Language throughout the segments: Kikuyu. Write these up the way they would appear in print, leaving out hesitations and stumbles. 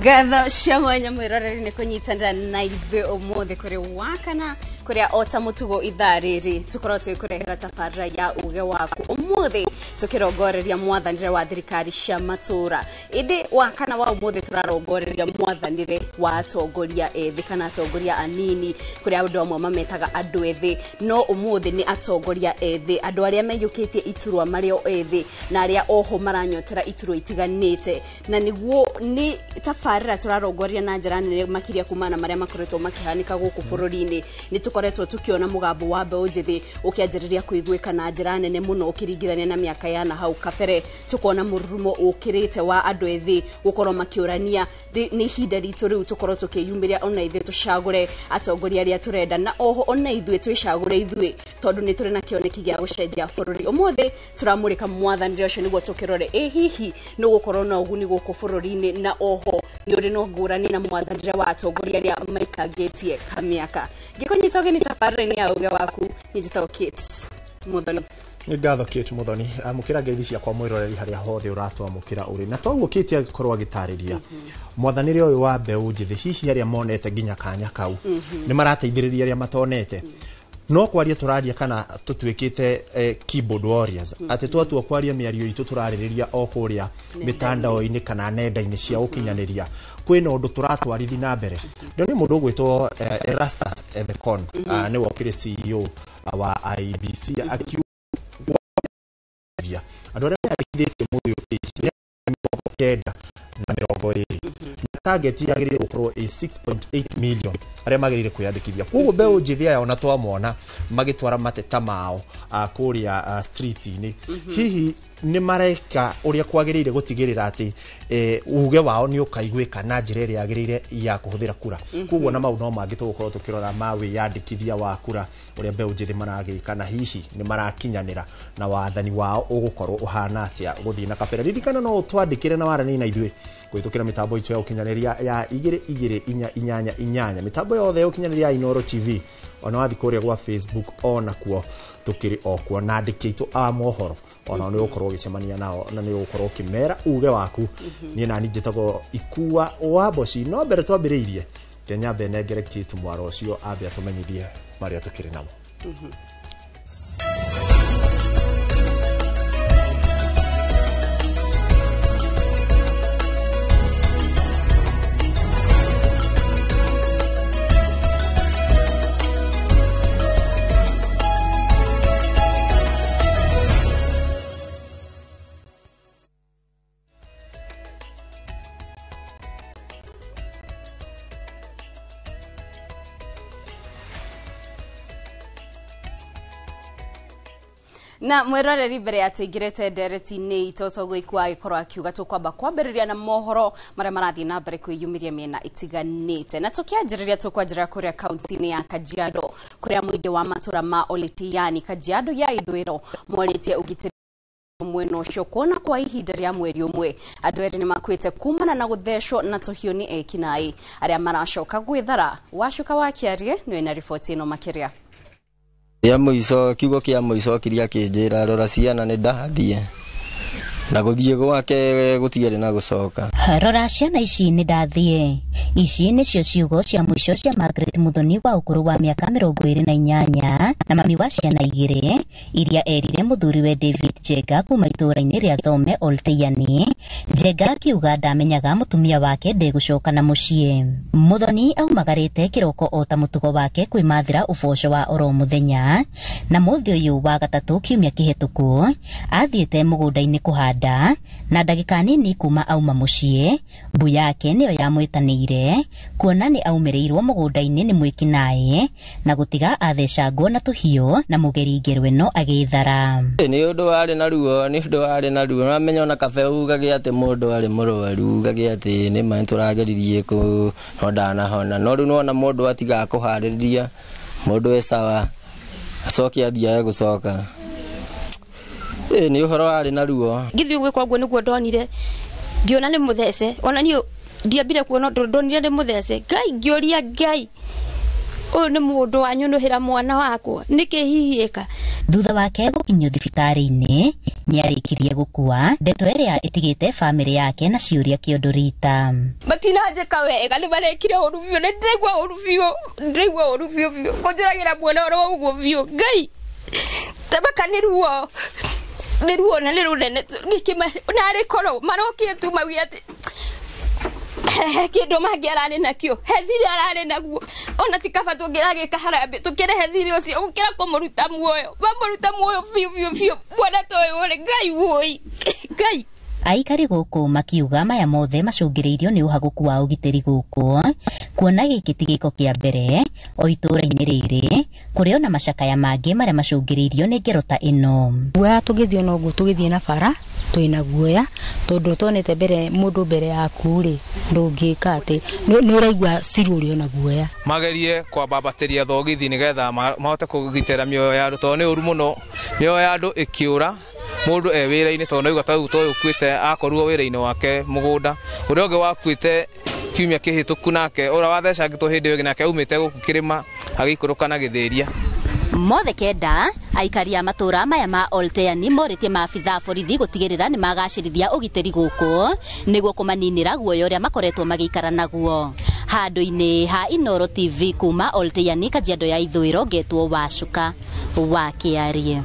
Ngatho cia mwanya mwĩroreri nĩ kũnyitanĩra na ithuĩ ũmũthĩ kũrĩ wakana kũrĩa o ta mũtugo ithaa rĩrĩ tũkorwo tũgĩkũrehera tabarĩra ya uge waku ũmũthĩ tũkĩrongoreria mwathanĩre wa thirikari cia matũra. Ĩndĩ wakana wa ũmũthĩ tũrarongoreria mwathanĩre wa atongoria ethĩ kana atongoria anini kũrĩa andũ amwe mametaga andũ ethĩ, no ũmũthĩ nĩ atongoria ethĩ, andũ arĩa meyũkĩtie iturwa marĩ o ethĩ na arĩa oho maranyotera iturwa itiganĩte, na nĩguo nĩ tabarĩra tũrarongoreria na njĩra nene makĩria kumana na marĩa makoretwo makĩhanĩka gũkũ bũrũri-inĩ. Nĩ tũkoretwo tũkĩona mũgambo wa mbeũ njĩthĩ ũkĩanjĩrĩria kũiguĩka na njĩra nene mũno ũkĩringithania na mĩaka ya na hau kabere, tũkona mũrurumo ũkĩrĩte wa andũ ethĩ gũkorwo makĩũrania nĩ ihinda ritũ rĩu tũkorwo tũkĩyumĩria ona ithuĩ tũcagũre atongoria arĩa tũrenda, na oho ona ithuĩ twĩcagũre ithuĩ tondũ nĩ tũrĩ na kĩoneki gĩa gũcenjia bũrũri. Ũmũthĩ tũramũrĩka mwathanĩre ũcio nĩguo tũkĩrore ĩ hihi nĩ ũgũkorwo na ũguni gũkũ bũrũri-inĩ, na oho nĩ ũrĩ na ngũrani na mwathanĩre wa atongoria arĩa maikangĩtie kamĩaka. Ngĩkũnyita ũgeni tabarĩra-inĩ ya uge waku, nĩ njĩtagwo Kate Muthoni. Nĩ ngatho Kate Muthoni, amũkĩra ngeithi ciakwa mwĩroreri harĩa hothe ũratwamũkĩra ũrĩ. Na toguo Kate agĩkorwo agĩtarĩria mwathanĩre ũyũ wa mbeũ njĩthĩ, hihi arĩa monete nginya kanya kau nĩ marateithĩrĩria arĩa matonete. No kwaria tũraria kana tũtuĩkĩte keyboard warriors, atĩ twatua kwaria mĩario itũ tũrarĩrĩria o kũrĩa mĩtandao-inĩ kana nenda-inĩ cia ũkinyanĩria, kwĩna ũndũ tũratwarithi na mbere. Ndio nĩ mũndũ ũgwĩtwo Erastus Ethekon, nĩwe ũkĩrĩ CEO wa IEBC, akiuga andũ arĩa meyandĩkithĩtie mũthĩ ũkĩte 920, na target yagĩrĩire gũkorwo ĩ 6.8 million arĩa magĩrĩire kwĩyandĩkithia. Koguo mbeũ njĩthĩ aya ona twamona magĩtwara mateta mao kũrĩa street-inĩ, hihi nĩ mareka ũrĩa kwagĩrĩire gũtigĩrĩra atĩ uge wao nĩ ũkaiguĩka na njĩra ĩrĩa yagĩrĩire ya kũhũthĩra kura. Koguo na mau no mangĩ tũgũkorwo tũkĩrora ma wĩyandĩkithia wa kura ũrĩa mbeũ njĩthĩ maragĩka, na hihi nĩ marakinyanĩra na wathani wao ũgũkorwo ũhana atĩa gũthiĩ na kabere. Ririkana no ũtwandĩkĩre na waranĩrie na ithuĩ kũhĩtũkĩra mĩtambo itũ ya ũkinyanĩria ya 2 2 4 8 8, mĩtambo yothe ya ũkinyanĩria ya Inooro TV, ona wathiĩ kũrĩa gwa Facebook ona kuo tũkĩrĩ o kuo, na andĩki aitũ a mohoro ona nĩ ũgũkorwo ũgĩcemania nao na nĩ ũgũkorwo ũkĩmera uge waku. Niĩ nani njĩtagwo Ikua wa Mboci. No mbere twambĩrĩirie Kenya nengere Kate mwaro ũcio ambe atũmenyithie marĩa tũkĩrĩ namo. Na mwĩroreri mbere ya tũingĩrĩte ndereti-inĩ itũ toguo Ikua agĩkorwo akiuga tũkwamba kwambĩrĩria na mohoro marĩa marathiĩ na mbere kwĩyumĩria mĩena itiganĩte, na tũkĩanjĩrĩria tũkwanjĩrĩra kũrĩa kaunti-inĩ ya Kajiado kũrĩa mũingĩ wa matũra ma Oletiani Kajiado ya ithũĩro morĩtie ũgitĩri mwena ũcio kuona kwa ihinda rĩa mweri ũmwe andũ erĩ nĩmakuĩte kumana na gũthecwo na tũhiũ nĩ ekinaĩ arĩa maracoka gwĩthara. Wacuka wa Kĩarie nĩwe na riboti ĩno makĩria. Ya mũico, kiugo kĩa mũico kĩrĩa kĩnjĩra rora ciana nĩ ndathiĩ, na gũthiĩ gwake gũtiarĩ na gũcoka. Rora ciana ici nĩ ndathiĩ. Ici nĩcio ciugo cia mũico cia Margaret Muthoni wa ũkũrũ wa mĩaka 28 na mami wa ciana 2 iria erire mũthuriwe David Njenga kuma itũũra-inĩ rĩa Thome Olteiani. Njenga akiuga ndamenyaga mũtumia wake ndegũcoka na mũciĩ. Muthoni aumagarĩte kĩroko o ta mũtugo wake kwĩmathĩra ũboco wa oro mũthenya, na mũthĩ ũyũ wa gatatũ kiumia kĩhetũku athiĩte mũgũnda-inĩ kũhanda, na ndagĩka nini kuma auma mũciĩ mbu yake nĩyo yamwĩtanĩire kuona nĩ aumĩrĩirwo mũgũnda-inĩ nĩ mwĩkinaĩ na gũtiga athecangwo na tũhiũ na mũgeri ngerweno agĩthara. Nĩ ũndũ warĩ na ruo, nĩ ũndũ warĩ na ruo. Ũramenya ona kabe ugage atĩ mũndũ arĩ mũrwaru, ugage atĩ nĩ ma nĩtũrageririe kũ no ndanahona, no rĩu nĩwona mũndũ atigaga kũharĩrĩria mũndũ e sawa acoke athiage gũcoka. Nĩ ũhoro warĩ na ruo. Ngĩthiĩ gwĩka ũguo nĩguo ndonire, ngĩona nĩ mũthece, ona niĩ ndiambire kuona ũndũ, ndonire nĩ mũthece. Ngai, ngĩũria Ngai, Ũyũ nĩ mũndũ wanyũnũhĩra mwana wakwa, nĩkĩ hihi ĩka? Thutha wake gũkinyio thibitarĩ-inĩ nĩarĩkirie gũkua, ndeto ĩrĩa ĩtigĩte bamĩrĩ yake na ciũria kĩondo rita. Matinanjĩka wega, nĩ marekire ũru biũ, nĩ ndĩraigua ũru biũ, ndĩraigua ũru biũ biũ, kũnjũragĩra mwana oro ũguo biũ. Ngai, tabaka nĩ ruo, nĩ ruo na nĩ rũnene, narĩ korwo marokire tu mauge atĩ he kĩndũ mangĩ ararĩ nakĩo, he thirĩ ararĩ naguo, ona ti kaba tũngĩragĩka harambĩ tũkĩrehe thirĩ ũcio gũkĩra kũmũruta muoyo, mamũruta muoyo biũ biũ biũ, mwana ta ũyũ rĩ, Ngai wũi, Ngai. Aikari gũkũ makiuga maya mothe macũngĩrĩirio nĩ ũhagũku wa ũgitĩri gũkũ, kuona gĩkĩ ti gĩko kĩa mbere o itũũra-inĩ rĩrĩ kũrĩ ona macakaya mangĩ marĩa macũngĩrĩirio nĩ ngero ta ĩno. Guoya tũgĩthiĩ ona ũguo tũgĩthiĩ na bara twĩna guoya tondũ tuonete mbere mũndũ mbere yaku rĩ ndũngĩka atĩ nĩ ũraigua ciru ũrĩ ona guoya. Magerie kwambambatĩria thogithi nĩgetha mahote kũgitĩra mĩoyo ya andũ tondũ nĩ ũru mũno mĩoyo ya andũ ĩkĩũra mũndũ e wĩra-inĩ tondũ naigua ta rĩu ta ũyũ ũkuĩte akorirwo wĩra-inĩ wake mũgũnda, ũrĩa ũngĩ wakuĩte kiumia kĩhĩtũku nake ũrĩa wathecangĩtwo hĩndĩ ĩyo ĩngĩ nake aumĩte gũkũ kĩrĩma agĩikũrũka na gĩthĩria. Mothe kenda aikari a matũra maya ma Olteani morĩtie maabitha a borithi gũtigĩrĩra nĩ magacĩrithia ũgitĩri gũkũ nĩguo kũmaninĩra guoya ũrĩa makoretwo magĩikara naguo. Handũ-inĩ ha Inooro TV kuma Olteani, Kajiado ya Ithũĩro, ngetwo Wacuka wa Kĩarie.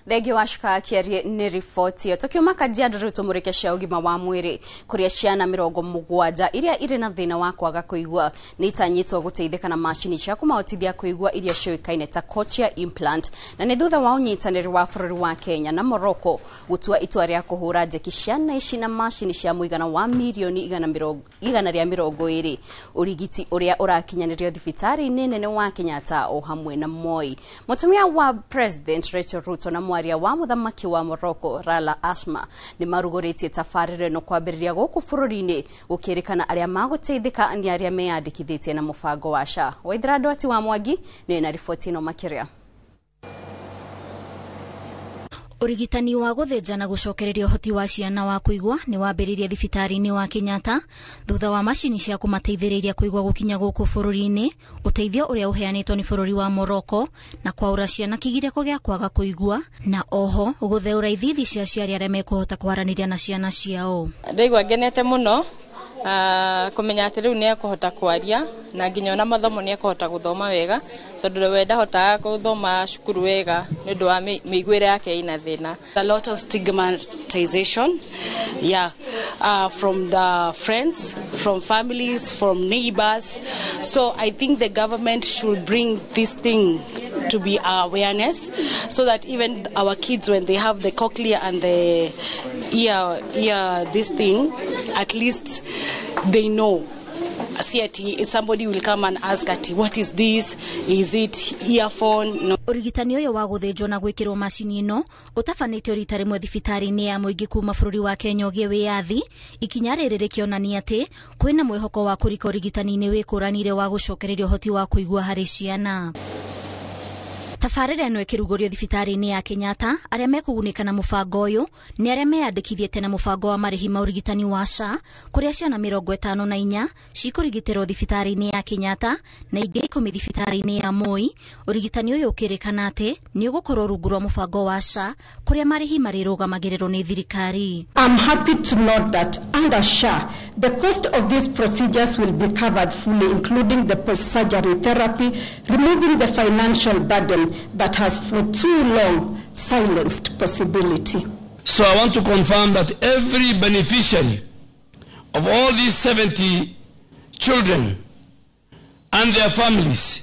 Thengi Wacuka Kĩarie nĩ riboti ĩyo. Tũkiuma Kajiado rĩu tũmũrĩke cia ũgima wa mwĩrĩ kũrĩa ciana 70 iria irĩ na thĩna wa kwaga kũigua nĩ itanyĩtwo gũteithĩka na macini cia kũmahotithia kũigua iria ciũĩkaine ta cochlear implant, na nĩ thutha wa ũnyitanĩri wa bũrũri wa Kenya na Morocco gũtua itua rĩa kũhũra njeki ciana ici na macini cia mũigana wa mirioni 120. Ũrigiti ũrĩa ũrakinyanĩrio thibitarĩ-inĩ nene wa Kenyatta o hamwe na Moi. Mũtumia wa President Rachel Ruto na mwaria wa mũthamaki wa Morocco Rala Asma nĩ marugũrĩtie tabarĩra ĩno kwambĩrĩria gũkũ bũrũri-inĩ gũkĩrĩkana arĩa magũteithĩka nĩ arĩa meyandĩkithĩtie na mũbango wa SHA. Waithera Ndwati wa Mwangi nĩwe na riboti ĩno makĩria. Ũrigitani wa gũthĩnja na gũcokereria ũhoti wa ciana wa kũigua nĩ wambĩrĩirie thibitarĩ-inĩ wa Kenyatta thutha wa macini cia kũmateithĩrĩria kũigua gũkinya gũkũ bũrũri-inĩ, ũteithio ũrĩa ũheanĩtwo nĩ bũrũri wa Morocco na kwaũra ciana kĩgirĩko gĩa kwaga kũigua na oho gũtheũra ithithi cia aciari arĩa mekũhota kwaranĩria na ciana ciao. Ndaigua ngenete mũno kũmenya atĩ rĩu nĩ ekũhota kwaria na nginya ona mathomo nĩ ekũhota gũthoma wega tondũ we ndahotaga gũthoma cukuru wega nĩ ũndũ wa mĩiguĩre yake ĩna thĩna. A lot of stigmatization, yeah, from the friends, from families, from neighbors. So I think the government should bring this thing to be awareness so that even our kids, when they have the cochlear and the ear this thing, at least they know. See, somebody will come and ask ati, what is this? Is it earphone? No. Ũrigitani ũyũ wa gũthĩnjwo na gwĩkĩrwo macini ĩno ũtabanĩtio rita rĩmwe thibitarĩ-inĩ ya mũingĩ kuma bũrũri wa Kenya ũgĩe wĩyathi, ikinya rĩrĩ rĩkĩonania atĩ kwĩna mwĩhoko wa kũrika ũrigitani-inĩ wĩkũranĩire wa gũcokereria ũhoti wa kũigua harĩ ciana. Tabarĩra ĩno ĩkĩrugũrio thibitarĩ-inĩ ya Kenyatta, arĩa mekũgunĩka na mũbango ũyũ nĩ arĩa meyandĩkithĩtie na mũbango wa marĩhi ma ũrigitani wa SHA, kũrĩa ciana 54 cikũrigitĩrwo thibitarĩ-inĩ ya Kenyatta na ingĩ 10 thibitarĩ-inĩ ya Moi. Ũrigitani ũyũ ũkĩrĩkana atĩ nĩ ũgũkorwo rungu rwa mũbango wa SHA, kũrĩa marĩhi marĩrũgamagĩrĩrwo nĩ thirikari. I'm happy to note that under SHA, the cost of these procedures will be covered fully, including the post-surgery therapy, removing the financial burden that has for too long silenced possibility. So I want to confirm that every beneficiary of all these 70 children and their families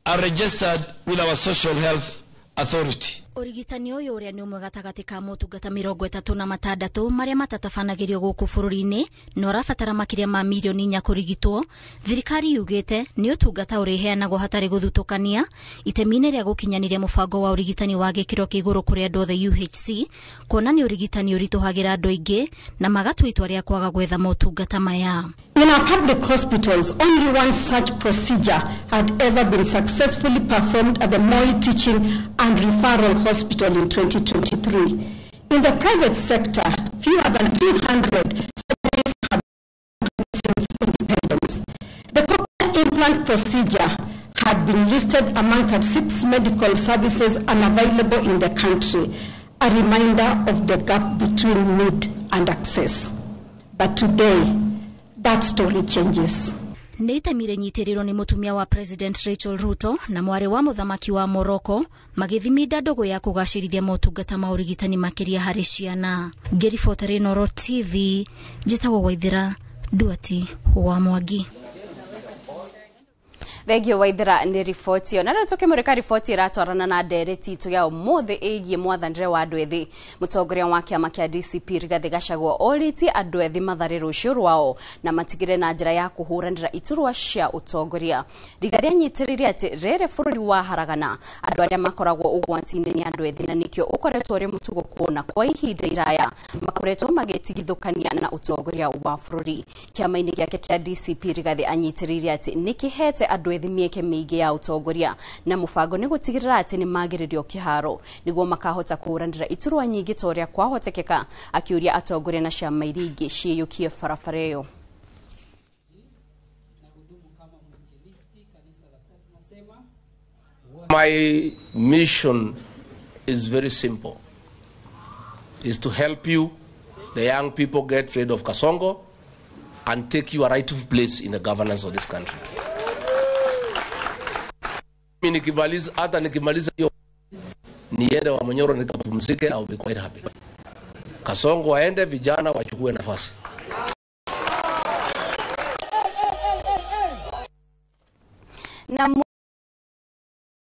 are registered with our Social Health Authority. Ũrigitani ũyũ ũrĩa nĩ ũmwe gatagatĩ ka motungata 36 marĩa matatabanagĩrio gũkũ bũrũri-inĩ na ũrabatara makĩria ma mirioni 4 kũrigitwo, thirikari yugĩte nĩ ũtungata ũrĩheanagwo hatarĩ gũthutũkania itemi-inĩ rĩa gũkinyanĩria mũbango wa ũrigitani wa gĩkĩro kĩa igũrũ kũrĩ andũ othe UHC, kuona nĩ ũrigitani ũritũhagĩra andũ aingĩ na magatua itua rĩa kwaga gwetha motungata maya. In our public hospitals, only one such procedure had ever been successfully performed at the Moi Teaching and Referral Hospital in 2023. In the private sector, fewer than 200 surgeries have been since independence. The cochlear implant procedure had been listed among 36 medical services unavailable in the country, a reminder of the gap between need and access. But today, that story changes. Nĩ itemi rĩnyitĩrĩirwo nĩ mũtumia wa President Rachel Ruto na mwarĩ wa mũthamaki wa Morocco magĩthiminda ndũgũ ya kũgacĩrithia motungata ma ũrigitani makĩria harĩ ciana. Ngĩribota Inooro TV, njĩtagwo Waithĩra Nduati wa Mwangi. Thengio Waithira nĩ riboti ĩyo. Na rĩu tũkĩmũrĩka riboti ĩratwarana na ndereti itũ ya ũmũthĩ ĩgiĩ mwathanĩre wa andũ ethĩ. Mũtongoria wa kĩama kĩa DCP Rigathĩ Gachagua orĩtie andũ ethĩ mathare rũciũ rwao na matigĩre na njĩra ya kũhũranĩra iturwa cia ũtongoria. Rigathĩ anyitĩrĩire atĩ rĩrĩ bũrũri wa haragana andũ arĩa makoragwo ũgwati-inĩ nĩ andũ ethĩ na nĩkĩo ũkoretwo ũrĩ mũtugo kuona kwa ihinda iraya makoretwo magĩtigithũkania na ũtongoria wa bũrũri. Kĩama-inĩ gĩake kĩa DCP Rigathĩ anyitĩrĩire atĩ nĩkĩhete andũ ethĩ mĩeke mĩingĩ ya ũtongoria na mũbango nĩ gũtigĩrĩra atĩ nĩ magĩrĩrio kĩharo nĩguo makahota kũhũranĩra iturwa nyingĩ ta ũrĩa kwahotekeka, akĩũria atongoria na ciama iria ingĩ ciĩyũkie barabara ĩyo. My mission is very simple, is to help you, the young people, get rid of Kasongo and take your rightful place in the governance of this country. Nikimaliza, hata nikimaliza hiyo niende wa Monyoro nikapumzike, I will be quite happy. Kasongo aende, vijana wachukue nafasi. Na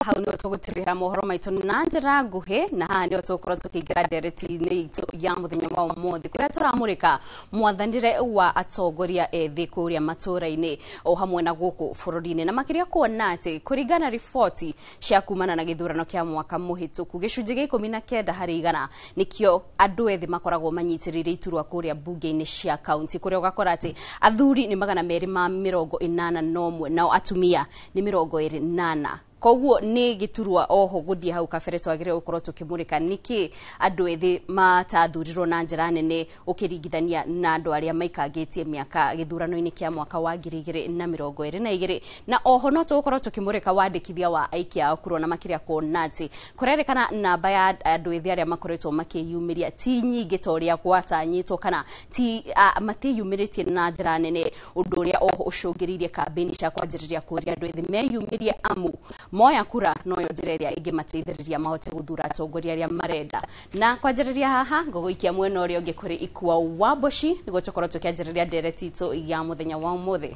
hau nĩho tũgũtirĩra mohoro maitũ na njĩra nguhĩ, na haha nĩho tũgũkorwo tũkĩingĩra ndereti-inĩ itũ ya mũthenya wa ũmũthĩ kũrĩa tũramũrĩka mwathanĩre wa atongoria ethĩ kũrĩa matũũra-inĩ o hamwe na gũkũ bũrũri-inĩ, na makĩria kuona atĩ kũringana riboti cia kumana na gĩthurano kĩa mwaka mũhĩtũku gĩcunjĩ gĩa 19 harĩ igana nĩkĩo andũ ethĩ makoragwo manyitĩrĩire iturwa kũrĩa mbunge-inĩ cia kaunti, kũrĩa ũgakora atĩ athuri nĩ 281 nao atumia nĩ 24. Koguo nĩ gĩturwa oho gũthiĩ hau kabere twagĩrĩirwo gũkorwo tũkĩmũrĩka nĩkĩ andũ ethĩ matathurirwo na njĩra nene ũkĩringithania na andũ arĩa maikangĩtie mĩaka gĩthurano-inĩ kĩa mwaka wa 2022, na oho no tũgũkorwo tũkĩmũrĩka wandĩkithia wa aikia a kura na makĩria kuona atĩ kũrerĩkana namba ya andũ ethĩ arĩa makoretwo makĩyumĩria ti nyingĩ ta ũrĩa gwatanyĩtwo kana ti matiyumĩrĩtie na njĩra nene, ũndũ ũrĩa oho ũcũngĩrĩirie kambĩini cia kwanjĩrĩria kũria andũ ethĩ meyumĩrie amu moya kura noyo njĩra ĩrĩa ĩngĩmateithĩrĩria mahote gũthura atongoria arĩa marenda. Na kwanjĩrĩria haha ngũgũikia mwena ũrĩa ũngĩ kũrĩ Ikua Wamboci nĩguo tũkorwo tũkĩanjĩrĩria ndereti itũ ya mũthenya wa ũmũthĩ.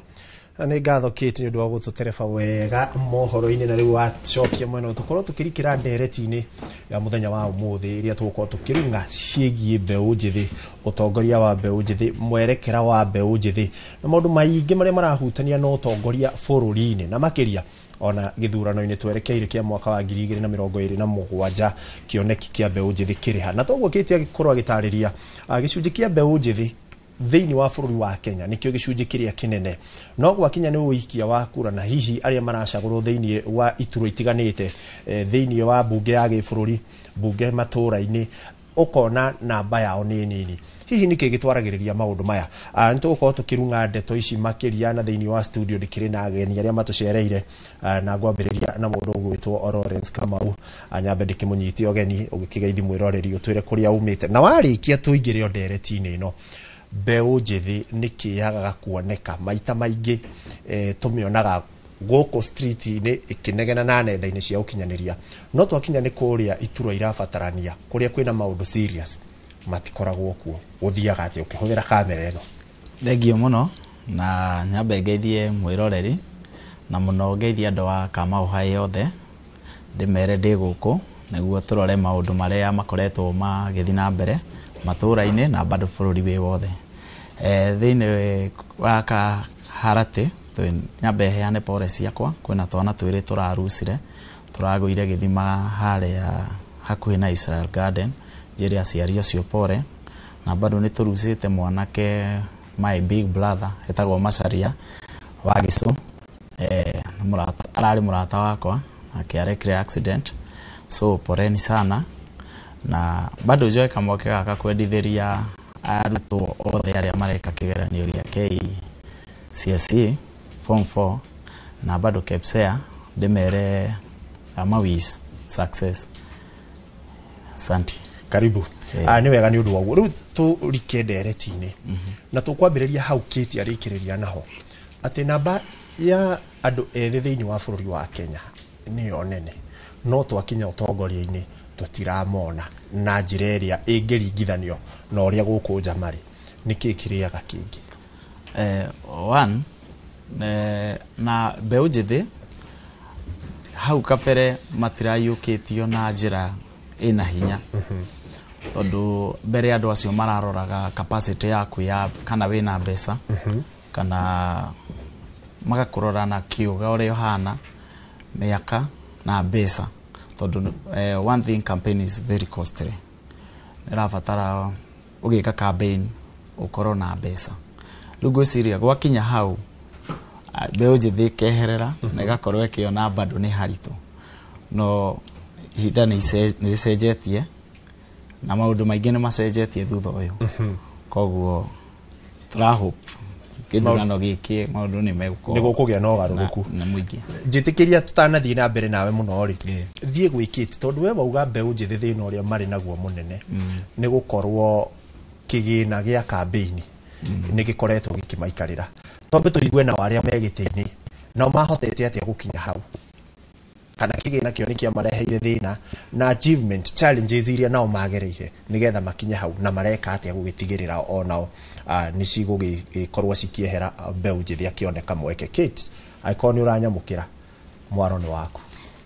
Nĩ ngatho Kate nĩ ũndũ wa gũtũtereba wega mohoro-inĩ, na rĩu wacokia mwena tũkorwo tũkĩrikĩra ndereti-inĩ ya mũthenya wa ũmũthĩ ĩrĩa tũgũkorwo tũkĩrung'a ciĩgiĩ mbeũ njĩthĩ, ũtongoria wa mbeũ njĩthĩ, mwerekera wa mbeũ njĩthĩ na maũndũ maingĩ marĩa marahutania na ũtongoria bũrũri-inĩ, na makĩria ona gĩthurano-inĩ twerekeire kĩa mwaka wa 2027 kĩoneki kĩa mbeũ njĩthĩ kĩrĩ ha. Na toguo Kate agĩkorwo agĩtarĩria gĩcunjĩ kĩa mbeũ njĩthĩ thĩinĩ wa bũrũri wa Kenya nĩkĩo gĩcunjĩ kĩrĩa kĩnene, no gwakinya nĩ ũikia wa kura na hihi arĩa maracagũrwo thĩinĩ wa iturwa itiganĩte thĩinĩ wa mbunge ya gĩbũrũri, mbunge matũũra-inĩ, ũkona namba yao nĩ nini. Hihi nĩkĩ gĩtwaragĩrĩria maũndũ maya? Nĩ tũgũkorwo tũkĩrung'a ndeto ici makĩria, na thĩinĩ wa studio ndĩkĩrĩ na ageni arĩa matũcereire, na ngwambĩrĩria na mũndũ ũgwĩtwo Lawrence Kamau. Nyambe ndĩkĩmũnyite ũgeni ũgĩkĩgeithi mwĩroreri ũtwĩre kũrĩa umĩte, na warĩkia tũingĩre ndereti-inĩ ĩno. Mbeũ njĩthĩ nĩkĩ yagaga kuoneka maita maingĩ? Tũmĩonaga gũkũ street-inĩ ĩkĩnegena na nenda-inĩ cia ũkinyanĩria, no twakinya nĩ kũrĩa iturwa irabatarania kũrĩa kwĩna maũndũ serious matikoragwo kuo. Gũthiaga atĩa ũkĩhũthĩra kamera ĩno? Thengio mũno, na nyambe ngeithie mwĩroreri na mũno ngeithie andũ a Kamau High othe, ndĩmere ndĩ gũkũ nĩguo tũrore maũndũ marĩa makoretwo magĩthiĩ na mbere matũũra-inĩ na bado bũrũri wĩ wothe. Thĩinĩ wa Kaharatĩ nyambe heane pore ciakwa, kwĩna twana twĩrĩ tũrarucire tũragũire gĩthima harĩa hakuhĩ na Israel Garden, njĩre aciari acio pore, na bado nĩ tũrucĩte mwanake my big brother etagwo Macharia wa Gĩcũ, ararĩ mũrata wakwa nake arekire accident, so poreni sana. Na bado njoe kamweke gaka kwendithĩria arutwo othe arĩa mareka kĩgeranio gĩa KCSE form 4 na bado KPSEA Ndĩmere ama wish success. Asante. Karibu. Nĩ wega nĩ ũndũ waguo. Rĩu tũrike ndereti-inĩ na tũkwambĩrĩria hau Kate arĩkĩrĩria naho atĩ namba ya andũ ethĩ thĩinĩ wa bũrũri wa Kenya nĩyo nene, no twakinya ũtongoria-inĩ tũtiramona na njĩra ĩrĩa ĩngĩringithanio na ũrĩa gũkũ nja marĩ. Nĩkĩ kĩrĩaga kĩngĩ? One, na mbeũ njĩthĩ hau kabere matirayũkĩtio na njĩra ĩna hinya, tondũ mbere andũ acio mararoraga capacity yaku ya kana wĩna mbeca, kana magakũrora na kĩũga ũrĩa ũhana, mĩaka na mbeca, tondũ one thing, campaign is very costly. Ĩrabatara ũgĩka campaign ũkorwo na mbeca. Rĩu ngwĩciria gwakinya hau, mbeũ njĩthĩ ĩkeherera na ĩgakorwo ĩkĩona bado nĩ haritũ, no ihinda nĩ rĩcenjetie na maũndũ maingĩ nĩ macenjetie thutha ũyũ. Koguo tũrahope gĩthurano gĩkĩ maũndũ nĩ megũkorwo nĩ gũkũgĩa na ũgarũrũku na mũingĩ. Njĩtĩkĩria tũtanathiĩ na mbere nawe mũno rĩ, thiĩ gwĩkĩte, tondũ we wauga mbeũ njĩthĩ thĩna ũrĩa marĩ naguo mũnene nĩ gũkorwo kĩgĩna gĩa kambĩini nĩ gĩkoretwo gĩkĩmaikarĩra. Twambe tũigue nao arĩa me gĩtĩ-inĩ nao mahotete atĩa gũkinya hau, kana kĩgĩna kĩo nĩ kĩamareheire thĩna, na achievement challenges iria nao magereire nĩgetha makinye hau, na mareka atĩa gũgĩtigĩrĩra onao nĩ cigũgĩkorwo cikĩehera mbeũ njĩthĩ akĩoneka mweke. Kate, angĩkorwo nĩ ũranyamũkĩra, mwaro nĩ waku.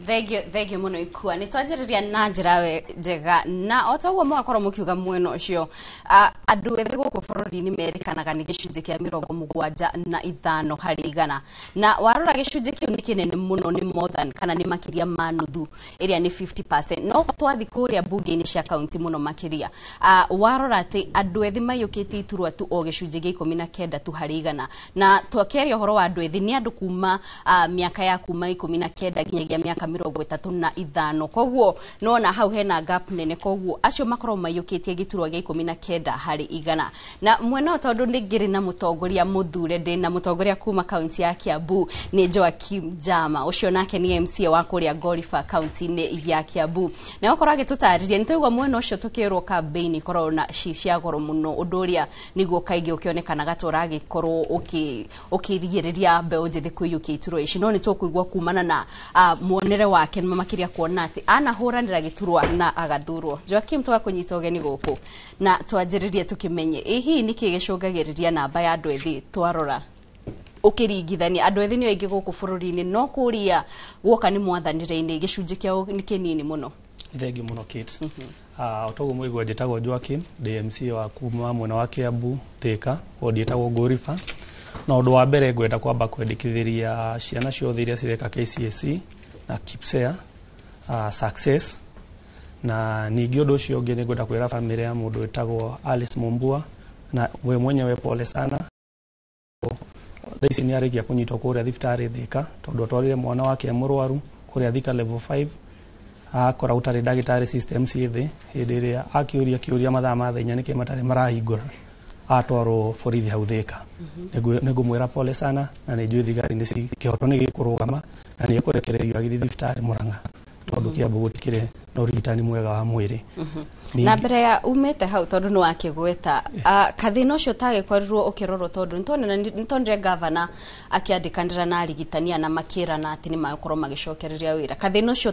Thengio, thengio mũno Ikua. Nĩ twanjĩrĩria na njĩra njega, na o ta ũguo mũgakorwo mũkiuga mwena ũcio, andũ ethĩ gũkũ bũrũri-inĩ merĩkanaga nĩ gĩcunjĩ kĩa 75 harĩ igana, na warora gĩcunjĩ kĩu nĩ kĩnene mũno, nĩ more than kana nĩ makĩria ma nuthu ĩrĩa nĩ 50%. No twathi kũrĩa mbunge-inĩ cia kaunti mũno makĩria, warora atĩ andũ ethĩ maiyũkĩtie iturwa tu o gĩcunjĩ gĩa 19 tu harĩ igana. Na twakĩaria ũhoro wa andũ ethĩ, nĩ andũ kuma mĩaka ya kuma 19 nginyagia mĩaka 35. Koguo nona hau hena gap nene, koguo acio makorwo maiyũkĩtie gĩturwa gĩa 19 harĩ igana. Na mwena ũyũ, tondũ nĩ ngĩrĩ na mũtongoria mũthure, ndĩ na mũtongoria kuma kaunti ya Kiambu, nĩ Joakim Jama, ũcio nake nĩ MCA wa kũrĩa Ngoriba kaunti-inĩ ya Kiambu, na okorwo agĩtũtarĩria. Nĩ twaigua mwena ũcio tũkĩrwo campaign ikoragwo na ci cia goro mũno, ũndũ ũrĩa nĩguo kaingĩ ũkĩonekanaga ta ũragĩkorwo ũkĩrigĩrĩria mbeũ njĩthĩ kũiyũkia iturwa ici. No nĩ tũkũigua kumana na muonere wake makĩria, kuona atĩ anahũranĩra gĩturwa na agathurwo. Joakim, tũgakũnyita ũgeni gũkũ na twanjĩrĩrie tũkĩmenye ĩ hihi nĩkĩ gĩcũngagĩrĩria namba ya andũ ethĩ. Twarora ũkĩringithania, andũ ethĩ nĩ aingĩ gũkũ bũrũri-inĩ, no kũrĩa guoka nĩ mwathanĩre-inĩ gĩcunjĩ kĩao nĩ kĩnini mũno. Thengiũ mũno, Kate. O toguo mũigua, njĩtagwo Joakim, ndĩ MCA wa kuma mwena wa Kiambu, Thika, wodi ĩtagwo Ngũriba. Na ũndũ wa mbere ngwenda kwamba kwendekithĩria ciana ciothe iria cireka KCSE na KPSEA success. Na ningĩ ũndũ ũcio ũngĩ nĩ ngwenda kwĩra bamĩrĩ ya mũndũ wĩtagwo Alice Mumbua na we mwenyewe pole sana. Thaa ici nĩ arĩkia kũnyitwo kũrĩa thibitarĩ Thika, tondũ atwarire mwana wake e mũrwaru kũrĩa Thika level 5, akora gũtarĩ ndagĩtarĩ, system ciĩ thĩ. Hĩndĩ ĩrĩa akĩũria kĩũria mathaa ma thaa 4 nĩkĩ matarĩ marahingũra, atwarwo borithi hau Thika. Nĩngũmwĩra pole sana, na nĩ njũĩ thigari nĩ kĩhoto nĩ gĩkũrũgama na nĩ ekũrekererio agĩthiĩ thibitarĩ Mũrang'a, tondũ Kiambu gũtikĩrĩ na ũrigitani mwega wa mwĩrĩ. Na mbere ya umĩte hau, tondũ nĩ wakĩgweta kathĩna ũcio ũtagĩkorirwo ũkĩrorwo, tondũ nĩtuonire gavana akĩandĩkanĩra na arigitani ana makĩrana atĩ nĩ magũkorwo magĩcokereria wĩra, kathĩna ũcio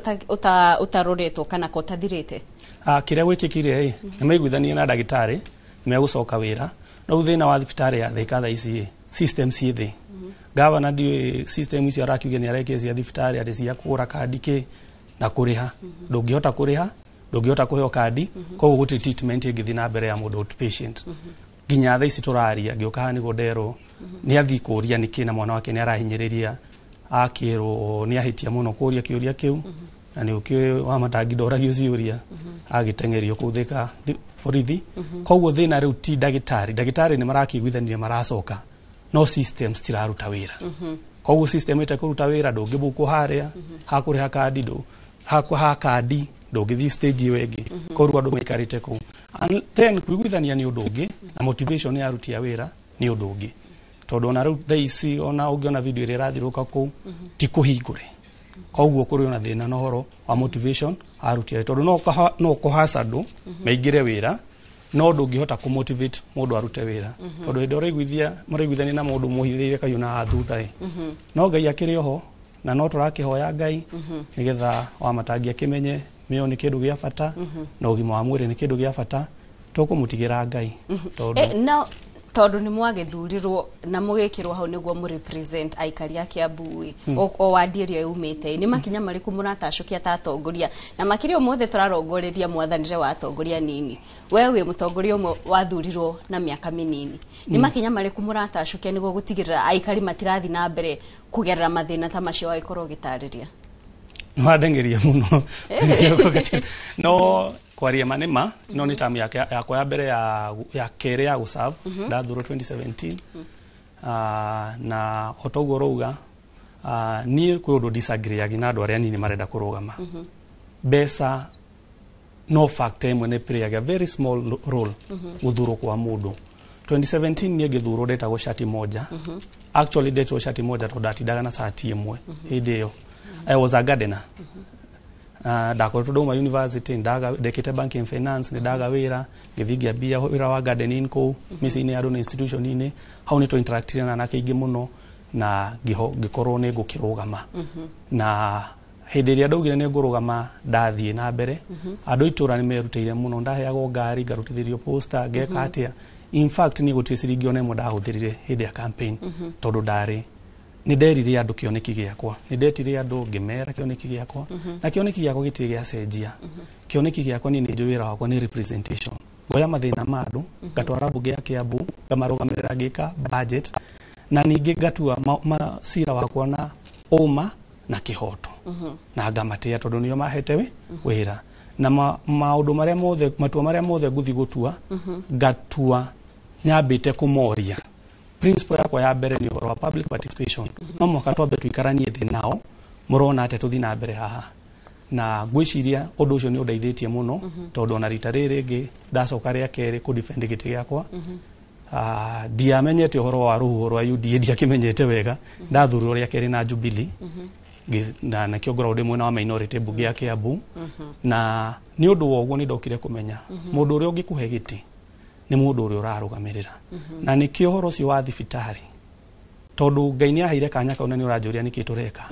ũtarũrĩtwo kana ko ũtathirĩte? Kĩrĩa gwĩkĩkire ĩ nĩ maiguithanirie na ndagĩtarĩ nĩ megũcoka wĩra, no rĩu thĩna wa thibitarĩ ya Thika thaa ici ĩ system ciĩ thĩ. Gavana ndiũĩ system icio arakiuga nĩ arekia cia thibitarĩ atĩ cia kũgũra kandi kĩ na kũrĩha, ndũngĩhota kũrĩha, ndũngĩhota kũheo kandi, koguo gũtirĩ treatment ĩngĩthiĩ na mbere ya mũndũ outpatient. Nginya thaa ici tũraria, ngĩũka haha nĩguo nderwo nĩ athiĩ kũria nĩkĩ na mwana wake nĩ arahinyĩrĩria, akĩrwo nĩ ahĩtia mũno kũria kĩũria kĩu, na nĩ ũkĩũĩ wa matangi ndoragio ciũria, agĩteng'erio kũu Thika borithi. Koguo thĩna rĩu ti ndagĩtarĩ, ndagĩtarĩ nĩ marakĩiguithanirie maracoka, no systems citiraruta wĩra. Koguo system ĩtekũruta wĩra, ndũngĩbukwo harĩa hakũrĩha kandi, ndũ ha kandi ndũngĩthiĩ stage ĩyo ĩngĩ. Koguo andũ maikarĩte kũu. And then kũiguithania nĩ ũndũ ũngĩ na motivation ya aruti a wĩra nĩ ũndũ ũngĩ, tondũ ona rĩu thaa ici ona ũngĩona video ĩrĩa ĩrathiũrũrũka kũu ti kũhingũre. Koguo kũrĩ ona thĩna na ũhoro wa motivation aruti a tondũ no kũhaca andũ maingĩre wĩra, no ndũngĩhota kũ motivate mũndũ arute wĩra tondũ hĩndĩ ũraiguithia mũraiguithania na mũndũ mũhithĩire kahiũ na thutha ĩ. No Ngai akĩrĩ oho na no tũrakĩhoya Ngai nĩgetha Wamatangi akĩmenye mĩoyo nĩ kĩndũ gĩa bata na ũgima wa mwĩrĩ nĩ kĩndũ gĩa bata, tũkũmũtigĩra Ngai tondũ Na tondũ nĩ mwagĩthurirwo na mũgĩkĩrwo hau nĩguo mũ represent aikari a Kiambu ĩ, o wadi ĩrĩa yumĩte, nĩ makinya marĩkũ mũratacũkia ta atongoria? Na makĩria ũmũthĩ tũrarongoreria mwathanĩre wa atongoria nini, we wĩ mũtongoria ũmwe wathurirwo na mĩaka mĩnini, nĩ makinya marĩkũ mũratacũkia nĩguo gũtigĩrĩra aikari matirathi na mbere kũgerera mathĩna ta macio wagĩkorwo ũgĩtarĩria? Nĩwandengeria mũno, no kwaria ma nĩ ma no nĩ tamu yakwa ya mbere ya kerĩ ya gũserve. Ndathurwo 2017, na o toguo ũrauga, niĩ kwĩ ũndũ disagree na andũ arĩa anini marenda kũrũgama. Mbeca no factor ĩmwe nĩ play a very small role gũthurwo kwa mũndũ. 2017 niĩ ngĩthurwo ndetagwo shati moja. Actually ndetagwo shati moja tondũ ndatindaga na cati ĩmwe hĩndĩ ĩyo. I was a gardener. Ndakoretwo ndauma university, ndaga ndekĩte banking finance, nĩ ndaga wĩra, ngĩthiĩ ngĩambia wĩra wa gardening kũu mĩciĩ-inĩ ya andũ na institution-inĩ. Hau nĩ twa-interactire na anake aingĩ mũno na ngĩkorwo nĩ ngũkĩrũgama. Na hĩndĩ ĩrĩa ndaugire nĩ ngũrũgama, ndathiĩ na mbere, andũ a itũra nĩ merutĩire mũno. Ndaheagwo ngari, ngarutithĩrio poster, ngeka atĩa. In fact niĩ gũtirĩ ciringi ona ĩmwe ndahũthĩrire hĩndĩ ya campaign tondũ ndarĩ nĩ nderire andũ kĩoneki gĩakwa, nĩ ndetire andũ ngĩmera kĩoneki gĩakwa, na kĩoneki gĩakwa gĩtirĩ gĩacenjia. Kĩoneki gĩakwa, niĩ nĩ njũĩ wĩra wakwa nĩ representation. Ngoya mathĩna ma andũ ngatwara mbunge ya Kiambu, ngamarũgamĩrĩra ngĩka budget, na ningĩ ngatua cira wakwa na ũma na kĩhoto na ngamatĩa tondũ nĩo mahete wĩra na maũndũ marĩa mothe, matua marĩa mothe ngũthiĩ gũtua, ngatua nyambĩte kũmoria. Principle yakwa ya mbere nĩ ũhoro wa public participation. No mũhaka twambe tũikaranie thĩ nao, mũrona atĩa tũthiĩ na mbere haha? Na ngwĩciria ũndũ ũcio nĩ ũndeithĩtie mũno tondũ ona rita rĩrĩ rĩngĩ ndacoka rĩa kerĩ kũ defend gĩtĩ gĩakwa, ndiamenyete ũhoro wa rũhuho rwa UDA, ndiakĩmenyete wega. Ndathurwo rĩa kerĩ na Jubilee, na nakĩo ngoragwo ndĩ mwena wa minority mbunge ya Kiambu, na nĩ ũndũ wa ũguo nĩ ndokire kũmenya mũndũ ũrĩa ũngĩkũhe gĩtĩ nĩ mũndũ ũrĩa ũrarũgamĩrĩra. Na nĩkĩo ũhoro ũcio wa thibitarĩ, tondũ Ngai nĩ aheire kanya kau na nĩ ũranjũria nĩkĩ tũreka.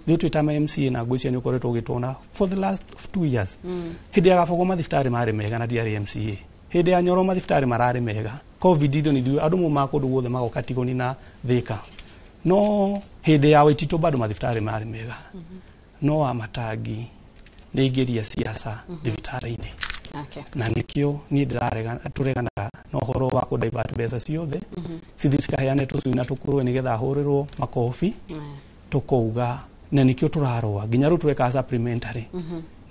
Ithuĩ twĩ ta ma MCA, na ngwĩciria nĩ ũkoretwo ũgĩtuona for the last 2 years, hĩndĩ ya Gabogo mathibitarĩ marĩ mega na ndiarĩ MCA. Hĩndĩ ya Nyoro mathibitarĩ mararĩ mega. Covid ithuĩ nĩ ithuĩ andũ maumaga kũndũ guothe magoka Tigoni na Thĩka. No hĩndĩ ya Waititũ bado mathibitarĩ marĩ mega, no wa Matangi nĩ ingĩria siasa thibitarĩ-inĩ. Na nĩkĩo niĩ ndĩrarega, tũreganaga na ũhoro wa kũ divert mbeca ciothe cithi cikaheane tũcui na tũkũrwe nĩgetha ahũrĩrwo makobi. Tũkauga na nĩkĩo tũrarũa nginya rĩu tũreka supplementary,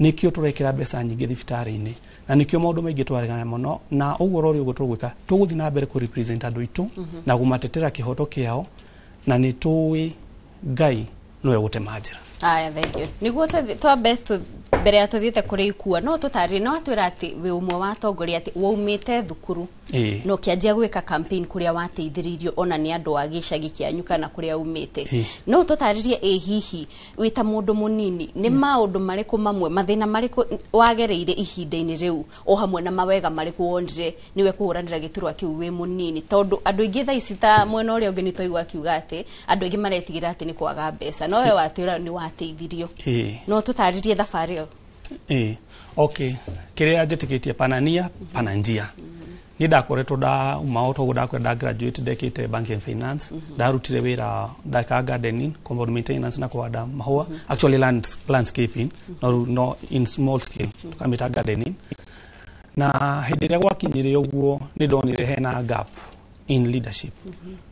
nĩkĩo tũrekĩra mbeca nyingĩ thibitarĩ-inĩ, na nĩkĩo maũndũ maingĩ twaregana mũno na ũguo rori ũguo tũgwĩka. Tũgũthiĩ na mbere kũ represent andũ aitũ na kũmatetera kĩhoto kĩao, na nĩ tũĩ Ngai nĩwe gũtema njĩra. Aya, thank you. Niguo twambe mbere ya tuthiĩte kũrĩ ikua, no tũtarĩrie, no atwĩra atĩ wĩ ũmwe wa atongoria atĩ waumĩte thukuru na ũkĩanjia gwĩka campaign kũrĩa wateithĩrĩirio ona nĩ andũ a gĩcagi kĩanyu kana kũrĩa umĩte. No tũtarĩrie, ĩ hihi wĩ ta mũndũ mũnini, nĩ maũndũ marĩkũ mamwe, mathĩna marĩkũ wagereire ihinda-inĩ rĩu, o hamwe na mawega marĩkũ wonire nĩwe kũhũranĩra gĩturwa kĩu wĩ mũnini? Tondũ andũ aingĩ thaa ici ta mwena ũrĩa ũngĩ nĩ twaigua akiuga atĩ andũ aingĩ maretigĩra atĩ nĩ kwaga mbeca, no we watwĩra nĩ wateithirio. No tũtarĩrie thabarĩ ĩyo. Ĩĩ, okay, kĩrĩa njĩtĩkĩtie, pana nia pana njia. Niĩ ndakoretwo ndauma o toguo ndakwenda nda graduate, ndekĩte banking finance, ndarutire wĩra ndeka gardening, compound maintenance na kũhanda mahũa, actually landscaping, no in small scale tukamĩta gardening. Na hĩndĩ ĩrĩa gwakinyire ũguo nĩ ndonire hena gap in leadership,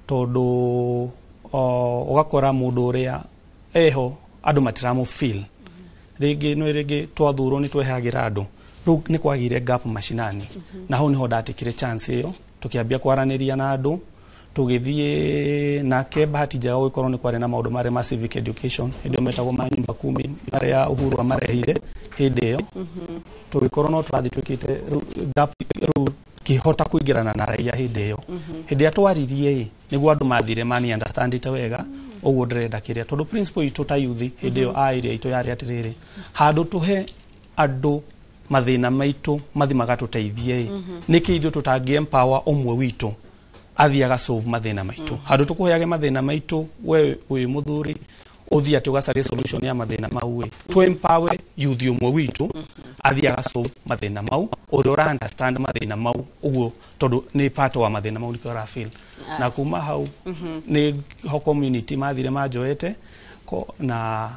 tondũ ũgakora mũndũ ũrĩa eho andũ matiramũ feel rĩngĩ. No rĩngĩ twathurwo nĩ twehagĩra andũ, rĩu nĩ kwagĩire gap mashinani, na hau nĩho ndatikire chance ĩyo, tũkĩambia kwaranĩria na andũ, tũgĩthiĩ nake. Bahati njega gũgĩkorwo nĩ kwarĩ na maũndũ marĩa ma civic education hĩndĩ ĩyo metagwo ma nyumba kumi, marĩa Uhuru amarehire hĩndĩ ĩyo. Tũgĩkorwo no tũrathiĩ twĩkĩte rĩu gap, rĩu kĩhota kũingĩrana na raia hĩndĩ ĩyo. Hĩndĩ ĩrĩa twaririe ĩ, nĩguo andũ mathire mani understandĩte wega. Ũguo ndĩrenda kĩrĩa, tondũ principle itũ ta youth hĩndĩ ĩyo a area itũ yarĩ atĩrĩrĩ, handũ tũhe andũ mathĩna maitũ mathi magatũteithie ĩ, nĩkĩ ithuĩ tũtangĩ empower ũmwe witũ athiĩ agasolve mathĩna maitũ, handũ tũkũheage mathĩna maitũ, we wĩ mũthuri ũthiĩ atĩ ũgacarie solution ya mathĩna mau ĩ, tũ empower youth ũmwe witũ athiĩ agasolve mathĩna mau, ũrĩa ũra understand mathĩna mau ũguo, tondũ nĩ part wa mathĩna mau nĩkĩo arafeel. Na kuma hau nĩ ho community mathire manjoete na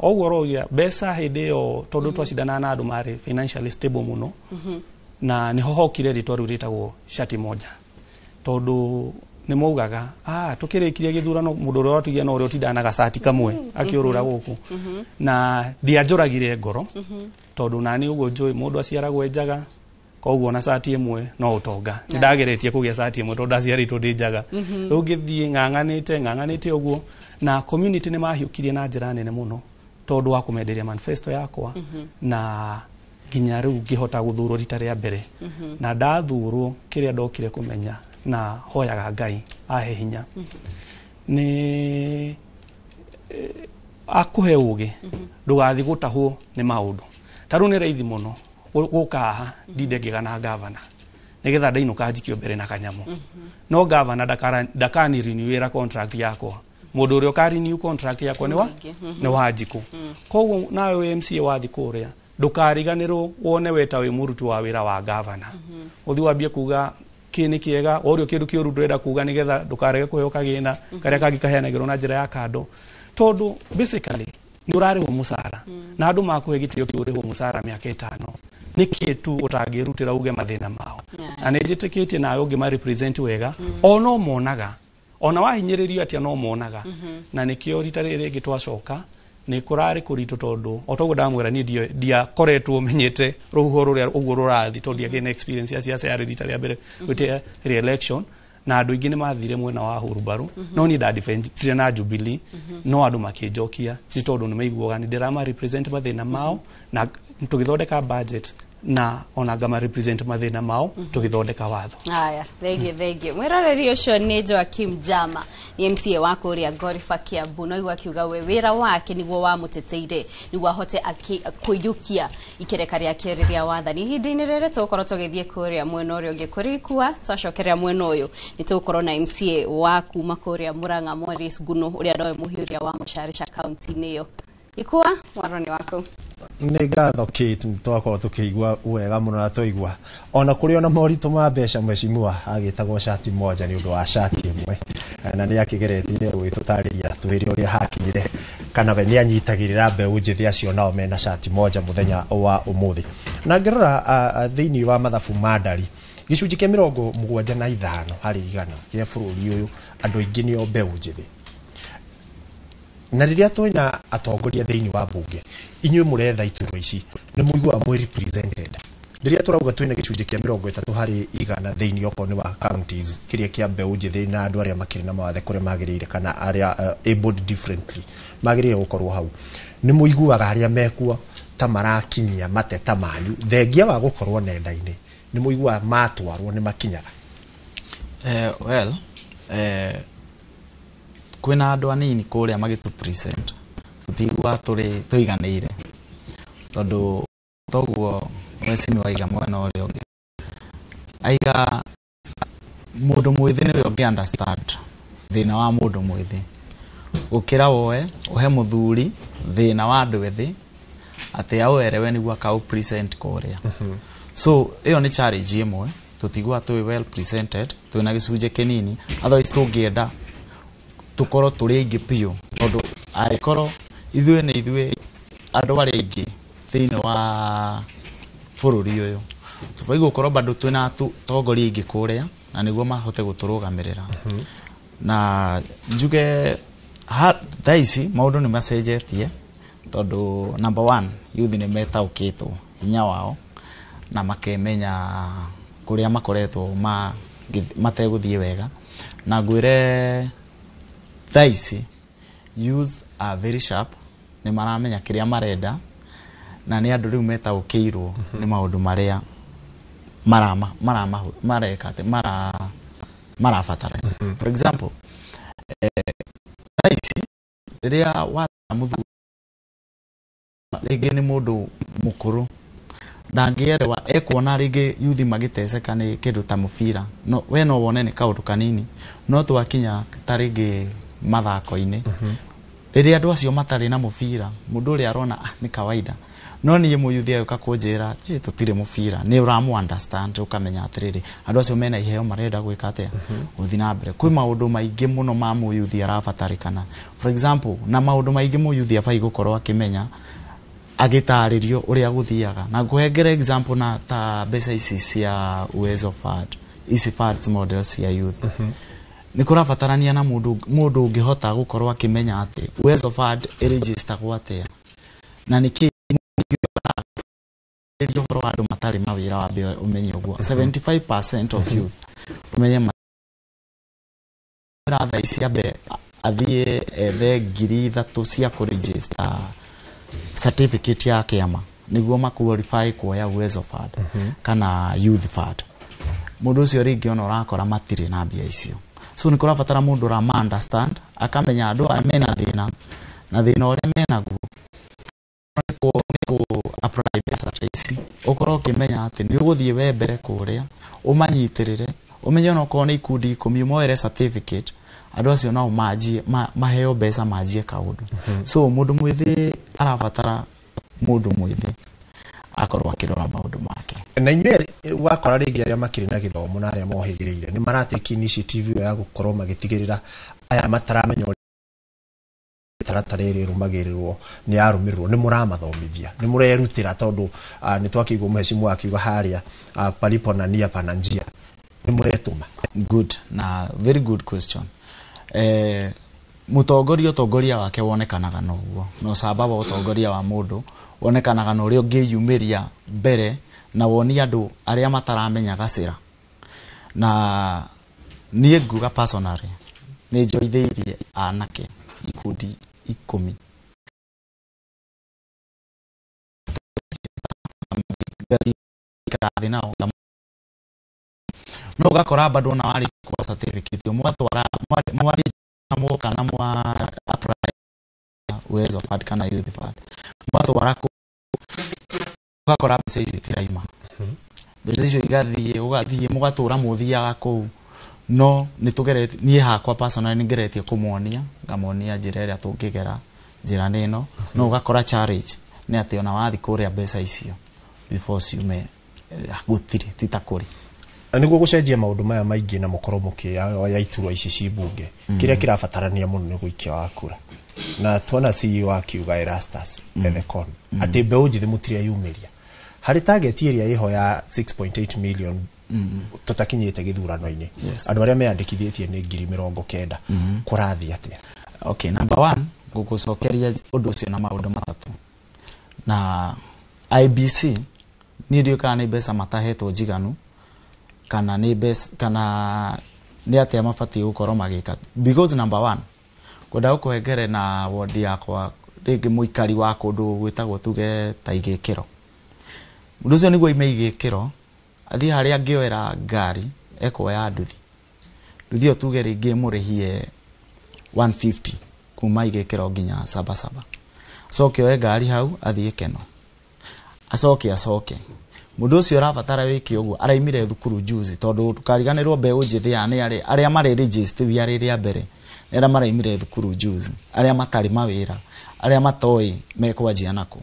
ũguo ũrogia mbeca hĩndĩ ĩyo, tondũ twacindanaga na andũ marĩ financially stable mũno, na nĩho hokire rĩtwa rĩu rĩtagwo Shati Moja, tondũ nĩ maugaga tũkĩrĩkirie gĩthurano mũndũ ũrĩa watugia no ũrĩa ũtindaga na gacati kamwe akĩũrũra gũkũ. Na ndianjũragire ngoro, tondũ nani ũguo njũĩ mũndũ aciaragwo e njaga, koguo na cati ĩmwe no ũtonga. Nĩ ndageretie kũgĩa cati ĩmwe tondũ ndaciarĩtwo ndĩ njaga. Rĩu ngĩthiĩ ng'ang'anĩte ng'ang'anĩte ũguo, na community nĩ mahiũkirie na njĩra nene mũno tondũ wa kũmenderia manifesto yakwa, na nginya rĩu ngĩhota gũthurwo rita rĩa mbere. Na ndathurwo, kĩrĩa ndokire kũmenya na hoyaga Ngai ahe hinya nĩ akũhe ũgĩ ndũgathiĩ gũtahwo nĩ maũndũ. Ta rĩu nĩ raithi mũno gũka haha ndinde ngĩgana gavana nĩgetha ndainũka njikio mbere na kanyamũ, no gavana ndakani renewĩra contract yakwa. Mũndũ ũrĩa ũka renew contract yakwa nĩ wa nĩ wa njikũ. Koguo nawe wĩ MCA wathiĩ kũrĩa ndũkariganĩrwo wone we ta wĩ mũruti wa wĩra wa gavana, ũthiĩ wambie kuga kĩ nĩ kĩega, worio kĩndũ kĩũru ndũrenda kuga nĩgetha ndũkarege kũheo kagĩna karĩa kangĩ kaheanagĩrwo na njĩra ya kando, tondũ basically nĩ ũrarĩhwo mũcara na andũ makũhe gĩtĩo kĩu ũrĩhwo mũcara mĩaka 5, nĩkĩ tu ũtangĩrutĩra uge mathĩna mao? Na nĩ njĩtĩkĩtie nawe ũngĩma represent wega, o no monaga ona wahinyĩrĩrio atĩa no monaga. Na nĩkĩo rita rĩrĩ rĩngĩ twacoka nĩ kũrarĩ kũritũ, tondũ o toguo ndamwĩra niĩ ndiakoretwo menyete rũhuho rũrĩa ũguo rũrathiĩ, tondũ ndiagĩ na experience ya siasa, yarĩ rita rĩa mbere gwĩtia re-election, na andũ aingĩ nĩ mathire mwena wa hurumbaru, no niĩ ndadefendire na Jubilee, no andũ makĩnjokia nĩ tondũ nĩ maiguaga nĩ ndĩrama represent mathĩna mao na tũgĩthondeka budget, na ona ngama represent mathĩna mao tũgĩthondeka watho. Haya, thengiũ, thengiũ mwĩroreri. Ũcio nĩ Joakim Jama, nĩ MCA wa kũrĩa Ngoriba Kiambu. No igua akiuga we wĩra wake nĩguo wamũteteire nĩguo ahote kũiyũkia ikereka rĩa kerĩ rĩa wathani. Ihinda-inĩ rĩrĩ tũgũkorwo tũgĩthiĩ kũrĩa mwena ũrĩa ũngĩ kũrĩ twacokerera mwena ũyũ nĩ tũgũkorwo na MCA wa kuma kũrĩa Murang'a, Morris Nguno, ũrĩa nowe mũhiũria wa mũcarica kaunti-inĩ ĩyo. Ikua mwaro nĩ waku. Nĩ ngatho Kate, nĩ twakorwo tũkĩigua wega mũno na twaigua ona kũrĩ ona moritũ ma mbeca, mheshimiwa agĩtagwo Shati Moja nĩ ũndũ wa shati ĩmwe, na nĩ akĩgeretie gũgĩtũtarĩria twĩre ũrĩa hakinyire kana we nĩ anyitagĩrĩra mbeũ njĩthĩ acio nao mena shati moja mũthenya wa ũmũthĩ. Na ngĩrora thĩinĩ wa mathabu ma ndari, gĩcunjĩ kĩa 75% gĩa bũrũri ũyũ andũ aingĩ nĩo mbeũ njĩthĩ, na rĩrĩa twĩna atongoria thĩinĩ wa mbunge, inyuĩ mũretha iturwa ici nĩ mũiguaga mwĩ represented? Rĩrĩa tũrauga twĩna gĩcunjĩ kĩa 30% thĩinĩ okorwo nĩ wa counties kĩrĩa kĩa mbeũ njĩthĩ na andũ arĩa makĩrĩ na mawathe kũrĩa magĩrĩire kana arĩa abled differently magĩrĩire gũkorwo hau, nĩ mũiguaga arĩa mekuo ta marakinyia mateta manyu thengia wa gũkorwo nenda-inĩ? Nĩ mũiguaga matwarwo nĩ makinyaga? Well, kwĩna andũ anini kũrĩa magĩtũ present, tũtiguaga tũrĩ tũiganĩire, tondũ toguo mheshimiwa aiga mwena ũrĩa ũngĩ aiga mũndũ mwĩthĩ nĩwe ũngĩ understand thĩna wa mũndũ mwĩthĩ gũkĩra woe ũhe mũthuri thĩna wa andũ ethĩ atĩ aũerewe nĩguo akaũ present kũrĩa. So ĩyo nĩ challenge ĩmwe, tũtiguaga twĩ well presented, twĩna gĩcunjĩ kĩnini. Otherwise tũngĩenda tũkorwo tũrĩ aingĩ biũ, tondũ angĩkorwo ithuĩ nĩ ithuĩ andũ arĩa aingĩ thĩinĩ wa bũrũri ũyũ, tũbatiĩ gũkorwo bado twĩna atongoria aingĩ kũrĩa na nĩguo mahote gũtũrũgamĩrĩra. Na njuge thaa ici maũndũ nĩ macenjetie, tondũ number one, youth nĩ metaũkĩtwo hinya wao na makemenya kũrĩa makoretwo mategũthiĩ wega, na ngwĩre thaa ici youth are very sharp, nĩ maramenya kĩrĩa marenda na nĩ andũ rĩu metaũkĩirwo nĩ maũndũ marĩa marama marama mareka atĩ marabatara. For example, Rĩrĩa wa mũthuri rĩngĩ nĩ mũndũ mũkũrũ ndangĩerewa, ekuona rĩngĩ yuthi magĩteceka nĩ kĩndũ ta mũbira, no we no wone nĩ kaũndũ kanini, no twakinya ta rĩngĩ mathako-inĩ, rĩrĩa andũ acio matarĩ na mũbira, mũndũ ũrĩa arona ah, nĩ kawaida. No niĩ mũyuthi agĩũka kũnjĩra tũtirĩ mũbira, nĩ ũramũ understand, ũkamenya atĩrĩrĩ, andũ acio mena iheo marenda gwĩka atĩa, gũthiĩ na mbere. Kwĩ maũndũ maingĩ mũno ma mũyuthi arabatarĩkana, for example, na maũndũ maingĩ mũyuthi abatiĩ gũkorwo akĩmenya agĩtarĩrio ũrĩa gũthiaga. Na ngũhengere example na ta mbeca ici cia Uwezo Fund, ici funds model cia youth, nĩ kũrabatarania na mũndũ ũngĩhota gũkorwo akĩmenya atĩ Uwezo Fund ĩrĩgistagwo atĩa na nĩkĩ ũhoro wa andũ matarĩ mawĩra, wambe ũmenye ũguo 75% of youth ũmenye thaa ici ambe athiĩ ethe 3,000 cia kũregister certificate ya kĩama nĩguo ma qualify kuoya Uwezo Fund kana Youth Fund. Mũndũ ũcio rĩngĩ ona ũrakora matirĩ na mbia icio, so nĩ kũrabatara mũndũ ũrama understand, akamenya andũ aya mena thĩna na thĩna ũrĩa menaguo nĩ kũ apply mbeca ta ici. Ũkorwo ũkĩmenya atĩ nĩ ũgũthiĩ we mbere kũrĩa ũmanyitĩrĩre, ũmenye onokorwo nĩ ikundi 10 moere certificate, andũ acio nao manjie maheo mbeca manjie kaũndũ. So mũndũ mwĩthĩ arabatara mũndũ mwĩthĩ akorwo akĩrora maũndũ make. Na inyuĩ wakora rĩngĩ arĩa makĩrĩ na gĩthomo na arĩa mohĩgĩrĩire nĩ maratake initiative ĩyo ya gũkorwo magĩtigĩrĩra aya mataramenya ũrĩa mĩtaratara ĩrĩa ĩrũmagĩrĩrwo nĩ yarũmĩrĩrwo, nĩ mũramathomithia, nĩ mũrerutĩra, tondũ nĩ twakĩigua mheshimiwa akiuga harĩa palipo na nia pana njia, nĩ mũretũma? Good, na very good question. Mũtongoria, ũtongoria wake wonekanaga na ũguo, na ũcamba wa ũtongoria wa mũndũ wonekanaga na ũrĩa ũngĩyumĩria mbere na wonie andũ arĩa mataramenya gacĩra. Na niĩ nguga personally nĩ njoithĩirie anake ikundi 10 ngathiĩ thĩ nao, no ũgakora bado ona warĩ kwa certificate mwatwara mwari mwoka na mwa apply Uwezo Fund kana Youth Fund, mwatwara kũ ũgakora mbeca icio itiraima, mbeca icio igathiĩ, ũgathiĩ mũgatũra mũthiaga kũu. No nĩ tũgeretie, niĩ hakwa personally nĩ ngeretie kũmonia, ngamonia njĩra ĩrĩa tũngĩgera, njĩra nĩ ĩno. No ũgakora challenge nĩ atĩ ona wathiĩ kũrĩa mbeca icio before ciume gũtirĩ ti ta kũrĩ. Nĩguo gũcenjia maũndũ maya maingĩ na mũkorwo mũkĩoya iturwa ici ci mbunge, kĩrĩa kĩrabatarania mũno nĩ gũikia wa kura, na tuona CEO akiuga Erastus Ethekon atĩ mbeũ njĩthĩ mũtireyumĩria harĩ target ĩrĩa ĩho ya 6.8 million tũtakinyĩte gĩthurano-inĩ. Andũ arĩa meyandĩkithĩtie nĩ 90,000. Kũrathiĩ atĩa? Okay, number one, ngũgũcokeria ũndũ ũcio na maũndũ matatũ. Na IEBC niĩ ndiũĩ kana nĩ mbeca matahetwo njiganu kana nĩ mbeca kana nĩ atĩa mabatiĩ gũkorwo magĩka, because number one, ngwenda gũkũhengere na wondi yakwa, rĩngĩ mũikari wa kũndũ gwĩtagwo tuge ta Igĩkĩro, mũndũ ũcio nĩguo aime Igĩkĩro athiĩ harĩa angĩoera ngari ekuoya nduthi, nduthi ĩyo tuge rĩngĩ ĩmũrĩhie 150 kuma Igĩkĩro nginya Sabasaba, acoke oe ngari hau athiĩ Keno, acoke acoke. Mũndũ ũcio ũrabatara wĩke ũguo araimire thukuru juzi, tondũ ndũkariganĩrwo mbeũ njĩthĩ ya nĩ arĩa arĩa marĩ register arĩ rĩa mbere nĩ arĩa maraimire thukuru juzi, arĩa matarĩ mawĩra, arĩa matoĩ mekwanjia nakũ.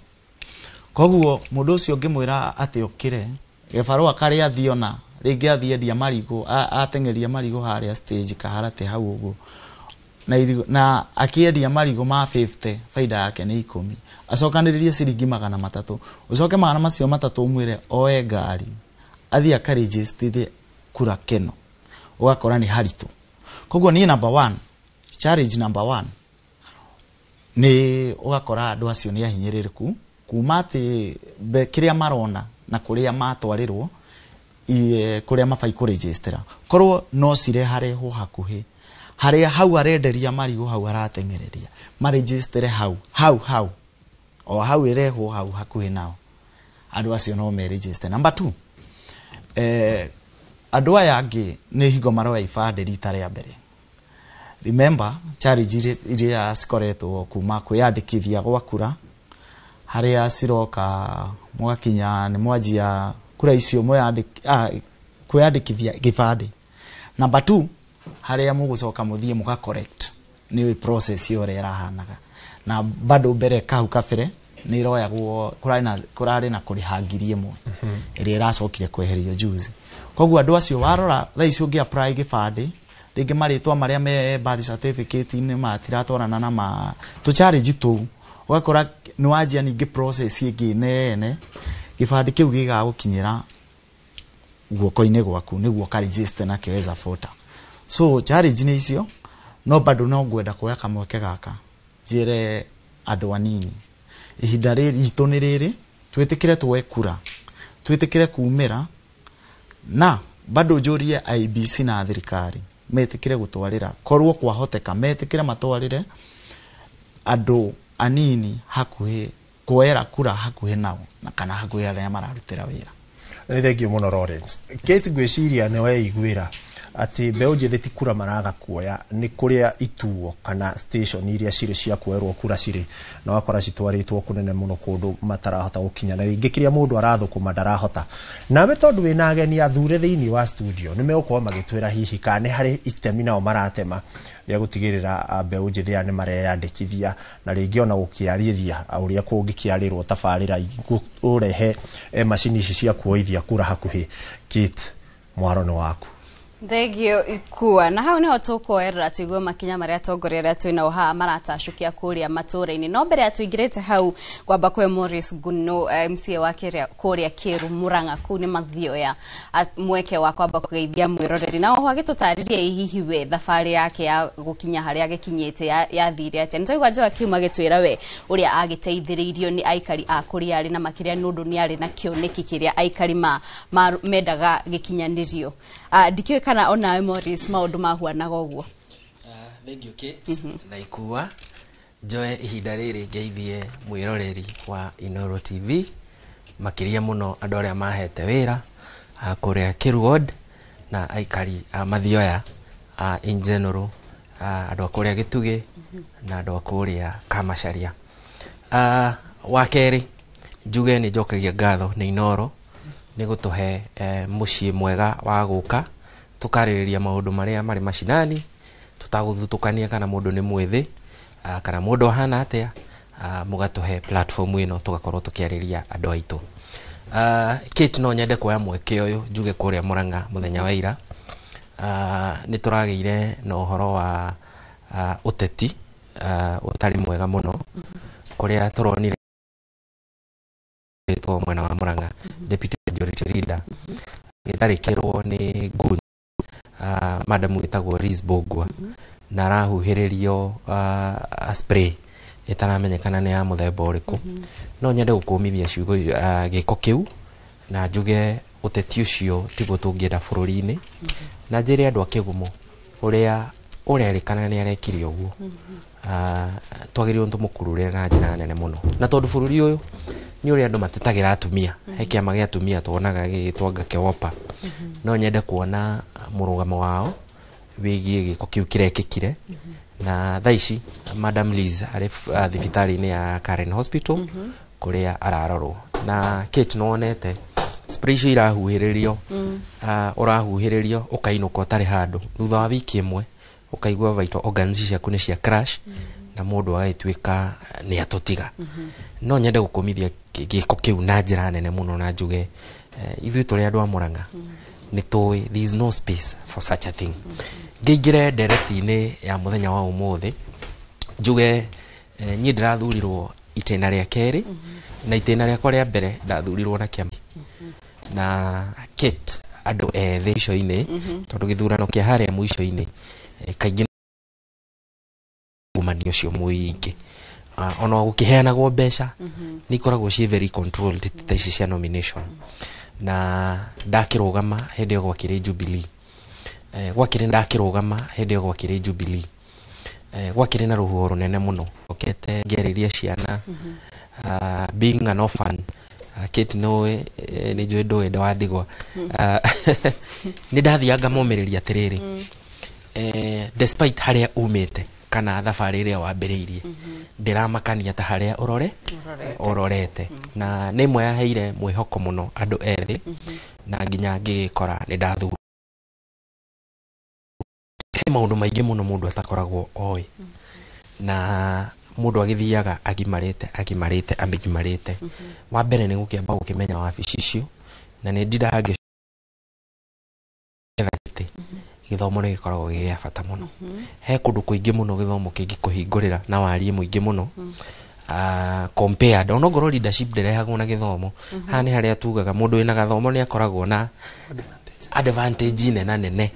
Koguo mũndũ ũcio ũngĩmwĩra atĩ okĩre gĩbarũa karĩa athiĩ, ona rĩngĩ athiĩ endia marigũ, ateng'eria marigũ harĩa stage Kaharate hau ũguo, na irigũ, na akĩendia marigũ ma 50 baida yake nĩ 10, acokanĩrĩrie ciringi 300, ũcoke magana macio matatũ ũmwĩre oe ngari athiĩ akarejistithie kura Keno, ũgakora nĩ haritũ. Koguo niĩ number one, challenge number one nĩ ũgakora andũ acio nĩ ahinyĩrĩrĩku kuma atĩ kĩrĩa marona na kũrĩa matwarĩrwo kũrĩa mabatiĩ kũrejistĩra, korwo no cireharehwo hakuhĩ harĩa hau arenderia marigũ, hau arateng'ereria, marejistere hau hau hau, o hau ĩrehwo hau hakuhĩ nao, andũ acio no merejiste. Number two, andũ aya angĩ nĩ hingo maroya ibandĩ rita rĩa mbere. Remember challenge iria cikoretwo kuma kwiyandikithia gwa kura haria ciroka mugakinya ni mwanjia kura icio kwiyandikithia gibandi. Number 2 haria mugucoka muthie muka correct ni process yore irahanaga na bado mbere kau kabere ni iroyagwo kurari na kuriha 1,000 iria iracokire kweherio juzi. Koguo andu acio warora thaa icio ungi apply gibandi ringi maritwa maria me birth certificate ni matiratwarana na ma tu challenge tu ugakora ni wanjia ningi process ingi nene gibandi kiu gigagukinyira guoko-ini gwaku niguo ka register na kio as a voter. So challenge ni icio no bado no ngwenda kuoya kamweke gaka njire andu anini ihinda riri itu ni riri twitikire tuoe kura twitikire kumira na bado njurie IEBC na thirikari metikire gutwarira korwo kwahoteka metikire matwarire andu anini hakuhi kuoera kura hakuhi nao na kana hakuhi aria mararutira wira. Ni thengiũ mũno Lawrence. Kate ngwĩciria nĩ weiguĩra atĩ mbeũ njĩthĩ ti kura maraga kuoya nĩ kũrĩa ituo kana station iria cirĩ cia kuoerwo kura cirĩ na wakora citwarĩtwo kũnene mũno kũndũ matarahota gũkinya na rĩngĩ kĩrĩa mũndũ arathũkũma ndarahota. Nawe tondũ wĩna ageni athure thĩinĩ wa studio nĩ megũkorwo magĩtwĩra hihi kana nĩ harĩ itemi nao maratema rĩa gũtigĩrĩra mbeũ njĩthĩ aya nĩ mareyandĩkithia na rĩngĩ ona gũkĩarĩria ũrĩa kũngĩkĩarĩrwo tabarĩra ũrehe macini ici cia kuoithia kura hakuhĩ. Kate, mwaro nĩ waku. Thengio ikua na hau niho tukuoerera tuigue makinya maria atongoria aria twinao haha maratacukia kuria matura-ini. No mbere ya tuingirite hau kwamba kwe Maurice Guno MCA wa kuria Kiru Murang'a kuu ni mathioya mweke wa kwamba kugeithia mwiroreri na oho agitutariria hihi we thabari yake ya gukinya haria agikinyite yathire atia. Ni twaigua Joa akiuma agitwira we uria agiteithĩrĩirio ni aikari a kuria ari na makiria nundu ni ari na kioneki kiria aikari ma mendaga gikinyanirio. Ndikiũĩ kana onawe Maurice maundu mahuanaga ũguo. Thank you Kate. Na ikua njoe ihinda rĩrĩ ngeithie mwĩroreri wa Inooro TV makĩria mũno andũ arĩa mahete wĩra kũrĩa Kĩru Ward na aikari a Mathioya in general andũ a kũrĩa Gĩtugĩ na andũ a kũrĩa Kamacharia. Wa kerĩ njuge nĩ njokagia ngatho nĩ Inooro nĩ gũtũhe mũciĩ mwega wa gũka tukarĩrĩria maũndũ marĩa marĩ macinani tutagũthutũkania kana mũndũ nĩ mwĩthĩ kana mũndũ ahana atĩa, mũgatũhe platform ĩno tũgakorwo tũkĩarĩria andũ aitũ. Kate, no nyende kuoya mweke ũyũ njuge kũrĩa Murang'a mũthenya wa ira nĩ tũragĩire na ũhoro wa ũteti ũtarĩ mwega mũno kũrĩa tũronire mwena wa Murang'a deputy majority leader gĩtharĩkĩrwo nĩ goon madamu ĩtagwo Liz Bogwa na arahuhĩrĩrio spray ĩtaramenyekana nĩ ya mũthemba ũrĩkũ. No nyende gũkũmithia ciugo gĩko kĩu na njuge ũteti ũcio tiguo tũngĩenda bũrũri-inĩ na njĩre andũ a Kĩgumo ũrĩa ũrerĩkana nĩ arekire ũguo twagĩrĩirwo tũmũkurure na njĩra nene mũno na tondũ bũrũri ũyũ nĩ ũrĩa andũ matetagĩra atumia he kĩama gĩa atumia tuonaga gĩgĩtwo anga kĩwopa. No nyende kuona mũrũgamo wao wĩgiĩ gĩko kĩu kĩrekĩkire na thaa ici Madam Liz arĩ thibitarĩ-inĩ ya Karen Hospital kũrĩa ararorwo. Na Kate, nĩwonete spray icio irahuhĩrĩrio ũrahuhĩrĩrio ũkainũka ũtarĩ handũ thutha wa wiki ĩmwe ũkaigua vital organs ciaku nĩ cia crash na mũndũ agagĩtuĩka nĩ atũtiga. No nyende gũkũmithia gĩko kĩu na njĩra nene mũno na njuge ithuĩ tũrĩ andũ a Murang'a nĩ tũĩ there is no space for such a thing. Ngĩingĩre ndereti-inĩ ya mũthenya wa ũmũthĩ njuge niĩ ndĩrathurirwo itĩna rĩa kerĩ na itĩna rĩakwa rĩa mbere ndathurirwo na kĩama na Kate andũ ethĩ mũico-inĩ tondũ gĩthurano kĩa harĩa mũico-inĩ kaingĩ ungumania ũcio mũingĩ ona gũkĩheanagwo mbeca nĩ ikoragwo ciĩ very controlled ta ici cia nomination. Na ndakĩrũgama hĩndĩ ĩyo gwakĩrĩ Jubilee gwakĩrĩ ndakĩrũgama hĩndĩ ĩyo gwakĩrĩ Jubilee gwakĩrĩ na rũhuho rũnene mũno okete ngĩarĩria ciana being an orphan Kate nĩũĩ nĩ njũĩ ndũĩ ndowandigwa nĩ ndathiaga ngamomĩrĩria atĩrĩrĩ Despite harĩa umĩte kana thabarĩ ĩrĩa wambĩrĩirie, ndĩramakania ta harĩa ũrore ũrorete, na nĩ ĩmwe yaheire mwĩhoko mũno andũ ethĩ, na nginya ngĩgĩkora nĩ ndathurwo. He maũndũ maingĩ mũno mũndũ atakoragwo oĩ, na mũndũ agĩthiaga agimarĩte agimarĩte agimarĩte. Wa mbere nĩ gũkĩamba gũkĩmenya wabici icio, na nĩ ndindaga ngĩetha gĩtĩ. Gĩthomo nĩ gĩkoragwo gĩ gĩa bata mũno. He kũndũ kũingĩ mũno gĩthomo kĩngĩkũhingũrĩra na warie mũingĩ mũno, compared onokorwo leadership ndĩrehagwo na gĩthomo. Haha nĩ harĩa tugaga mũndũ wĩna gathomo nĩ akoragwo na advantage nena nene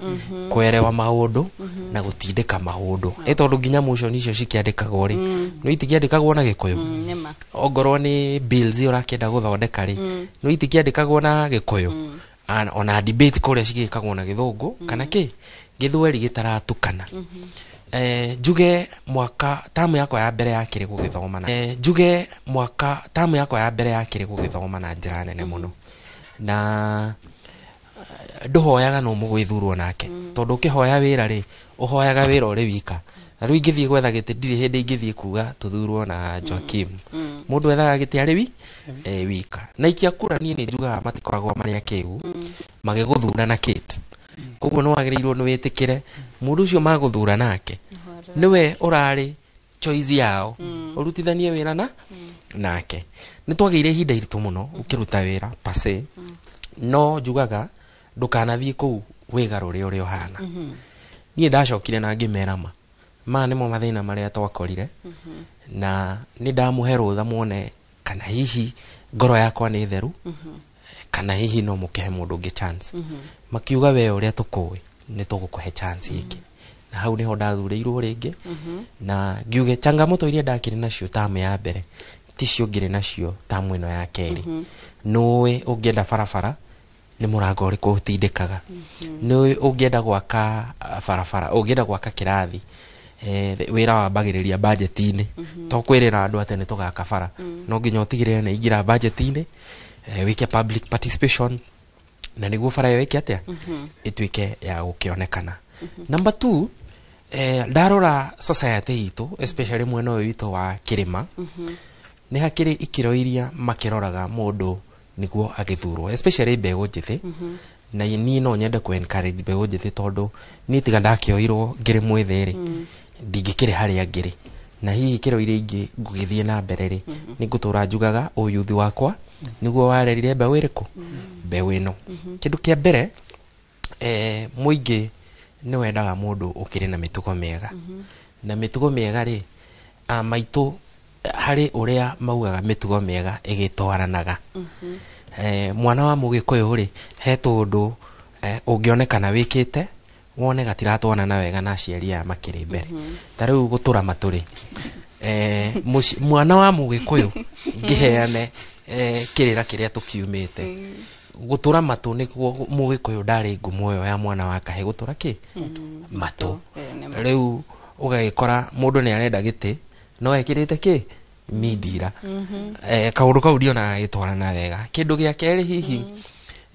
kwerewa maũndũ na gũtindĩka maũndũ, ĩ tondũ nginya motion icio cikĩandĩkagwo rĩ, no itikĩandĩkagwo na Gĩkũyũ. Nĩma. Ongorwo nĩ bills ũrakĩenda gũthondeka rĩ, no itikĩandĩkagwo na Gĩkũyũ. Ona debate kũrĩa cigĩkagwo na Gĩthũngũ kana kĩ Gĩthweri gĩtaratukana. Njuge mwaka tamu yakwa ya mbere yakĩrĩ gũgĩthoma na njuge mwaka tamu yakwa ya mbere yakĩrĩ gũgĩthoma na njĩra nene mũno, na ndũhoyaga no mũgwĩthurwo nake, tondũ ũkĩhoya wĩra rĩ, ũhoyaga wĩra ũrĩ wika. Na rĩu ingĩthiĩ gwetha gĩtĩ, ndirĩ hĩndĩ ingĩthiĩ kuga tũthurwo na Joakim. Mũndũ ethaga gĩtĩ arĩ wi wika. Na ikia kura niĩ nĩ njugaga matikoragwo marĩ akĩgu magĩgũthura na Kate, koguo nĩ wagĩrĩirwo nĩ wĩtĩkĩre mũndũ ũcio magũthura nake nĩwe ũrarĩ choice yao, ũrutithanie wĩra na nake. Nĩ twagĩire ihinda iritũ mũno ũkĩruta wĩra pase, no njugaga ndũkanathiĩ kũu wĩgarũre ũrĩa ũhana. Niĩ ndacokire na ngĩmera ma maya nĩmo mathĩna marĩa twakorire, na nĩ ndamũhe rũtha muone kana hihi ngoro yakwa nĩ theru, kana hihi no mũkĩhe mũndũ ũngĩ chance. Makiuga we ũrĩa tũkũĩ nĩ tũgũkũhe chance ĩngĩ, na hau nĩho ndathurĩirwo rĩngĩ. Na ngiuge changamoto iria ndakĩrĩ nacio tamu ya mbere ticio ngĩrĩ nacio tamu ĩno ya kerĩ. Nũĩ ũngĩenda barabara nĩ mũrango ũrĩkũ ũtindĩkaga, nĩũĩ ũngĩenda gwaka barabara, ũngĩenda gwaka kĩrathi, wĩra wambagĩrĩria budget-inĩ. To kwĩrĩra andũ atĩ nĩ tũgaka bara, no nginya ũtigĩrĩre nĩ ingĩra budget-inĩ, wĩke public participation na nĩguo bara ĩyo ĩke atĩa, ĩtuĩke ya gũkĩonekana. Number 2, ndarora society itũ, especially mwena ũyũ witũ wa kĩrĩma, nĩ hakĩrĩ ikĩro iria makĩroraga mũndũ nĩguo agĩthurwo, especially mbeũ njĩthĩ. Na niĩ no nyende kũ encourage mbeũ njĩthĩ, tondũ niĩ tiga ndakĩoirwo ngĩrĩ mwĩthĩ rĩ, ndingĩkĩrĩ harĩa ngĩrĩ, na hihi ikĩro iria ingĩ ngũgĩthiĩ na mbere rĩ, nĩ ngũtũra njugaga ũyuthi wakwa nĩguo warerire mbeũ ĩrĩkũ, mbeũ ĩno. Kĩndũ kĩa mbere, mũingĩ nĩ wendaga mũndũ ũkĩrĩ na mĩtugo mĩega. Na mĩtugo mĩega rĩ, maitũ harĩ ũrĩa maugaga mĩtugo mĩega ĩgĩtwaranaga. Mwana wa Mũgĩkũyũ rĩ, he tũndũ ũngĩonekana wĩkĩte wone gatiratwarana wega na aciari aya makĩrĩ mbere. Ta rĩu gũtũra matũ rĩ, mwana wa Mũgĩkũyũ ngĩheane kĩrĩra kĩrĩa tũkiumĩte, gũtũra matũ nĩguo Mũgĩkũyũ ndarĩ ngumo ĩyo ya mwana wa kahĩ gũtũra kĩ matũ. Rĩu ũgagĩkora mũndũ nĩ arenda gĩtĩ no ekĩrĩte kĩ mindira. Kaũndũ kau ndionaga gagĩtwarana wega. Kĩndũ gĩa kerĩ, hihi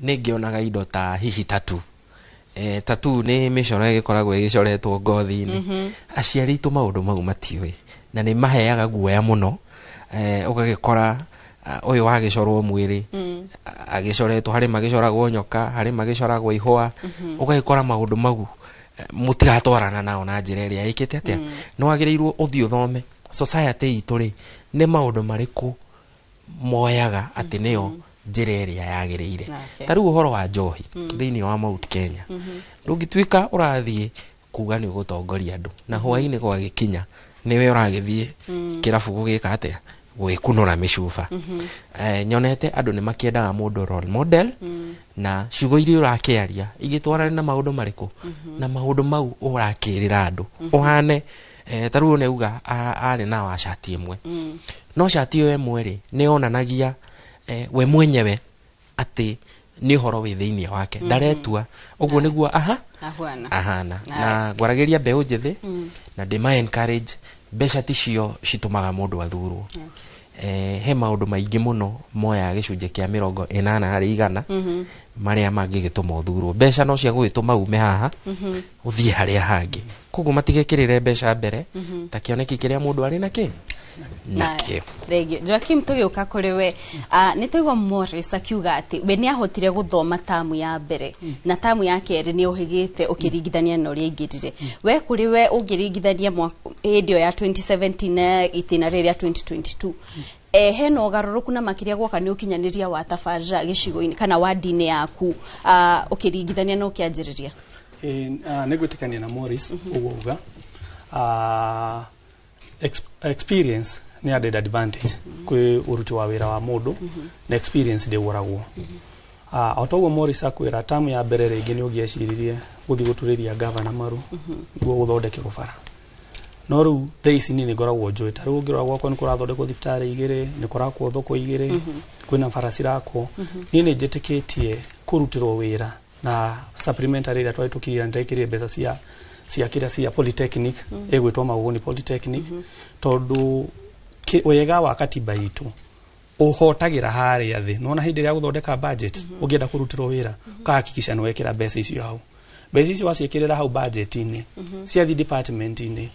nĩ ngĩonaga indo ta hihi tatu. Tatu nĩ mĩcoro ĩgĩkoragwo ĩgĩcoretwo ngothi-inĩ. Aciari aitũ maũndũ mau matiũĩ na nĩ maheaga guoya mũno. Ũgagĩkora ũyũ wagĩcorwo mwĩrĩ, agĩcoretwo, harĩ magĩcoragwo nyoka, harĩ magĩcoragwo ihũa. Ũgagĩkora maũndũ mau mũtiratwarana nao na njĩra ĩrĩa ĩkĩte atĩa. Nĩ wagĩrĩirwo ũthiĩ ũthome society itũ rĩ, nĩ maũndũ marĩkũ moyaga atĩ nĩyo njĩra ĩrĩa yagĩrĩire. Ta rĩu ũhoro wa njohi thĩinĩ wa Mount Kenya, ndũngĩtuĩka ũrathiĩ kuga nĩ ũgũtongoria andũ na hwaĩ-inĩ gwagĩkinya nĩwe ũragĩthiĩ kĩrabu gũgĩka atĩa, gwĩkunũra mĩcuba. Nyonete andũ nĩ makĩendaga mũndũ role model, na ciugo iria ũrakĩaria igĩtwarane na maũndũ marĩkũ, na maũndũ mau ũrakĩrĩra andũ ũhane. Ta rĩu nĩ auga arĩ na wa cati ĩmwe, no cati ĩyo ĩmwe rĩ, nĩ yonanagia we mwenyewe atĩ nĩ ũhoro wĩ thĩinĩ wake, ndaretua ũguo nĩguo aha ahana. Na ngwaragĩria mbeũ njĩthĩ na ndĩma encourage, mbeca ticio citũmaga mũndũ athurwo. He maũndũ maingĩ mũno moyaga gĩcunjĩ kĩa 80%, marĩa mangĩgĩtũma ũthurwo. Mbeca no cia gũgĩtũma ume haha ũthiĩ harĩa hangĩ. Koguo matigĩkĩrĩre mbeca mbere, ta kĩoneki kĩrĩa mũndũ arĩ nakĩ nakĩo. Thengio. Joakim, tũgĩũka kũrĩ we, nĩ twaigua Morris akiuga atĩ we nĩ ahotire gũthoma tamu ya mbere na tamu ya kerĩ nĩ ũhĩgĩte ũkĩringithania na ũrĩa aingĩrire. We kũrĩ we ũngĩringithania hĩndĩ ĩyo ya 2017 na itĩna rĩrĩa 2022, hena ũgarũrũku na makĩria gwoka nĩ ũkinyanĩria wa tabarĩra gĩcigo-inĩ kana wadi-inĩ yaku, ũkĩringithania na ũkĩanjĩrĩria? Nĩ gwĩtĩkania na Morris ũguo uga. Experience nĩ added advantage kwĩ ũruti wa wĩra wa mũndũ, na experience ndĩgũragwo. O toguo Morris akwĩra, tamu ya mbere rĩngĩ nĩ ũngĩeciririe gũthiĩ gũturĩria gavana maru nĩguo gũthondekerwo bara, no rĩu thaa ici niĩ nĩ ngoragwo njũĩ. Ta rĩu ũngĩrora gwakwa nĩ kũrathondekwo thibitarĩ 2, nĩ kũrakwo thoko 2, kwĩna bara cirakwo. Niĩ nĩ njĩtĩkĩtie kũrutĩrwo wĩra na supplementary ĩrĩa twahĩtũkirie, ndekĩrire mbeca cia kĩrĩa cia polytechnic, ĩgwĩtwo Magũgũni Polytechnic, tondũ wega wa katiba itũ ũhotagĩra harĩa thĩ. Nona hĩndĩ ĩrĩa gũthondeka budget, ũngĩenda kũrutĩrwo wĩra, ũkahakikisha nĩ wekĩra mbeca icio hau. Mbeca icio waciĩkĩrĩra hau budget-inĩ, ciathi department-inĩ,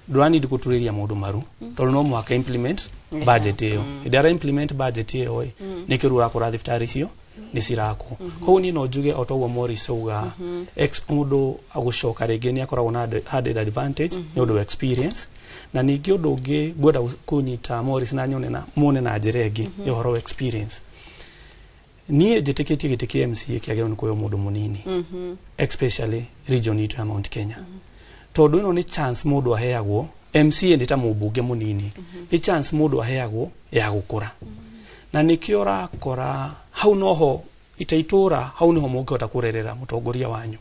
ndũranidi gũturĩria mũndũ maru, tondũ no mũhaka implement budget ĩyo. Hĩndĩ ĩrĩa implement budget ĩyo ĩ, nĩkĩo rĩu ũrakora thibitarĩ icio nĩ cirakwo. Koguo niĩ no njuge o toguo Morris auga, mũndũ agũcoka rĩngĩ nĩ akoragwo na added advantage nĩ ũndũ wa experience. Na ningĩ ũndũ ũngĩ ngwenda kũnyita Morris na nyone na muone na njĩra ĩngĩ ya ũhoro wa experience, niĩ njĩtĩkĩtie gĩtĩ kĩa MCA kĩagĩrĩirwo nĩ kũheo mũndũ mũnini, especially region itũ ya Mount Kenya, tondũ ĩno nĩ chance mũndũ aheagwo. MCA nĩ ta mũmbunge mũnini, nĩ chance mũndũ aheagwo ya gũkũra, na nĩkĩo ũrakora hau noho ita itũra, hau niho mũngĩhota kũrerera mũtongoria wanyu,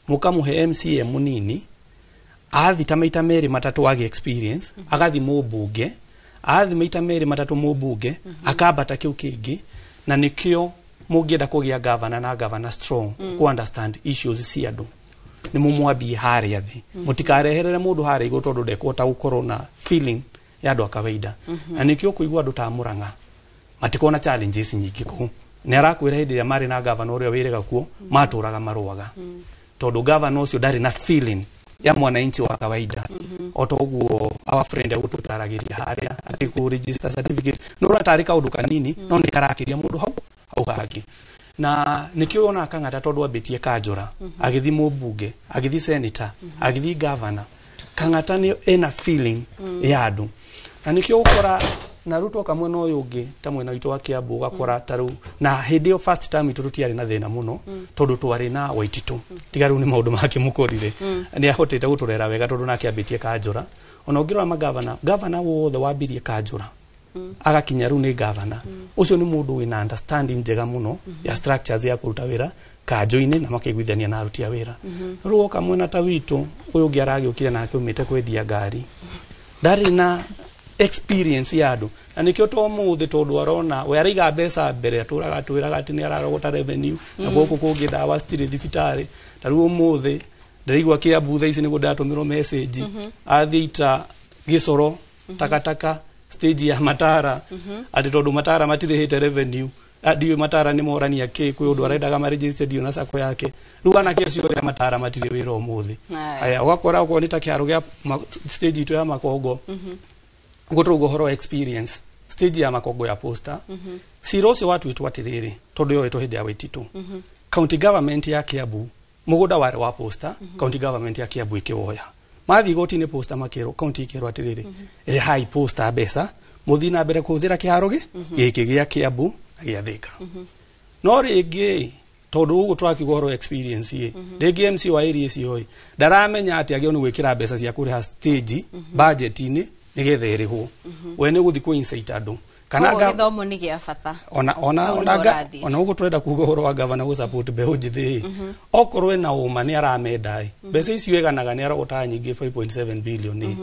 mũkamũhe MCA mũnini athi ta maita merĩ matatũ agĩ experience, agathi mũmbunge, athi maita merĩ matatũ mũmbunge, akambata kĩu kĩngĩ. Na nĩkĩo mũngĩenda kũgĩa gavana na gavana strong, ku understand issues cia andũ, nĩ mũmwambie harĩa thĩ. Mũtikareherere mũndũ harĩa igũrũ, tondũ ndekũhota gũkorwo na feeling ya andũ a kawaida. Na nĩkĩo kũigua andũ ta Murang'a matikorwo na challenges nyingĩ kũu. Nĩ arakwĩra hĩndĩ ĩrĩa marĩ na gavana ũrĩa wĩrĩga kuo, matũraga marũaga, tondũ gavana ũcio ndarĩ na feeling ya mwananchi wa kawaida. O toguo our friend agũtũtaragĩria harĩa atĩ kũ register certificate nĩ ũratarĩ kaũndũ kanini, no nĩ karakĩria mũndũ hau hau hangĩ. Na nĩkĩo wonaga Kang'ata, tondũ ambĩtie kanjũra, agĩthi mũmbunge, agĩthi senator, agĩthi gavana. Kang'ata nĩ ena feeling ya andũ, na nĩkĩo ũkora na rĩu twoka mwena ũyũ ũngĩ, ta mwena witũ wa Kiambu, ũgakora ta rĩu na hĩndĩ ĩyo first time itũ tũtiarĩ na thĩna mũno, tondũ twarĩ na Waititũ. Tiga rĩu nĩ maũndũ make mũkorire, nĩ ahotete gũtũrera wega, tondũ nake ambĩtie kanjũra. Ona ũngĩrora magavana, gavana wothe wambirie kanjũra agakinya rĩu nĩ gavana, ũcio nĩ mũndũ wĩna understanding njega mũno ya structures ya kũruta wĩra kanjũ-inĩ, na makaiguithania na aruti a wĩra. Rĩu woka mwena ta witũ, ũyũ ũngĩ aragĩũkire nake umĩte kwendia ngari, ndarĩ na experience ya andũ. Na nĩkĩo to mũthĩ, tondũ arona we araiga mbeca mbere, atũraga atwĩraga atĩ nĩ ararogota revenue na gũkũ kũngĩ ndawa citirĩ thibitarĩ. Ta rĩu ũmũthĩ ndĩraigua Kiambu thaa ici nĩguo ndatũmĩrwo message, athiĩ ita gĩcoro takataka stage ya Matara, atĩ tondũ Matara matirĩhĩte revenue. Ndiũĩ Matara nĩ morania kĩ, kwĩ ũndũ arendaga maregistered na sacco yake. Rĩu anake acio othe a Matara matirĩ wĩra ũmũthĩ. Aya, ũgakora okorwo nĩ ta kĩharo gĩa stage itũ ya Makongo, ũguo tũrauga ũhoro wa experience, stage ya Makongo ya Posta, cira ũcio watuĩtwo atĩrĩrĩ, tondũ yoetwo hĩndĩ ya Waititũ, county government ya Kiambu, mũgũnda warĩ wa Posta, county government ya Kiambu ĩkĩwoya. Mathiĩ igoti-inĩ Posta makĩrwo, county ĩkĩrwo atĩrĩrĩ, rĩhai Posta mbeca mũthiĩ na mbere kũhũthĩra kĩharo gĩkĩ gĩa Kiambu na gĩa Thĩka. No rĩngĩ tondũ ũguo tũrakiuga ũhoro wa experience ĩ, rĩngĩ MC wa area icio ĩ ndaramenya atĩ agĩrĩirwo nĩ gwĩkĩra mbeca cia kũrĩha stage budget-inĩ nĩgetha ĩrĩhwo. We nĩ gũthiĩ kũ incite andũ kana Koguo gĩthomo nĩ gĩa bata. Ona Hau ona nĩho ũrathiĩ. Ona ũguo tũrenda kuga ũhoro wa gavana gũ support mbeũ njĩthĩ ĩ, okorwo ena ũma nĩ aramenda ĩ, mbeca icio ĩganaga nĩ arogotaga nyingĩ 5.7 billion ĩ,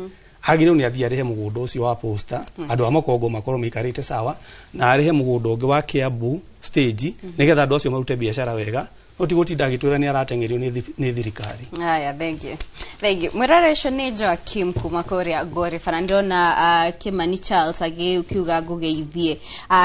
agĩrĩirwo nĩ athiĩ arĩhe mũgũnda ũcio wa Posta, andũ a Makongo makorwo maikarĩte sawa, na arĩhe mũgũnda ũngĩ wa Kiambu stage, nĩgetha andũ acio marute biacara wega. No ti gũtinda agĩtwĩra nĩ arateng'erio nĩ thirikari. Haya, thank you. Thank you. Mwĩrore ũcio nĩ Joakim kuma kũrĩa Ngorĩba, na ndĩrona Kimani Charles agĩkiuga ngũgeithie.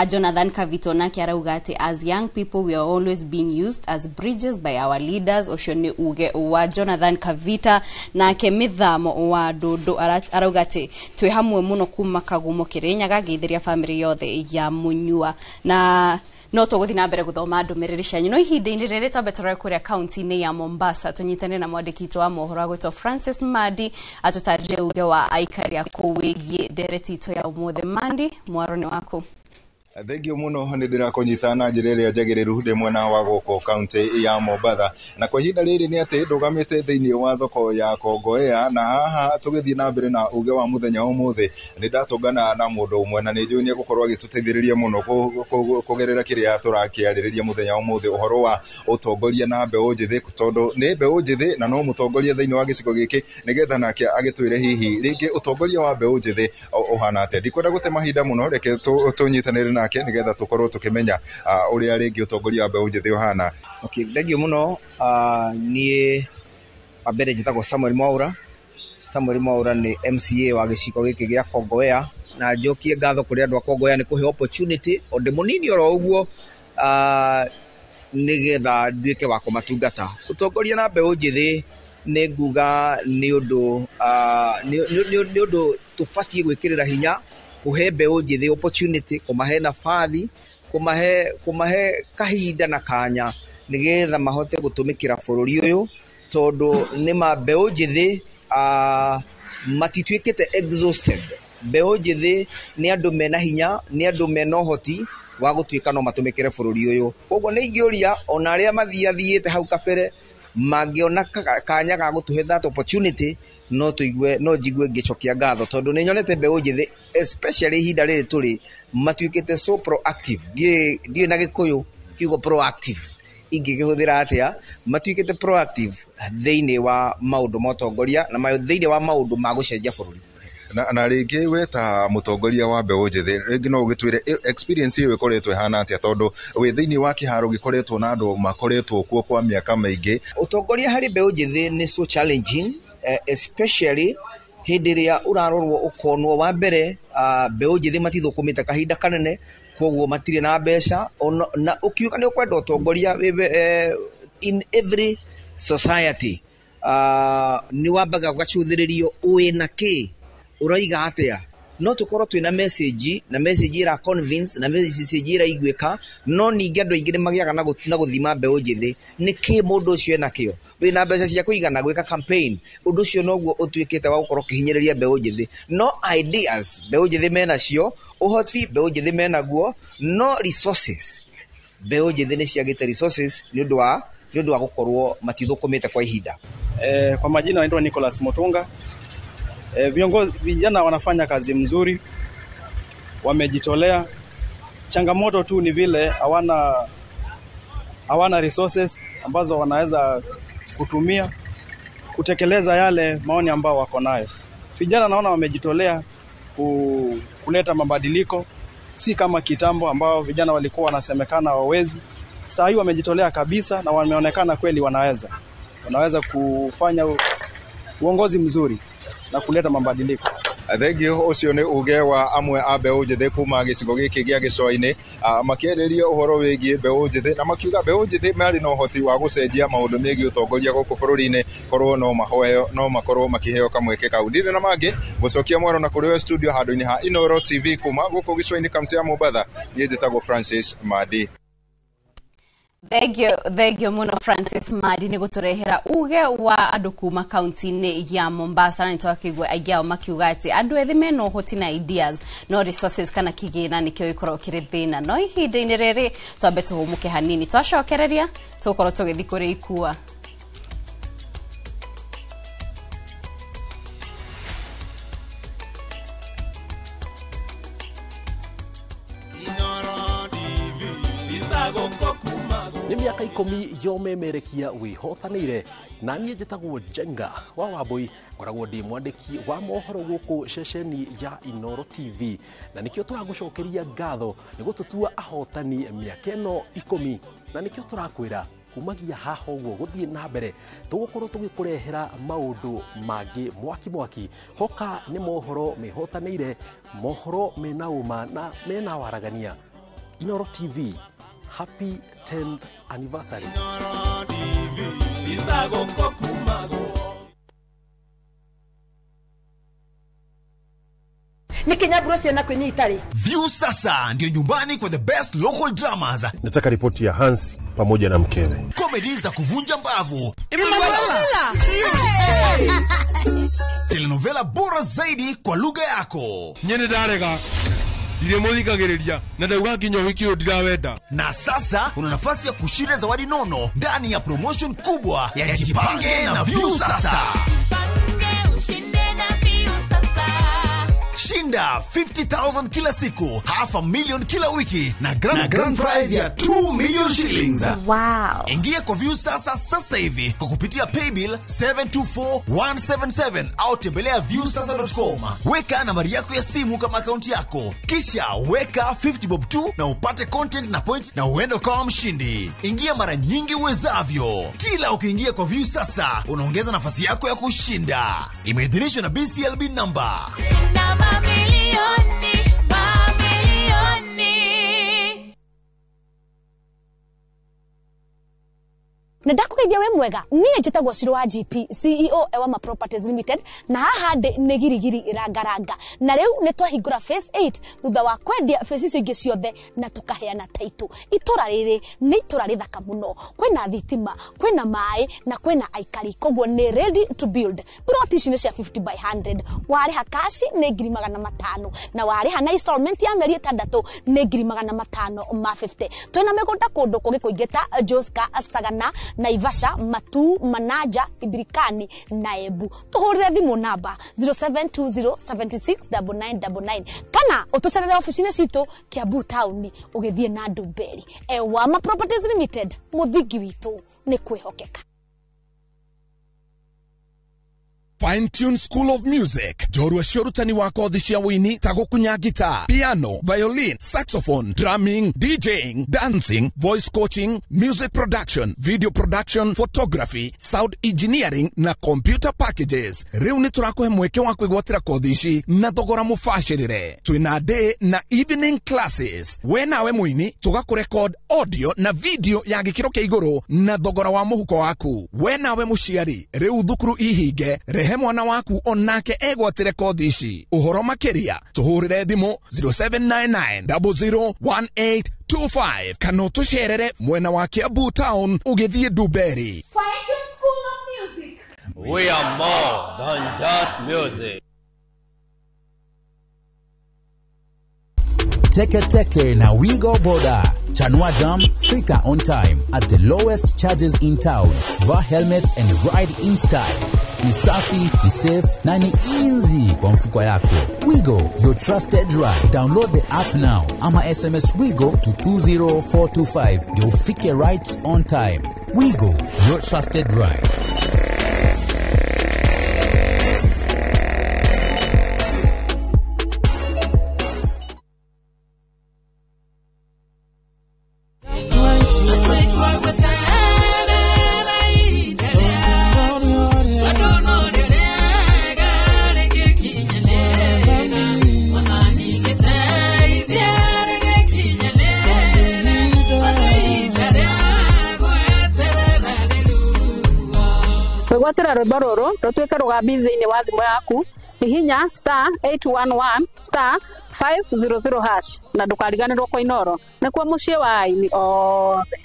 Jonathan Kavito nake arauga atĩ as young people we are always being used as bridges by our leaders. Ũcio nĩ uge wa Jonathan Kavita. Nake Mĩthamo wa Ndũndũ arauga atĩ twĩ hamwe mũno kuma Kagumo Kĩrĩnyaga, ngeithĩria family yothe ya Mũnyua. Na no tũgũthiĩ na mbere gũthoma ndũmĩrĩri cianyu, no ihinda-inĩ rĩrĩ twambe tũrore kũrĩa kaunti-inĩ ya Mombasa, tũnyitane na mwandĩki witũ wa mohoro agwĩtwo Francis Mandi atũtarĩrie uge wa aikari a kũu wĩgiĩ ndereti itũ ya ũmũthĩ. Mandi, mwaro nĩ waku. Thengio muno, nĩ ndĩrakũnyita na njĩra ĩrĩa njagĩrĩru ndĩ mwena wa gũkũ kaunti ya Mombatha. Na kwa ihinda rĩrĩ nĩ atĩ ndũgamĩte thĩinĩ wa thoko ya Kongowea, na haha tũgĩthiĩ na mbere na uge wa mũthenya ũmũthĩ nĩ ndatũngana na mũndũ ũmwe na nĩ njũĩ nĩ egũkorwo agĩtũteithĩrĩria mũno kũgerera kĩrĩa tũrakĩarĩrĩria mũthenya wa ũmũthĩ, ũhoro wa ũtongoria na mbeũ njĩthĩ, tondũ nĩ mbeũ njĩthĩ na no mũtongoria thĩinĩ wa gĩcigo gĩkĩ, nĩgetha nake agĩtwĩre hihi rĩngĩ ũtongoria wa mbeũ njĩthĩ ũhana atĩa. Ndikwenda gũte mahinda mũno, reke tũnyitanĩre nake nĩgetha tũkorwo tũkĩmenya ũrĩa rĩngĩ ũtongoria wa mbeũ njĩthĩ ũhana. Okay, thengio mũno. Niĩ wa mbere njĩtagwo Samuel Mwaura. Samuel Mwaura nĩ MCA wa gĩcigo gĩkĩ gĩa Kongowea, na njokie ngatho kũrĩ andũ a Kongowea nĩ kũhe opportunity o ndĩ mũnini oro ũguo, nĩgetha nduĩke wa kũmatungata. Ũtongoria na mbeũ njĩthĩ nĩ nguga nĩ ũndũ tũbatiĩ gwĩkĩrĩra hinya, kũhe mbeũ njĩthĩ opportunity, kũmahe nabathi, kũmahe kahinda na kanya nĩgetha mahote gũtũmĩkĩra bũrũri ũyũ, tondũ nĩma mbeũ njĩthĩ matituĩkĩte exhausted. Mbeũ njĩthĩ nĩ andũ mena hinya, nĩ andũ mena ũhoti wa gũtuĩka no matũmĩkĩre bũrũri ũyũ. Koguo nĩ ingĩũria ona arĩa mathiathiĩte hau kabere mangĩona kanya ga gũtũhe that opportunity, no tũigue, no njigue ngĩcokia ngatho, tondũ nĩ nyonete mbeũ njĩthĩ, especially ihinda rĩrĩ tũrĩ, matuĩkĩte so proactive. Ndiũĩ na Gĩkũyũ kiugo proactive ingĩkĩhũthĩra atĩa. Matuĩkĩte proactive thĩinĩ wa maũndũ ma ũtongoria na thĩinĩ wa maũndũ ma gũcenjia bũrũri. Na rĩngĩ we ta mũtongoria wa mbeũ njĩthĩ, rĩngĩ no ũgĩtwĩre experience ĩyo ĩkoretwo ĩhana atĩa, tondũ wĩ thĩinĩ wa kĩharo gĩkoretwo na andũ makoretwo kuo kwa mĩaka mĩingĩ? Ũtongoria harĩ mbeũ njĩthĩ nĩ so challenging, especially hĩndĩ ĩrĩa ũrarorwo ũkonwo wa mbere, mbeũ njĩthĩ matithũkũmĩte kahinda kanene, koguo matirĩ na mbeca. Na ũkiuga nĩ ũkwenda ũtongoria in every society, nĩ wambaga ũgacũthĩrĩrio wĩna kĩ, ũroiga atĩa. No tũkorwo twĩna message, na message ĩra convince, na message ĩraiguĩka, no ningĩ andũ aingĩ nĩ magĩaga na gũthima mbeũ njĩthĩ nĩ kĩ mũndũ ũcio enakĩo, wĩna mbeca cia kũigana gwĩka campaign. Ũndũ ũcio noguo ũtuĩkĩte wa gũkorwo ũkĩhinyĩrĩria mbeũ njĩthĩ. No ideas mbeũ njĩthĩ menacio, ũhoti mbeũ njĩthĩ menaguo, no resources, mbeũ njĩthĩ nĩ ciagĩte resources nĩ ũndũ wa gũkorwo matithũkũmĩte kwa ihinda. Kwa majina naitwa Nicholas Mutunga. Viongozi vijana wanafanya kazi mzuri, wamejitolea. Changamoto tu ni vile hawana resources ambazo wanaweza kutumia kutekeleza yale maoni ambao wako nayo. Vijana naona wamejitolea kuleta mabadiliko, si kama kitambo ambao vijana walikuwa wanasemekana hawawezi. Saa hii wamejitolea kabisa na wameonekana kweli wanaweza kufanya uongozi mzuri na kuleta mabadiliko. Thengio. Ũcio nĩ uge wa amwe a mbeũ njĩthĩ kuma gĩcigo gĩkĩ gĩa gĩcũa-inĩ, makĩarĩria ũhoro wĩgiĩ mbeũ njĩthĩ na makiuga mbeũ njĩthĩ marĩ na ũhoti wa gũcenjia maũndũ megiĩ ũtongoria gũkũ bũrũri-inĩ, korwo no mahoeo no makorwo makĩheo kamweke kau. Ndirĩ na mangĩ, gũcokia mwaro na kũrĩ we studio handũ-inĩ ha Inooro TV kuma gũkũ gĩcũa-inĩ, kaunti ya Mombatha. Niĩ njĩtagwo Francis Madi. Thengio, thengio muno Francis Madi nĩ gũtũrehera uge wa andũ kuma kaunti-inĩ ya Mombasa. Na nĩtwakĩigua aingĩ ao makiuga atĩ andũ ethĩ mena ũhoti na ideas, no resources kana kĩgĩna nĩkĩo gĩkoragwo kĩrĩ thĩna. No ihinda-inĩ rĩrĩ twambe tũhũmũke hanini, twacokereria tũgũkorwo tũgĩthiĩ kũrĩ ikua. Nĩ mĩaka 10 ya ũmemerekia wĩhotanĩire, na niĩ njĩtagwo Njenga wa Wambui, ngoragwo ndĩ mwandĩki wa mohoro gũkũ ceceni ya Inooro TV, na nĩkĩo tũragũcokeria ngatho nĩ gũtũtua ahotani mĩaka ĩno 10, na nĩkĩo tũrakwĩra Kumagia haha ũguo gũthiĩ na mbere tũgũkorwo tũgĩkũrehera maũndũ mangĩ mwaki mwaki. Hoka nĩ mohoro mehotanĩire, mohoro mena ũma na mena waragania. Inooro TV, happy 10th anniversary. Nikinyaburo ciana kwinyi itari. View sasa ndio nyumbani kwa the best local dramas. Nataka ripoti ya Hansi pamoja na mkewe. Comedy za kuvunja mbavu. Emanuela! Telenovela bora zaidi kwa lugha yako. Nyene ndarega. Ndiremuthikagiriria na ndauga nginya ũhiki ũyũ ndirawenda. Na sasa una nafasi ya kushinda zawadi nono ndani ya promotion kubwa ya Jipange na View Sasa. Shinda 50,000 kila siku, 500,000 kila wiki na grand prize ya 2 million shillings. Wow. Ingia kwa View Sasa sasa hivi kwa kupitia paybill 724177 au tembelea viewsasa.com. Weka nambari yako ya simu kama akaunti yako, kisha weka 50 bob tu na upate content na point na uende ukawa mshindi. Ingia mara nyingi uwezavyo. Kila ukiingia kwa View Sasa unaongeza nafasi yako ya kushinda. Imeidhinishwa na BCLB number. Shinda mamilioni, mamilioni. Na ndakugeithia we mwega, niĩ njĩtagwo Shiro wa GP, CEO Ewama Properties Limited, na haha ndĩ nĩ girigiri rangaranga. Na rĩu nĩ twahingũra phase 8 thutha wa kwendia phase icio ingĩ ciothe na tũkaheana title. Itũra rĩrĩ nĩ itũra rĩthaka mũno, kwĩna thitima, kwĩna maĩ na kwĩna aikari, koguo nĩ ready to build. Plot ici nĩ cia 50 by 100, warĩha cash nĩ 500,000 na warĩha na installment ya mĩeri 6 nĩ 550,000. Twĩna mĩgũnda kũndũ kũngĩ kũingĩ ta Joska, Sagana, Naivasha, Matu, Manaja, Ibirikani na Embu. Tuhurire thimu namba 0720769999 kana utucerere ofici-inĩ citũ Kiambu town ũgĩthiĩ na Ndumberi. Ewama Properties Limited, mũthingi witũ nĩ kwĩhokeka. Fine Tune School of Music, njorua cia ũrutani wa kothi cia wũini ta gũkunya guitar, piano, violin, saxophone, drumming, DJing, dancing, voice coaching, music production, video production, photography, sound engineering na computer packages. Rĩu nĩ tũrakũhe mweke wa kwĩgwatĩra kothi ici na thogora mũbacĩrĩre. Twĩna day na evening classes. We nawe mũini tũgakũrecord audio na video ya gĩkĩro kĩa igũrũ na thogora wa mũhuko waku. We nawe mũciari, rĩu thukuru ihinge, rehe mwana waku onake egwatĩre kothi ici. Ũhoro makĩria tũhũrĩre thimũ 0799001825 kana ũtũcerere mwena wa Kiambu town ũgĩthiĩ Ndumberi. We are more than just music. Teke Teke na Wigo Boda. Chanua Jam, fika on time at the lowest charges in town. Vaa helmet and ride in style. Ni safi, ni safe na ni easy kwa mfuko yako. Wigo, your trusted ride. Download the app now ama SMS Wigo to 20425 ndio ufike right on time. Wigo, your trusted ride. Gwatĩra rwĩmbo rũrũ rũtuĩke rũgambi thĩinĩ wa thimũ yaku, hihinya *811 *500# na ndũkariganĩrwo kwa Inooro nĩkuo mũciĩ wa aini othe.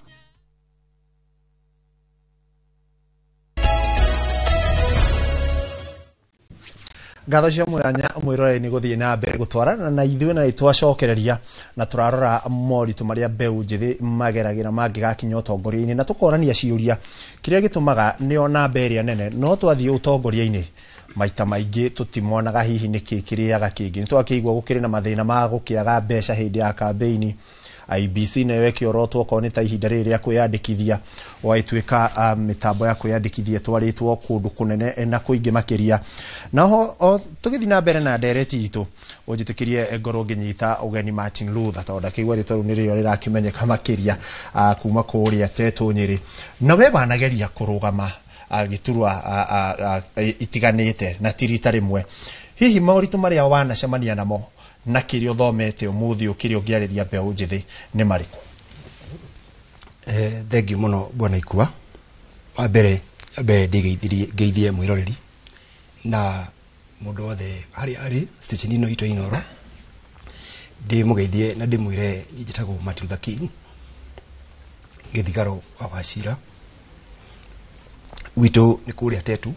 Ngatho cia mwanya mwiroreri nĩ gũthiĩ na mbere gũtwarana na ithuĩ na nĩtwacokereria na tũrarora moritũ marĩa mbeũ njĩthĩ mageragĩra mangĩgakinya ũtongoria-inĩ na tũkorania ciũria kĩrĩa gĩtũmaga nĩo namba ĩrĩa nene no twathiĩ ũtongoria-inĩ maita maingĩ tũtimonaga hihi nĩkĩ kĩrĩaga kĩngĩ. Nĩtwakĩigua gũkĩrĩ na mathĩna ma gũkĩaga mbeca hĩndĩ ya kambĩini. IBC nayo ĩkĩorotwo okorwo nĩ ta ihinda rĩrĩ rĩa kwĩyandĩkithia ũgagĩtuĩka mĩtambo ya kwĩyandĩkithia ĩtwarĩtwo kũndũ kũnene na kũingĩ makĩria. Naho tũgĩthiĩ na mbere na ndereti itũ, ũnjĩtĩkĩrie ngorwo ngĩnyita ũgeni Martin Luther, tondũ ndakĩigua rĩtwa rĩu nĩrĩo rĩrakĩmenyeka makĩria, kuma kũrĩa Tetũ Nyĩrĩ. Na we wanageria kũrũgama gĩturwa itiganĩte na ti rita rĩmwe, hihi moritũ marĩa wanacemania namo na kĩrĩa ũthomete ũmũthĩ ũkĩrĩa ũngĩarĩria mbeũ njĩthĩ nĩ marĩkũ? Thengiũ mũno bwana Ikua. Wa mbere ambe ndĩgeithirie ngeithie mwĩroreri na mũndũ wothe harĩa arĩ station ĩno itũ ya Inooro, ndĩmũgeithie na ndĩmwĩre niĩ njĩtagwo Martin Luther King Gĩthigaro wa Wachira, gwitũ nĩ kũrĩa Tetu,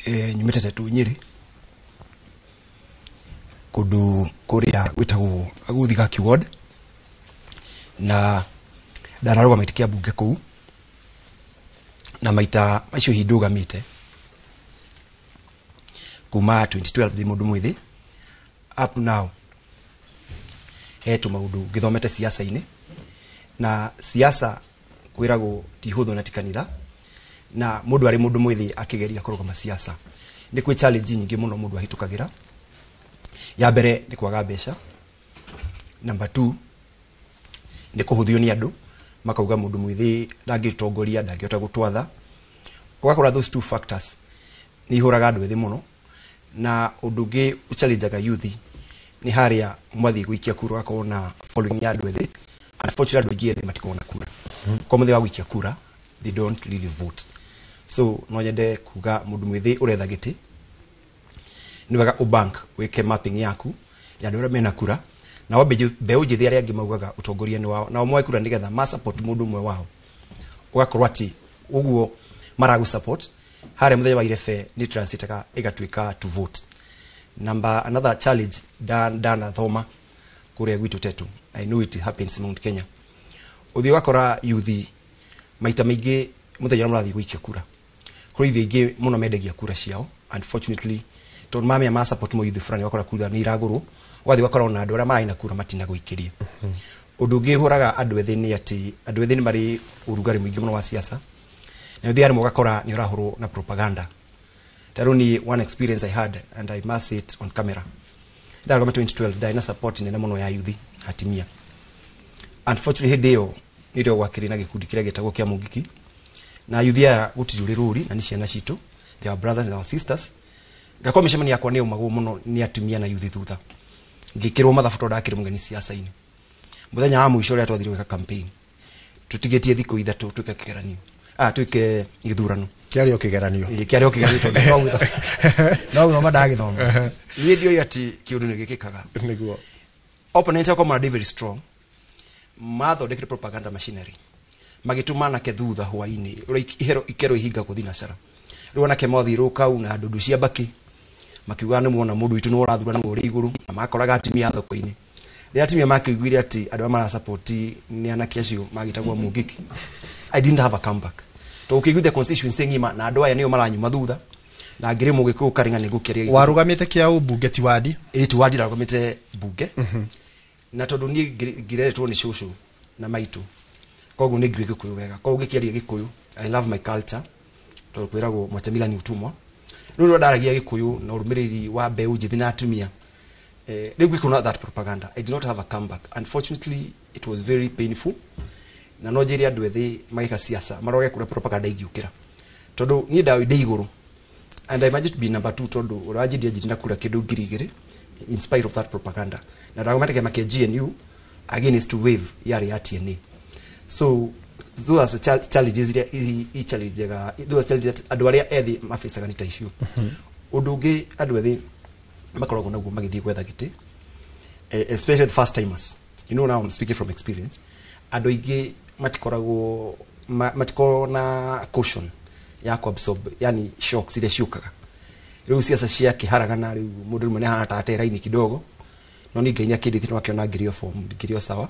nyumĩte Tetu Nyĩrĩ, kũndũ kũrĩa gwĩtagwo Aguthi Gaki Ward, na ndanarũgama gĩtĩ kĩa mbunge kũu, na maita macio hihi ndũgamĩte kuma 2012 ndĩ mũndũ mwĩthĩ up now. He tũmaũndũ ngĩthomete siasa-inĩ, na siasa kwĩragwo ti hũthũ na ti kanitha, na mũndũ arĩ mũndũ mwĩthĩ akĩgeria kũrũgama siasa nĩ kwĩ challenge nyingĩ mũno mũndũ ahĩtũkagĩra. Ya mbere nĩ kwaga mbeca, number 2 nĩ kũhũthio nĩ andũ makauga mũndũ mwĩthĩ ndangĩtongoria, ndangĩhota gũtwatha. Ũgakora those two factors nĩ ihũraga andũ ethĩ mũno. Na ũndũ ũngĩ ũchallengeaga youth nĩ harĩa mwathiĩ gũikia kura ũgakorwo na following ya andũ ethĩ. Unfortunately andũ aingĩ ethĩ matikoragwo na kura, kwa mũthenya wa gũikia kura they don't really vote. So no nyende kuga mũndũ mwĩthĩ ũretha gĩtĩ nĩ wega ũbank wĩke mapping yaku ya andũ arĩa mena kura, nao mbeũ njĩthĩ arĩa angĩ maugaga ũtongoria nĩ wao, nao moe kura nĩgetha ma support mũndũ ũmwe wao, ũgakorwo atĩ ũguo maragũ support harĩa mũthenya wa irebe nĩ transitaga ĩgatuĩka to vote. Number another challenge ndanathoma kũrĩa gwitũ Tetu, I know it happens in Mount Kenya, ũthiĩ ũgakora youth maita maingĩ mũthenya ũrĩa mũrathiĩ gũikia kura, kũrĩ youth aingĩ mũno mendagia kura ciao unfortunately, tondũ mamenya ma support mo youth fulani, ũgakora kura nĩ iragũrwo, ũgathiĩ ũgakora ona andũ arĩa mararĩ na kura matinagũikĩria. Ũndũ ũngĩ ũhũraga andũ ethĩ nĩ atĩ andũ ethĩ nĩ marĩ ũrugarĩ mũingĩ mũno wa siasa, na ũthiaga rĩmwe ũgakora nĩ ũrahũrwo na propaganda. Ta rĩu ni one experience I had, and I must say it on camera, ndarũgama 2012 ndarĩ na support nene mũno ya youth atimia. Unfortunately hĩndĩ ĩyo nĩrĩo gwakĩrĩ na gĩkundi kĩrĩa gĩtagwo kĩa Mũngiki, na youth aya gũtirĩ ũrĩ rũri na nĩ ciana citũ, they are brothers and our sisters. Ngakorwo mĩcemanio yakwa nĩ yaumagwo mũno nĩ atumia na youth thutha, ngĩkĩrwo mathabu tondũ ndakĩrĩ mũgeni siasa-inĩ. Mũthenya wa mũico ũrĩa twathire gwĩka campaign, tũtigĩtie thikũ 3 twĩke kĩgeranio, twĩke gĩthurano. Kĩarĩ o kĩgeranio. Ĩĩ, kĩarĩ o kĩgeranio tondũ no gũthoma ndagĩthoma. Niĩ ndioĩ atĩ kĩũndũ nĩ gĩkĩkaga. Nĩguo. Opponent yakwa marĩ very strong, mathondekire propaganda machinery, magĩtũma anake thutha hwainĩ ũrĩa ihero ikero ihingagwo thinacara. Rĩu anake mathirwo kau na ndundu cia mbakĩ, makiuga nĩ muona mũndũ witũ nĩ ũrathura nĩ ũrĩ igũrũ, na makoraga atimia thoko-inĩ. Rĩrĩa atimia makĩiguire atĩ andũ arĩa marasupport nĩ anake acio magĩtagwo Mũngiki, I didn't have a comeback. Tondũ ũkĩiguithia constituency ng'ima na andũ aya nĩo maranyuma thutha, na ngĩrĩ mũgĩkũyũ karĩng'a nĩ ngũkĩaria gĩkũyũ. Warũgamĩte kĩa ũmbunge ti wandi? Ĩĩ, ti wandi, ndarũgamĩte mbunge. Na tondũ niĩ ngĩreretwo nĩ cũcũ na maitũ, koguo nĩ ngĩũĩ gĩkũyũ wega, koguo ngĩkĩaria gĩkũyũ, I love my culture, tondũ kwĩragwo mwacha mila ni utumwa. Rĩu rĩrĩa ndaragia gĩkũyũ na ũrũmĩrĩri wa mbeũ njĩthĩ na atumia, rĩu ngĩkona that propaganda, I did not have a comeback. Unfortunately it was very painful, na no njĩre andũ ethĩ magĩka siasa maroge kũrĩa propaganda ingĩũkĩra, tondũ niĩ ndaĩ ndĩ igũrũ and I managed to be number 2, tondũ ũrĩa wanjĩndia njĩti na kura kĩndũ 2000 in spite of that propaganda. Na ndarũgamĩte kĩama kĩa GNU against wave yarĩ ya TNA. So those are the challenges iria i challengeaga, those are challenges andũ arĩa ethĩ mafacaga nĩ ta icio. Ũndũ ũngĩ andũ ethĩ makoragwo naguo magĩthiĩ gwetha gĩtĩ, especially the first timers, you know, now I'm speaking from experience, andũ aingĩ matikoragwo matikoragwo na caution ya kuabsorb, yani shocks iria ciũkaga. Rĩu siasa cia kĩharagana, rĩu mũndũ rĩmwe nĩ ahana ta ate raini kidogo, no nĩ Ngai nĩakĩndĩtie no akĩona ngĩrĩ o form, ngĩrĩ o sawa,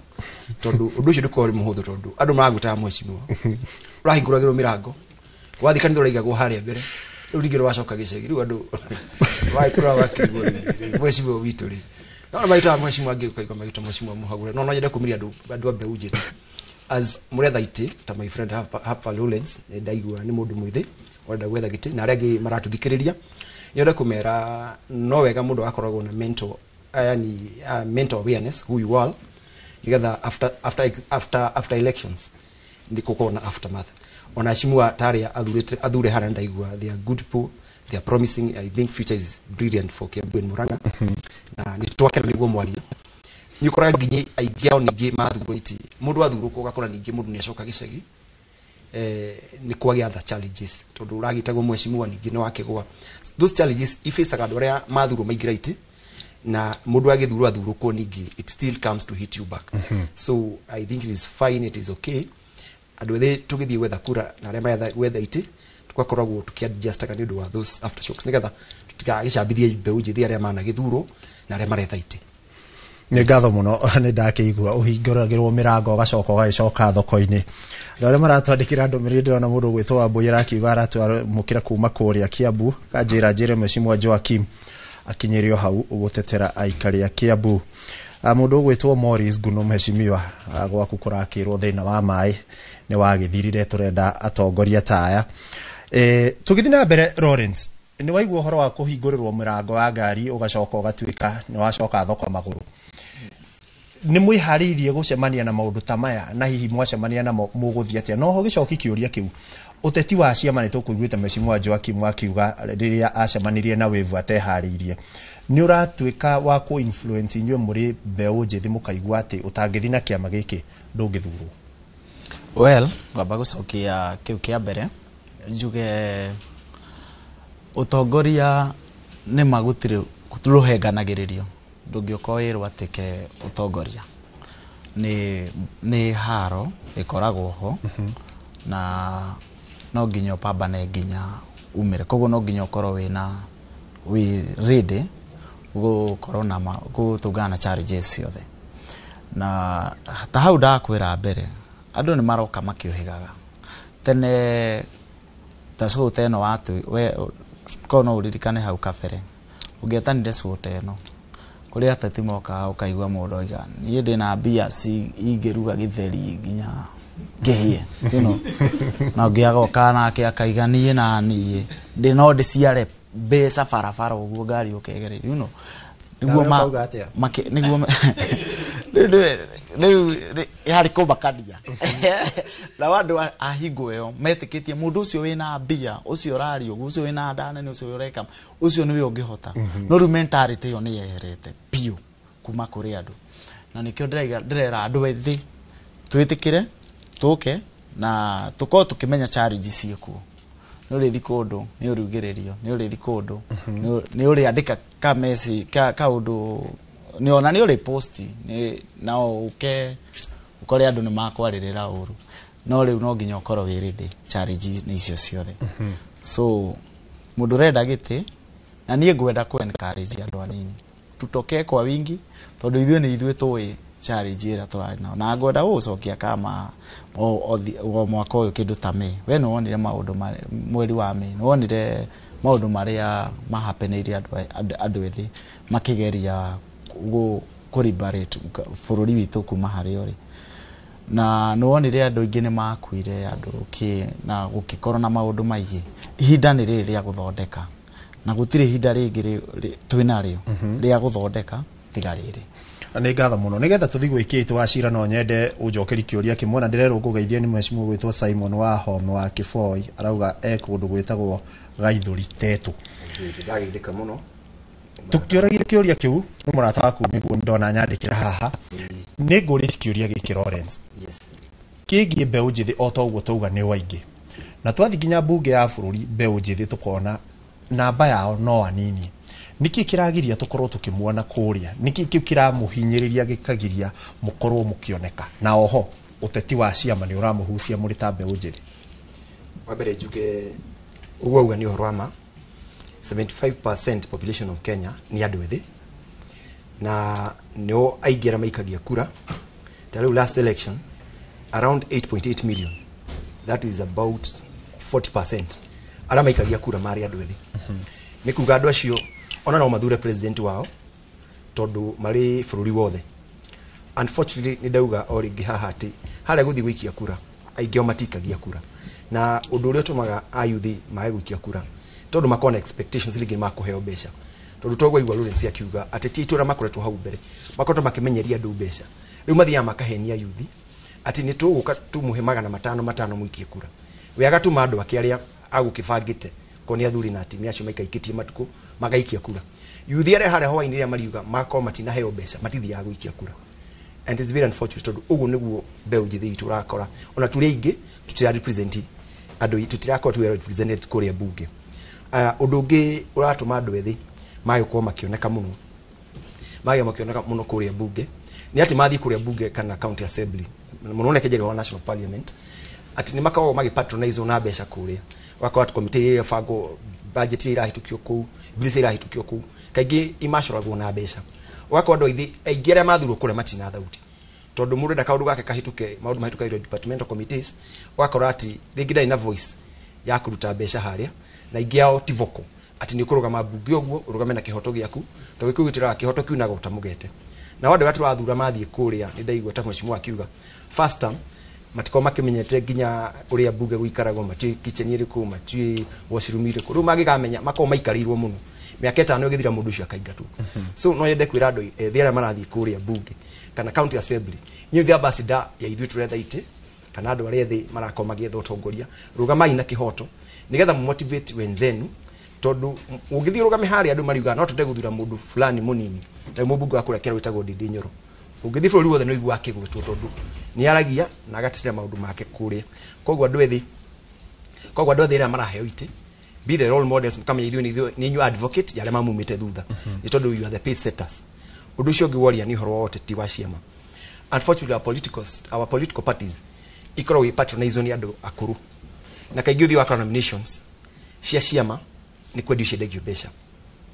tondũ ũndũ ũcio ndũkoragwo ũrĩ mũhũthũ, tondũ andũ maragwĩtaga mheshimiwa, ũrahingũragĩrwo mĩrango, wathiĩ kanitha ũraigagwo harĩa mbere, rĩu ningĩ nĩwacoka gĩcagi, rĩu andũ wagĩtũra wakĩigua rĩ, mheshimiwa witũ rĩ. No maita mheshimiwa angĩ ũkaigua magĩtwo mheshimiwa mũhagũre. No nyende kũmĩria andũ a mbeũ njĩthĩ as mũretha itĩ ta my friend Hapa Lawrence, nĩ ndaigua nĩ mũndũ mwĩthĩ ũrenda gwetha gĩtĩ, na arĩa angĩ maratũthikĩrĩria nyende kũmera no wega mũndũ agakoragwo na mental, yani mental awareness who you are, nĩgetha after elections nĩ gũkorwo na aftermath. Ona heshimiwa tarĩa athurĩte athure harĩa ndaigua they are good people, they are promising. I think future is brilliant for Kiambu and Murang'a, na nĩ twakena nĩguo mwaria. Nĩ ũkoraga nginya aingĩ ao ningĩ mathurwo iti mũndũ athurwo ũgakora ningĩ mũndũ nĩ acoka gĩcagi, nĩ kwagĩa other challenges tondũ ũragĩtagwo mheshimiwa ningĩ nĩ wakĩgũa. Those challenges ifacaga andũ arĩa mathurwo maingĩra itĩ, na mũndũ agĩthurwo athurũkwo ningĩ it still comes to hit you back. So I think it is fine, it is okay andũ ethĩ tũgĩthiĩ gwetha kura na arĩa maretha gwetha itĩ tũgakoragwo tũkĩadjustaga nĩ ũndũ wa those aftershocks, nĩgetha tũtigagĩcambithie mbeũ njĩthĩ arĩa managĩthurwo na arĩa maretha itĩ. Nĩ ngatho mũno, nĩ ndakĩigua ũhingũragĩrwo mĩrango ũgacoka ũgagĩcoka thoko-inĩ. Andũ arĩa maratwandĩkĩra ndũmĩrĩri, ndĩrona mũndũ ũgwĩtwo Wambũi arakiuga aratwamũkĩra kuma kũrĩa Kiambu, kanjĩra njĩre mheshimiwa Joakim akinyĩrio hau gũtetera aikari a Kiambu. Mũndũ ũgwĩtwo Morris Nguno, mheshimiwa, gwaku kũrakĩrwo thĩna wa maĩ nĩ wagĩthirire, tũrenda atongoria ta aya. Tũgĩthiĩ na mbere, Lawrence, nĩ waigua ũhoro wa kũhingũrĩrwo mũrango wa ngari ũgacoka ũgatuĩka nĩ wacoka thoko magũrũ. Nĩ mwĩharĩirie gũcemania na maũndũ ta maya, na hihi mwacemania namo mũgũthiĩ atĩa? No ho gĩcoki kĩũria kĩu, ũteti wa ciama nĩ tũkũiguĩte mheshimiwa Joakim akiuga rĩrĩa acemanirie na Wave ateharĩirie, nĩ ũratuĩka wa kũ influence inyuĩ mũrĩ mbeũ njĩthĩ mũkaigua atĩ ũtangĩthiĩ na kĩama gĩkĩ ndũngĩthurwo? Well, ngwamba gũcokia kĩu kĩa mbere njuge ũtongoria nĩ ma gũtirĩ rũhenganagĩrĩrio, ndũngĩũka wĩrwo atĩ ke ũtongoria nĩ haro ĩkoragwo ho, na no nginya ũpambane nginya umĩre, koguo no nginya ũkorwo wĩna wĩ ready gũkorwo na gũtũngana na challenges ciothe. Na ta hau ndakwĩra mbere, andũ nĩ maroka makĩũhĩgaga tene ta cũta ĩno watu we korwo no ũririkane hau kabere ũngĩetanire cũta ĩno kũrĩ ateti mokaga ũkaigua mũndũ oiga niĩ ndĩna mbia ingĩruga gĩtheri nginya ngĩhĩe, you know. Na ũngĩ agoka nake akaiga niĩ na niĩ ndĩ no ndĩciare mbeca barabara ũguo ngari ũkegereire, you know. Nĩguo Nawe ũkauga atĩa? Nĩguo rĩu yarĩ kũmakania nao andũ a hingo ĩyo metĩkĩtie mũndũ ũcio wĩna mbia, ũcio ũraria ũguo, ũcio wĩna nda nene, ũcio ũreka, ũcio nĩwe ũngĩhota. No rĩu mentality ĩyo nĩ yeherete biũ kuma kũrĩ andũ, na nĩkĩo ndĩrera andũ ethĩ twĩtĩkĩre tũke na tũkorwo tũkĩmenya challenge ciĩkuo. Nĩ ũrĩthi kũndũ nĩ ũriugĩrĩrio, nĩ ũrĩthi kũndũ nĩ ũrĩandĩka ka message kaũndũ nĩ ona nĩ ũrĩ post na ũke ũkore andũ nĩ makwarĩrĩra ũru, no rĩu no nginya ũkorwo wĩ ready challenge nĩ icio ciothe. So mũndũ ũrenda gĩtĩ, na niĩ ngwenda kũ encourage andũ anini tutokee kwa wingi, tondũ ithuĩ nĩ ithuĩ tũĩ challenge ĩrĩa tũrarĩ nayo, na ngwenda gũgũcokia kama o mwaka ũyũ kĩndũ ta May, we nĩ wonire maũndũ mweri wa May nĩ wonire maũndũ marĩa mahapenĩire andũ ethĩ makĩgeria kũ liberate bũrũri witũ kuma harĩa ũrĩ, na nĩ wonire andũ aingĩ nĩ makuire andũ kĩ na gũkĩkorwo na maũndũ maingĩ. Ihinda nĩ rĩrĩ rĩa gũthondeka, na gũtirĩ ihinda rĩngĩ twĩnarĩo rĩa gũthondeka tiga rĩrĩ. Nĩ ngatho mũno, nĩgetha tũthiĩ gwĩkĩte wa cira no nyende ũnjokeri kĩũria kĩmwe, na ndĩrerwo ngũgeithie nĩ mheshimiwa gwĩtwo Simon wa Home wa Kĩboi, arauga e kũndũ gwĩtagwo Gaithũri Tetũ. Ndageithĩka mũno. Tũkĩũragia kĩũria kĩu nĩ mũrata waku nĩguo ndona nyandĩkĩra haha, nĩ ngũrĩtie kĩũria gĩkĩ Lawrence. Kĩgiĩ mbeũ njĩthĩ o ta ũguo twauga nĩ waingĩ, na twathiĩ nginya mbunge ya bũrũri mbeũ njĩthĩ tũkona namba yao no anini. Nĩkĩ kĩragiria tũkorwo tũkĩmuona kũrĩa? Nĩkĩ kĩu kĩramũhinyĩrĩria gĩkagiria mũkorwo mũkĩoneka? Na oho ũteti wa ciama nĩ ũramũhutia mũrĩ ta mbeũ njĩthĩ? Wa mbere njuge ũguo auga nĩ ũhoro wa ma. 75% population of Kenya nĩ andũ ethĩ, na nĩo aingĩ arĩa maikagia kura. Ta rĩu last election around 8.8 million, that is about 40% arĩa maikagia kura marĩ andũ ethĩ. Nĩ kuga andũ acio ona no mathure president wao, Tondu marĩ bũrũri wothe. Unfortunately nĩ ndauga o rĩngĩ haha atĩ harĩa gũthiĩ gũikia kura aingĩ ao matikagia kura, na ũndũ ũrĩa ũtũmaga ayuthi mage gũikia kura tondũ makoragwo na expectations rĩngĩ nĩ makũheo mbeca, tondũ twaigua Lawrence akiuga ateti aitũ arĩa makoretwo hau mbere makoretwo makĩmenyeria andũ mbeca. Rĩu mathiaga makahenia yuthi atĩ nĩ tũgũka tũmũhe 500 500 mũikie kura. We agatũma andũ ake arĩa agũkĩbangĩte ko nĩ athuri na atumia acio maikaikĩtie matukũ magaikia kura. Yuthi arĩa harĩa hwaĩ-inĩ rĩrĩa mariuga makorwo matinaheo mbeca matithiaga gũikia kura. And it's very unfortunate tondũ ũguo nĩguo mbeũ njĩthĩ itũ ũrakora ona tũrĩ aingĩ tutira represent andũ, tutirakorwo tũ represented kũrĩa bunge. Ũndũ ũngĩ ũratũma andũ ethĩ mage gũkorwo makĩoneka mũno, mage makĩoneka mũno kũrĩa bunge nĩ atĩ mathiĩ kũrĩa bunge kana county assembly mũno nĩ wa national parliament atĩ nĩ makoragwo magĩpatronizwo na mbeca kũrĩa, ũgakora atĩ komĩtĩ ĩrĩa ĩrabangwo, budget ĩrĩa ĩrahĩtũkio kũu, bills iria irahĩtũkio kũu kaingĩ imacoragwo na mbeca. Ũgakora andũ aingĩ aingĩ arĩa mathurwo kũrĩa matina thauti tondũ mũndũ enda kaũndũ gake kahĩtũke, maũndũ mahĩtũkagĩrio departmental committees, ũgakora atĩ rĩngĩ ndarĩ na voice ya kũruta mbeca harĩa, na aingĩ ao ti vocal atĩ nĩ ũkũrũgama mbunge ũguo ũrũgame na kĩhoto gĩaku, tondũ gĩkũyũ gĩtwĩraga kĩhoto kiunaga ũtamũgete. Na andũ arĩa tũrathura mathiĩ kũrĩa nĩ ndaigua ta mheshimiwa akiuga first term matikorwo makĩmenyete nginya ũrĩa mbunge gũikaragwo, matiũĩ kitchen ĩrĩkũ, matiũĩ washroom ĩrĩkũ. Rĩu mangĩkamenya makorwo maikarĩirwo mũno mĩaka 5 ĩgĩthira mũndũ ũcio akaingatwo. So no nyende kwĩra andũ ethĩ arĩa marathiĩ kũrĩa mbunge kana county assembly, inyuĩ nĩ ambassador ya ithuĩ tũretha itĩ kana andũ arĩa ethĩ marakorwo magĩetha ũtongoria, rũgamai na kĩhoto nĩgetha mũmotivate wenzenu, tondũ ũngĩthiĩ ũrũgame harĩa andũ mariugaga no twende gũthura mũndũ fulani mũnini ta mũmbunge wa kũrĩa Kĩarũ wĩtagwo Ndindi Nyoro, ũngĩthiĩ bũrũri wothe nĩ ũiguaga akĩgwetwo tondũ nĩ aragia na agatetera maũndũ make kũrĩa. Koguo andũ ethĩ, koguo andũ ethĩ arĩa maraheo itĩ, be the role models, mũkamenya ithuĩ nĩ inyuĩ advocate ya arĩa mamumĩte thutha, nĩ tondũ you are the pace setters. Ũndũ ũcio ũngĩ woria nĩ ũhoro wa ũteti wa ciama. Unfortunately our political parties ikoragwo ipatronizwo nĩ andũ akũrũ, na kaingĩ ũthiĩ wakora nominations cia ciama nĩ kwendio ciendagio mbeca.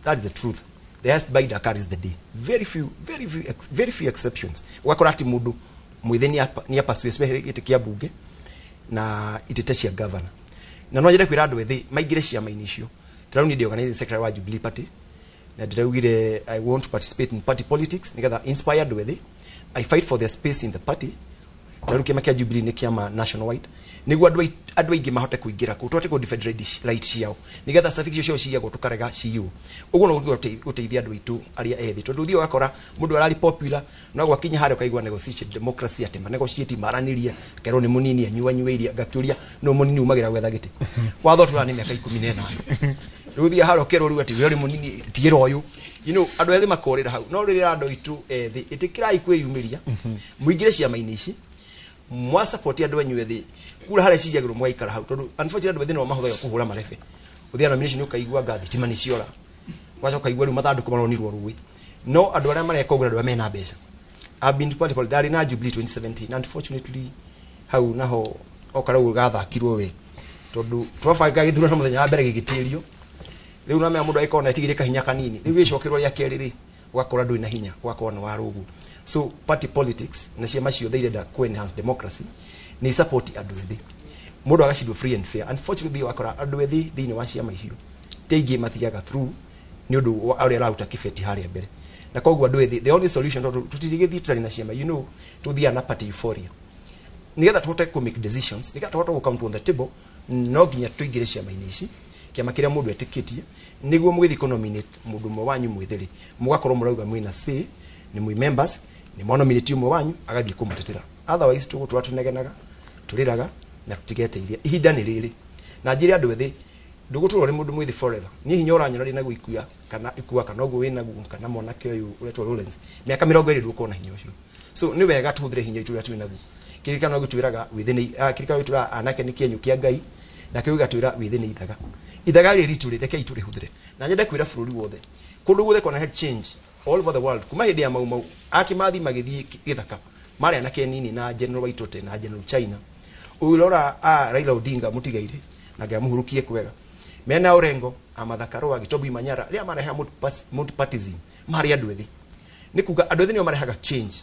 That is the truth. The highest bidder carries the day. Very few, very few, very few exceptions. Ũgakora atĩ mũndũ mwĩthĩ nĩ apasue especially gĩtĩ kĩa mbunge na itĩte cia governor. Na no nyende kwĩra andũ ethĩ maingĩre ciama-inĩ icio. Ta rĩu niĩ ndĩ organizing secretary wa Jubilee Party na ndĩraugire I want to participate in party politics nĩgetha inspire andũ ethĩ. I fight for their space in the party. Ta rĩu kĩama kĩa Jubilee nĩ kĩama national wide nĩguo andũ aingĩ mahote kũingĩra kũu, tũhote kũ defend right ciao nĩgetha certificate ciao ciyagwo tũkarega ciywo. Ũguo no gũteithia andũ aitũ arĩa ethĩ, tondũ ũthiĩ ũgakora mũndũ ararĩ popular no gwakinya harĩa ũkaigua negotiation democracy atĩ ma negotiate maranĩrie kerwo nĩ mũnini anyuanyue iria, ngakĩũria no mũnini umagĩra gwetha gĩtĩ. Watho tũra nĩ mĩaka 15. Rĩu ũthiĩ harĩa ũkerwo rĩu atĩ we ũrĩ mũnini tigĩra ũyũ, you know, andũ ethĩ makorĩra hau. No rĩrĩa andũ aitũ ethĩ ĩtĩkĩrai kwĩyumĩria mũingĩre ciama-inĩ ici, mwa support andũ anyu ethĩ kura harĩa ciyagĩrwo mũgaikara hau, tondũ unfortunately andũ ethĩ no mahũthagĩra kũhũra marebe. Ũthiaga nomination ũkaigua nga thitima nĩ ciora, ũgacoka ũkaigua rĩu mathandũkũ maronirwo rũĩ. No andũ arĩa mareka ũguo nĩ andũ arĩa mena mbeca. I've been to party politics, ndarĩ na Jubilee 2017, unfortunately hau naho oka rĩu gathakirwo we, tondũ twabanga gĩthurano mũthenya wa mbere gĩgĩtĩrio. Rĩu no menya mũndũ agĩkorwo na etigĩre kahinya kanini, rĩu gĩcokerwo rĩa kerĩ rĩ ũgakora ndũrĩ na hinya, ũgakorwo nĩ warũgwo. So party politics na ciama ciothe irenda ku enhance democracy ni support andũ ethĩ, mũndũ agacindwo free and fair. Unfortunately wakora andũ ethĩ thĩinĩ wa ciama icio ti aingĩ mathiaga through nĩ ũndũ wa ũrĩa araruta kĩbeti harĩa mbere, na koguo andũ ethĩ the only solution, tondũ tũtirigĩthiĩ tũtarĩ na ciama, you know, tũthiaga na party euphoria nĩgetha tũhote kũ make decisions, nĩgetha tũhote gũ count on the table, no nginya tũingĩre ciama-inĩ ici, kĩama kĩrĩa mũndũ etĩkĩtie, nĩguo mũgĩthiĩ kũ nominate mũndũ ũmwe wanyu mwĩthĩ rĩ, mũgakorwo mũrauga mwĩna say, nĩ mwĩ members, nĩ mwa nominate ũmwe wanyu agathiĩ kũmũtetera. Otherwise tũgũtũra tũnegenaga, tũrĩraga na tũtigeteithia. Ihinda nĩ rĩrĩ na njĩre andũ ethĩ, ndũgũtũra ũrĩ mũndũ mwĩthĩ forever. Niĩ hinya ũranyona ndĩ naguo ikuya kana ikua kana ũguo wĩnaguo kana mwanake ũyũ ũretwo Lawrence, mĩaka 20 ndũgũkorwo na hinya ũcio. So nĩ wega tũhũthĩre hinya witũ ũrĩa twĩ naguo. Kĩririkano gĩtwĩraga wĩthĩ nĩ kĩririkano gĩtwĩraga anake nĩ kĩenyũ kĩa Ngai, na kĩu gĩgatwĩra wĩthĩ nĩ ithaga. Ithaga rĩrĩ ritũ rĩ, rekei tũrĩhũthĩre. Na nyende kwĩra bũrũri wothe, kũndũ guothe kwana had change all over the world, kuma hĩndĩ ya Mau Mau akimathi magĩthiĩ gĩthaka marĩ anake nini na General Waitote na General China. Ũrora Raila Odinga mũtigaire na Ngai amũhurukie kwega, mena Orengo Amathakarũa Gitobu Manyara rĩa marehaga multipartism marĩ andũ ethĩ. Nĩ kuga andũ ethĩ nĩo marehaga change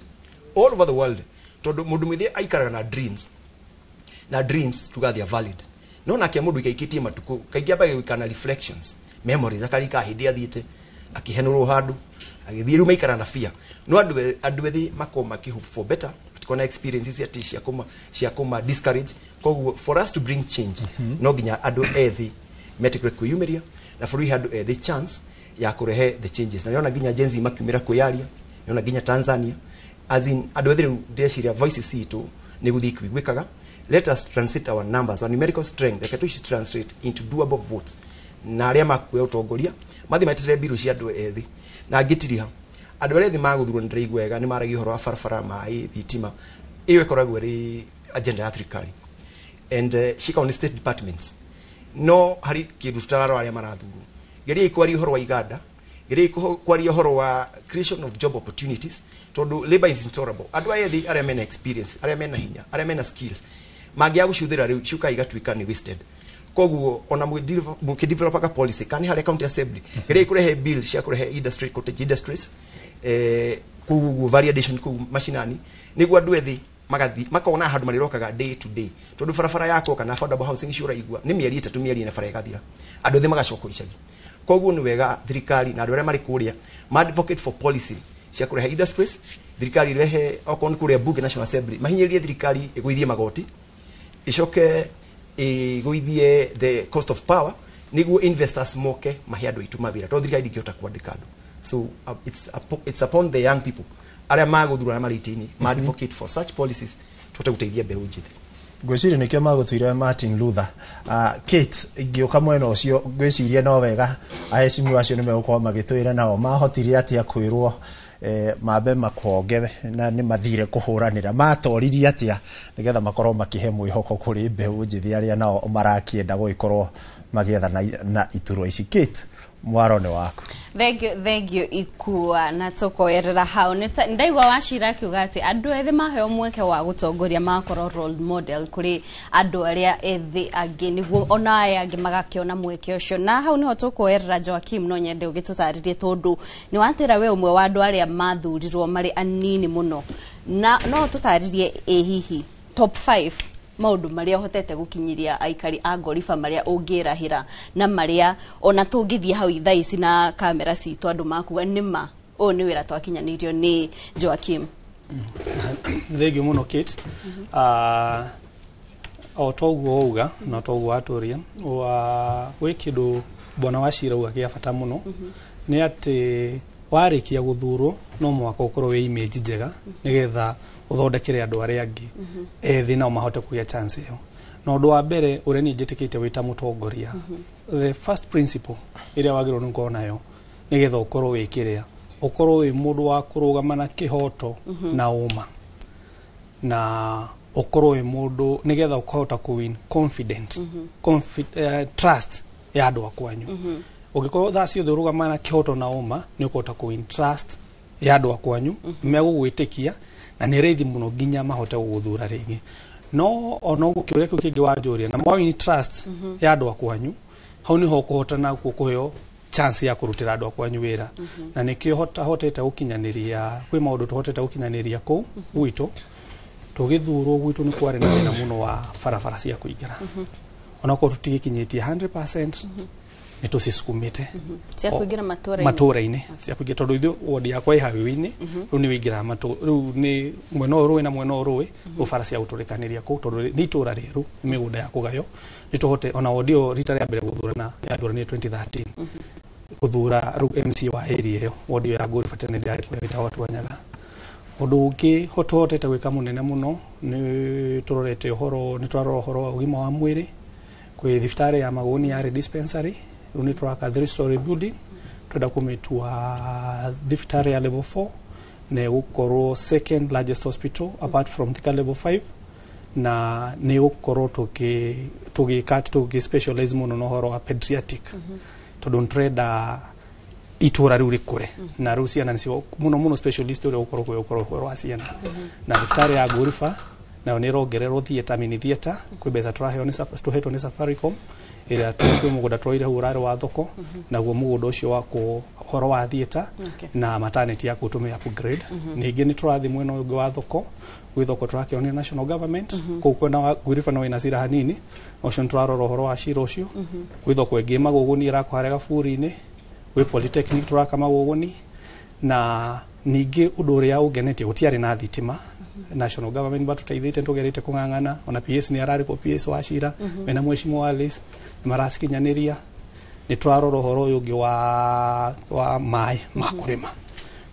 all over the world, tondũ mũndũ mwĩthĩ aikaraga na dreams, na dreams tuga they are valid. No nake mũndũ ikaikĩtie matukũ kaingĩ ambaga gũikara na reflections, memories, akarika hĩndĩ athiĩte akĩhenũrwo handũ Agĩthiĩ rĩu maikara na fear. No andũ ethĩ makorwo makĩ hope for better, matikona experiences ati cia kũma discourage. Koguo for us to bring change, no nginya andũ ethĩ metĩkĩre kwĩyumĩria na bũrũri he andũ ethĩ chance ya kũrehe the changes. Na nĩona nginya Gen Z makiumĩra kwĩyaria, nĩona nginya Tanzania, as in andũ ethĩ rĩu ndĩreciria voices citũ nĩ gũthiĩ ikĩiguĩkaga. Let us translate our numbers, our numerical strength, reke tũci translate into doable votes, na arĩa makuoya ũtongoria mathiĩ meterere mbirũ cia andũ ethĩ. Na ngĩtiriha andũ arĩa ethĩ magũthurwo, nĩ ndĩraigua wega nĩ maragia ũhoro wa barabara, maĩ, thitima. Ĩyo ĩkoragwo ĩrĩ agenda ya thirikari and cikoragwo nĩ state departments. No harĩ kĩndũ tũtararora, arĩa marathurwo, geriai kwaria ũhoro wa iganda, geriai kwaria ũhoro wa creation of job opportunities, tondũ labor is intolerable. Andũ aya ethĩ arĩa mena experience, arĩa mena hinya, arĩa mena skills, mangĩaga gũciũthĩra rĩu ciũkaga igatuĩka nĩ wasted. Koguo ona mũkĩdevelopaga policy kana nĩ harĩa county assembly, geriai kũrehe bill cia kũrehe industry, cottage industries, kũu ũguo value addition kũu macinani, nĩguo andũ ethĩ magathi makona handũ marĩrokaga day to day, tondũ barabara yakwo kana affordable housing icio ũraigua nĩ mĩeri 3, mĩeri 4, bara ĩgathira, andũ ethĩ magacoka icagi. Koguo nĩ wega thirikari na andũ arĩa marĩ kũrĩa ma advocate for policy cia kũrehe industries. Thirikari irehe okorwo nĩ kũrĩa bunge, National Assembly, mahinyĩrĩrie thirikari ĩgũithie magoti, icoke ĩgũithie the cost of power, nĩguo investors moke mahe andũ aitũ mawĩra, tondũ thirikari ndĩngĩhota kwandĩka andũ. So it's upon the young people arĩa magũthurwo, arĩa marĩ itĩ-inĩ, ma advocate for such policies tũhote gũteithia mbeũ njĩthĩ. Ngwĩciria nĩkĩo magũtuire Martin Luther. Kate, ingĩũka mwena ũcio, ngwĩciria no wega aheshimiwa acio nĩ megũkorwo magĩtwĩra nao mahotire atĩa kwĩrwo mambe makonge na nĩ mathire kũhũranĩra, matoririe atĩa nĩgetha makorwo makĩhe mwĩhoko kũrĩ mbeũ njĩthĩ arĩa nao marakĩenda gũgĩkorwo magĩetha na iturwa ici. Kate, mwaro nĩ waku. Thank you, thank you Ikua. Na tukoerera hau. Ndaigua Wachira akiuga atĩ andũ ethĩ maheo mweke wa gũtongoria makorwo role model kũrĩ andũ arĩa ethĩ angĩ, nĩguo ona aya angĩ magakĩona mweke ũcio. Na hau nĩho tũkuoerera. Joakim, no nyende ũgĩtũtarĩrie, tondũ nĩ watwĩra we ũmwe wa andũ arĩa mathurirwo marĩ anini mũno, na no tũtarĩrie ĩ hihi top 5 maũndũ marĩa ũhotete gũkinyĩria aikari a Ngoriba, marĩa ũngĩrahĩra na marĩa ona tũngĩthiĩ hau thaa ici na kamera citũ andũ makuga nĩma ũyũ nĩ wĩra twakinyanĩirio nĩ Joakim. Thengiũ mũno, Kate. O toguo wauga na toguo watũria wa gwĩ kĩndũ bwana Wachira uga gĩa bata mũno, nĩ atĩ warĩkia gũthurwo no mũhaka ũkorwo wĩ image njega nĩgetha ũthondekere andũ arĩa angĩ ethĩ nao mahote kũgĩa chance ĩyo. Na ũndũ wa mbere ũrĩa niĩ njĩtĩkĩtie wĩ ta mũtongoria, the first principle ĩrĩa wagĩrĩirwo nĩ gũkorwo nayo nĩgetha ũkorwo wĩ kĩrĩa ũkorwo wĩ mũndũ wa kũrũgama na kĩhoto na ũma, na ũkorwo wĩ mũndũ nĩgetha ũkahota kũ win confident trust ya andũ a kwanyu. Ũngĩkorwo thaa ciothe ũrũgama na kĩhoto na ũma, nĩ ũkũhota kũ win trust ya andũ a kwanyu, megũgwĩtĩkia na nĩ raithi mũno nginya mahote gũgũthura rĩngĩ. No ona ũguo kĩũria kĩu kĩngĩ wanjũria, na mwa trust ya andũ a kwanyu, hau nĩho ũkũhota nakuo kũheo chance ya kũrutĩra andũ a kwanyu wĩra. Na nĩkĩo hotete gũkinyanĩria, kwĩ maũndũ tũhotete gũkinyanĩria kũu gwitũ. Tũgĩthurwo gwitũ nĩ kwarĩ na thĩna mũno wa barabara cia kũingĩra. Onakorwo tũtigĩkinyĩtie 100%, nĩ tũcisukumĩte. Cia kũingĩra matũra-inĩ? Matũra-inĩ cia kũingĩra, tondũ ithuĩ wodi yakwa ĩ highway-inĩ. Rĩu nĩ wĩingĩraga matũ rĩu nĩ mwena ũyũ rũĩ na mwena ũyũ rũĩ, rĩu bara cia gũtũrĩkanĩria kũu, tondũ nĩ itũra rĩerũ, nĩ mĩgũnda ya kũgaywo. Nĩ tũhote ona wodi ĩyo rita rĩa mbere gũthurana yathuranire 2013, gũthura rĩu MC wa area ĩyo, wodi ĩyo ya Ngũriba tene ndĩarĩ kuo, ĩtagwo Twanyaga. Ũndũ ũngĩ tũhotete gwĩka mũnene mũno nĩ tũrorete ũhoro, nĩ tũrarora ũhoro wa ũgima wa mwĩrĩ. Kwĩ thibitarĩ ya Magũni yarĩ dispensary, rĩu nĩ tũraka three story building, twenda kũmĩtua thibitarĩ ya level 4, na ĩgũkorwo second largest hospital apart from Thika level 5, na nĩ ĩgũkorwo tũgĩka tũgĩ specialize mũno na ũhoro wa pediatric, tondũ nĩ tũrenda itũra rĩu rĩkũre na rĩu ciana nĩcio mũno mũno specialist ũrĩa ũgũkorwo kwĩ ũkorwo ũhoro wa ciana. Na thibitarĩ ya Ngũriba nayo nĩ ĩrongererwo theatre, mini theatre. Kwĩ mbeca tũraheo nĩ tũhetwo nĩ Safaricom ĩrĩa kwĩ mũgũnda tũroire hau ũrarĩ wa thoko, naguo mũgũnda ũcio wakwo ũhoro wa theatre na maternity ya kũtũmĩa upgrade. Ningĩ nĩ tũrathiĩ mwena ũyũ ũngĩ wa thoko, gwĩ thoko tũrakĩonio national government kũu kwena wa Ngwiriba, no ĩna cira hanini, ũcio nĩ tũrarora ũhoro wa cira ũcio. Gwĩ thoko ĩngĩ Magũgũni ĩrakwo harĩa Gaburi-inĩ, gwĩ polytechnic tũraka Magũgũni, Na ningĩ ũndũ ũrĩa ũngenetie gũtiarĩ na thitima. National government batũteithĩtie, tũgerĩte kũng'ang'ana, ona PS nĩ ararĩ kuo, PS wa Cira mena mheshimiwa Alice nĩ maracikinyanĩria. Nĩ tũrarora ũhoro ũyũ ũngĩ wa maĩ ma kũrĩma,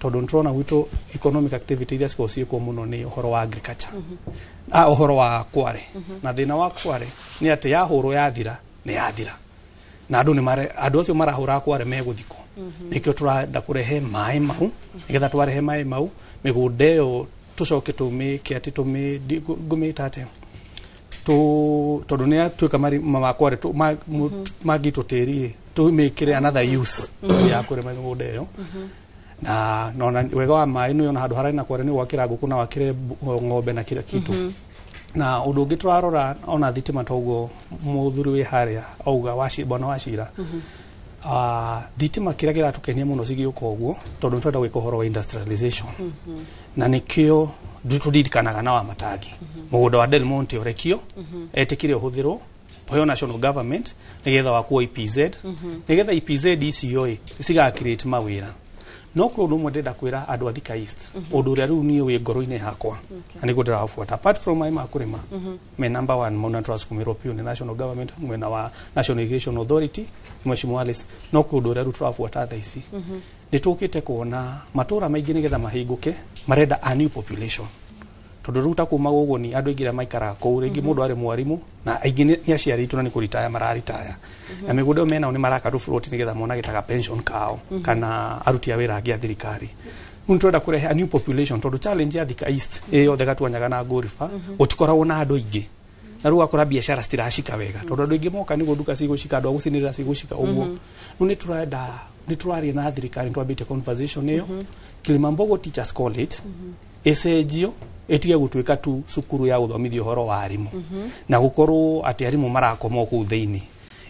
tondũ nĩ tũrona gwitũ economic activity iria cikoragwo ciĩkwo mũno nĩ ũhoro wa agriculture, ũhoro wa kware. Na thĩna wa kware nĩ atĩ yahũrwo yathira nĩ yathira, na andũ nĩ andũ acio marahũra kware megũthikwo. Nĩkĩo tũrenda kũrehe maĩ mau, nĩgetha twarehe maĩ mau mĩgũnda ĩyo tũcoke tũmĩke atĩ ngũmĩta atĩa, tondũ nĩ yatuĩka makware mangĩitwo tĩri ĩ, tũmĩkĩre another use ya kũrĩma mĩgũnda ĩyo. Na nona wega wa maĩ nĩ ona handũ hararĩ na kware nĩ gwakĩra ngũkũ na wakĩre ng'ombe na kila kitu. Na ũndũ ũngĩ tũrarora ona thitima, toguo mũthuri wĩ harĩa auga bwana wa Cira, thitima kĩrĩa kĩratũkenia mũno cigĩũka ũguo, tondũ nĩ tũrenda gwĩka ũhoro wa industrialization, na nĩkĩo tũririkanaga na wa matangi mũgũnda wa Del Monte ũrekio etĩkire ũhũthĩrwo ũheo national government nĩgetha wakwo EPZ, nĩgetha EPZ icio ĩ ciga create mawĩra. No kwĩ ũndũ ũmwe ndĩrenda kwĩra andũ a Thika East, ũndũ ũrĩa rĩu niĩ wĩ ngoro-inĩ yakwa na nĩguo ndĩraũbuata, apart from maĩ ma kũrĩma me number one mau, na tũrasukumirwo piũ nĩ national government mwena wa National Irrigation Authority, Mheshimiwa Alice, no kwĩ ũndũ ũrĩa rĩu tũrabuata thaa ici. Nĩ tũkĩte kuona matũra maingĩ nĩgetha mahingũke marenda a new population, tondũ rĩu ta kuma gũgũni andũ aingĩ arĩa maikaraga kũu rĩngĩ mũndũ arĩ mwarimũ na aingĩ nĩ aciari aitũ na nĩ kũritaya mararitaya, na mĩgũnda ĩyo menao nĩ maraka tũburoti nĩgetha monage ta pension kao kana aruti a wĩra angĩ a thirikari. Rĩu nĩ tũrenda kũrehe a new population, tondũ challenge ya Thika East ĩ yothe Gatuanyaga na Ngũriba gũtikoragwo na andũ aingĩ, na rĩu ũgakora biacara citiracika wega tondũ andũ aingĩ moka nĩguo nduka cigũcika, andũ a gũcinĩrĩra cigũcika ũguo. Rĩu nĩ tũrenda, nĩ tũraria na thirikari, nĩ twambĩtie conversation ĩyo, Kilimambogo Teachers College ĩcenjio ĩtige gũtuĩka tu cukuru ya gũthomithia ũhoro wa arimũ na gũkorwo atĩ arimũ marakoma o kũu thĩinĩ,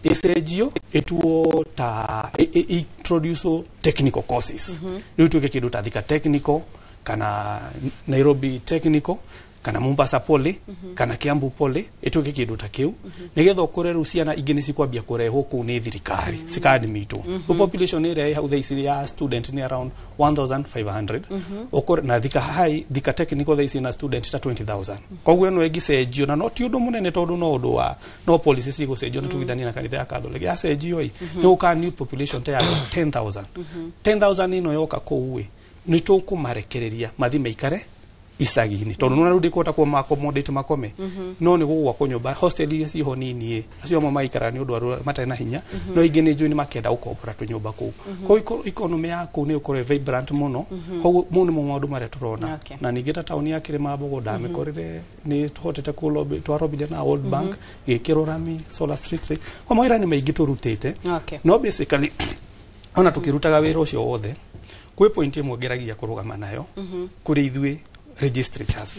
ĩcenjio ĩtuo ta introduce technical courses. Rĩu ituĩke kĩndũ ta Thika Technical kana Nairobi Technical kana Mombasa Poly kana Kiambu Poly, ĩtuĩke kĩndũ ta kĩu nĩgetha ũkore rĩu ciana ingĩ nĩ cikwambia kũrehwo kũu nĩ thirikari cikadmitwo. Rĩu population ĩrĩa ĩ hau thaa ici ya student nĩ around 1500. Ũkore na Thika High, Thika Technical thaa ici na student ta 20,000. Koguo ĩno ĩngĩcenjio na no ti ũndũ mũnene, tondũ no ũndũ wa no policy cigũcenjio na tugithanie na kanitha ya Catholic yacenjio ĩ, nĩ gũka new population ta ya 10,000. 10,000 ĩno yoka kũu ĩ, nĩ tũkũmarekereria mathi maikare icagi-inĩ, tondũ nona rĩu ndĩkũhota kũma accommodate makome, no nĩ gũgwakwo nyũmba hostel iria ciho nini ĩ, acio amwe maikaraga nĩ ũndũ wa arĩa matarĩ na hinya, no ingĩ nĩ njũĩ nĩ makenda gũkombora tũnyũmba kũu. Koguo economy ya kũu nĩ ĩgũkorwo ĩ vibrant mũno. Koguo mau nĩmo maũndũ marĩa tũrona. Na ningĩ ta taũni ya Kĩrĩmambogo ndamĩkorire nĩ tũhotete kũ twarobithia na World Bank gĩkĩrwo rami, solar street light, kwa mawĩra nĩ maingĩ tũrutĩte. No basically ona tũkĩrutaga wĩra ũcio wothe, kwĩ point ĩmwe ngeragia kũrũgama nayo kũrĩ ithuĩ registrators,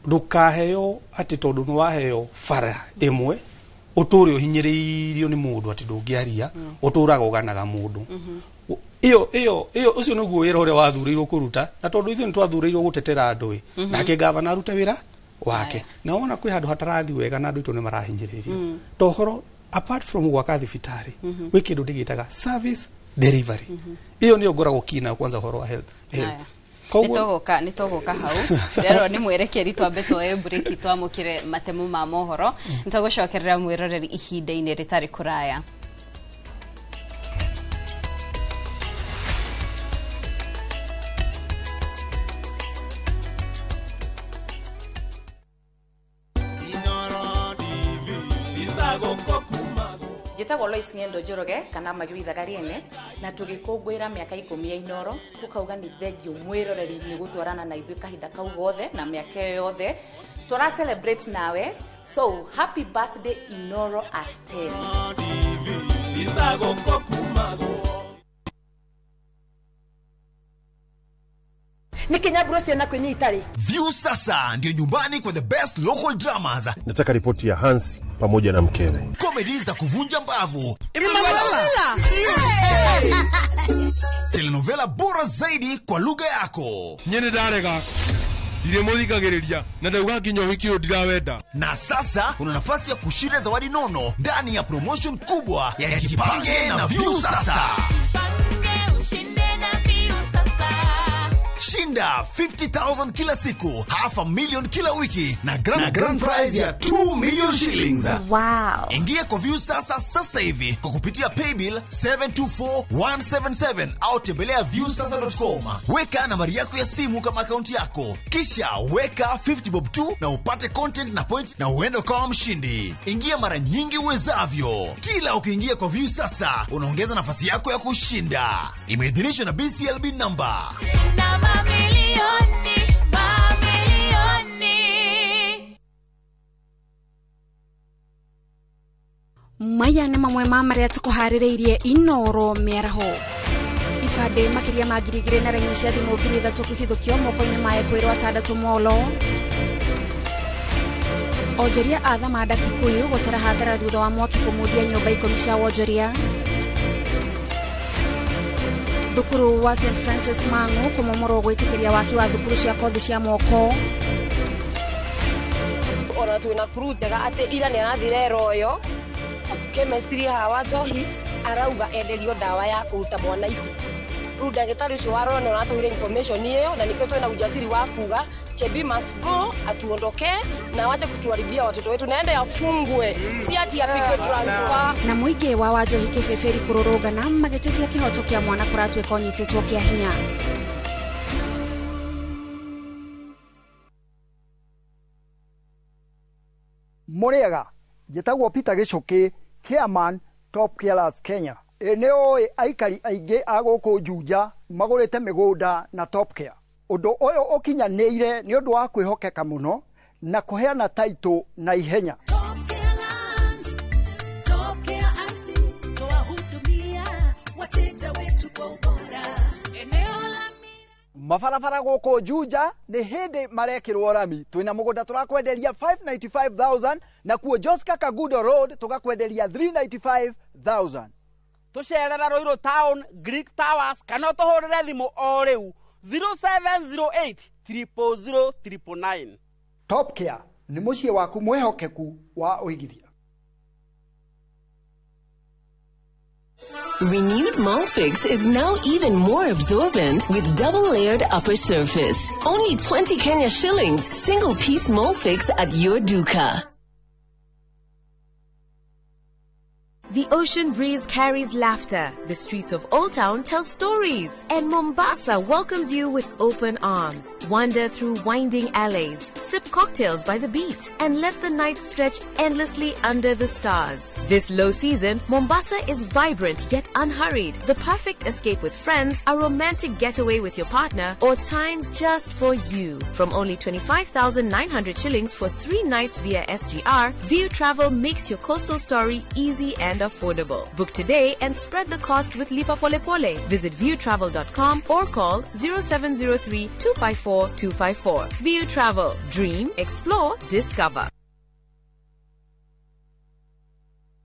ndũkaheo atĩ tondũ nĩ waheo bara ĩmwe ũtũre ũhinyĩrĩirio nĩ mũndũ atĩ ndũngĩaria, ũtũraga ũganaga mũndũ ĩyo ĩyo ĩyo. Ũcio nĩguo wĩra ũrĩa wathurĩirwo kũruta, na tondũ ithuĩ nĩ twathurĩirwo gũtetera andũ ĩ, nake gavana arute wĩra wake. Na wona kwĩ handũ hatarathi wega na andũ aitũ nĩ marahinyĩrĩrio, to ũhoro apart from gwaka thibitarĩ, gwĩ kĩndũ ndĩgĩtaga service delivery. Ĩyo nĩyo ngoragwo kina kwanza ũhoro wa health. Haya. Nĩ tũgũka hau rero nĩ mwerekeri, twambe tuoye break twamũkĩre matemo ma mohoro. Nĩ tũgũcokerera mwĩroreri ihinda-inĩ rĩtarĩ kũraya. Njĩtagwo Lois Ng'endo Njoroge kana Magĩrithaga Rĩene, na tũgĩkũngũĩra mĩaka 10 ya Inoro, tũkauga nĩ thengio mwĩroreri nĩ gũtwarana na ithuĩ kahinda kau gothe na mĩaka ĩyo yothe tũra celebrate nawe. So happy birthday, Inoro at 10. Nĩ kinyamburo ciana kwĩnyita itarĩ. View sasa ndio nyumbani kwa the best local dramas, Nataka ripoti ya Hansi pamoja na mkewe. Comedy za kuvunja mbavu, Emanuela! Telenovela bora zaidi kwa lugha yako. Nyene ndarega ndirĩ mũthikagĩrĩria na ndauga nginya ũhiki ũyũ ndirawenda. Na sasa una nafasi ya kushinda zawadi nono ndani ya promotion kubwa ya Jipange na View Sasa. Shinda 50,000 kila siku, 500,000 kila wiki na grand prize ya 2 million shillings. Wow. Ingia kwa Viusasa sasa hivi kwa kupitia paybill 724177 au tembelea viusasa.com. Weka nambari yako ya simu kama akaunti yako, kisha weka 50 bob tu na upate content na point na uende ukawa mshindi. Ingia mara nyingi uwezavyo. Kila ukiingia kwa Viusasa unaongeza nafasi yako ya kushinda. Imeidhinishwa na BCLB number. Shinda mamilioni, mamilioni. Maya nĩ mamwe ma marĩa tũkũharĩrĩirie Inoro mĩaraho. Ibandĩ makĩria ma 2,000 na raini cia thimũ 3,000 kũhithũkio moko-inĩ ma ekũĩrwo 6 molo. Onjoria a Thamanda Kikuyu gũtara hathara thutha wa mwaki kũmundia nyũmba 10 cia wonjoria. Thukuru wa St Francis Mang'u kũmomorwo gwĩtĩkĩria waki wa thukuru cia kothi cia moko. Ona twĩna crew njega atĩ ira nĩarathire Royo chemistry hawa njohi arauga enderio ndawa ya kũruta mwana ihu. Rĩu ndagĩtarĩ ũcio wa Royo nĩaratũheire information ĩyo na nĩkĩo twĩna ujasiri wa kuga Chebi must go, atuondoke na wache kutuharibia watoto wetu, naende afungwe, si ati apigwe transfer. Na mũingĩ wa Wanjohi kĩbĩbĩri kũrũrũngana magĩtetia kĩhoto kĩa mwana kũratuĩka ũnyitĩtwo kĩa hinya. Mũrĩega, njĩtagwo Peter Gĩcũkĩ, chairman Top Carers Kenya. Ĩ nĩ ũĩ aikari aingĩ a gũkũ Juja magũrĩte mĩgũnda na Top Care. Ũndũ ũyũ ũkinyanĩire nĩ ũndũ wa kwĩhokeka mũno na kũheana taitũ na ihenya. Mabarabara gũkũ Juja nĩ hĩndĩ marekĩrwo rami. Twĩna mũgũnda tũrakwenderia 595,000 na kuo Joska Kagudo Road tũgakwenderia 395,000. Tũcerera Ruiru Town, Greek Towers kana ũtũhũrĩre thimũ o rĩu 0708 000 999. Top Care nĩ mũciĩ waku mwĩhokeku wa ũigithia. Renewed Molfix is now even more absorbent with double-layered upper surface. Only 20 Kenya shillings, single-piece Molfix at your duka. The ocean breeze carries laughter. The streets of Old Town tell stories. And Mombasa welcomes you with open arms. Wander through winding alleys, sip cocktails by the beach, and let the night stretch endlessly under the stars. This low season, Mombasa is vibrant yet unhurried. The perfect escape with friends, a romantic getaway with your partner, or time just for you. From only 25,900 shillings for 3 nights via SGR, View Travel makes your coastal story easy and affordable. Book today and spread the cost with Lipa Pole Pole. Visit viewtravel.com or call 0703 254 254. View Travel. Dream, explore, discover.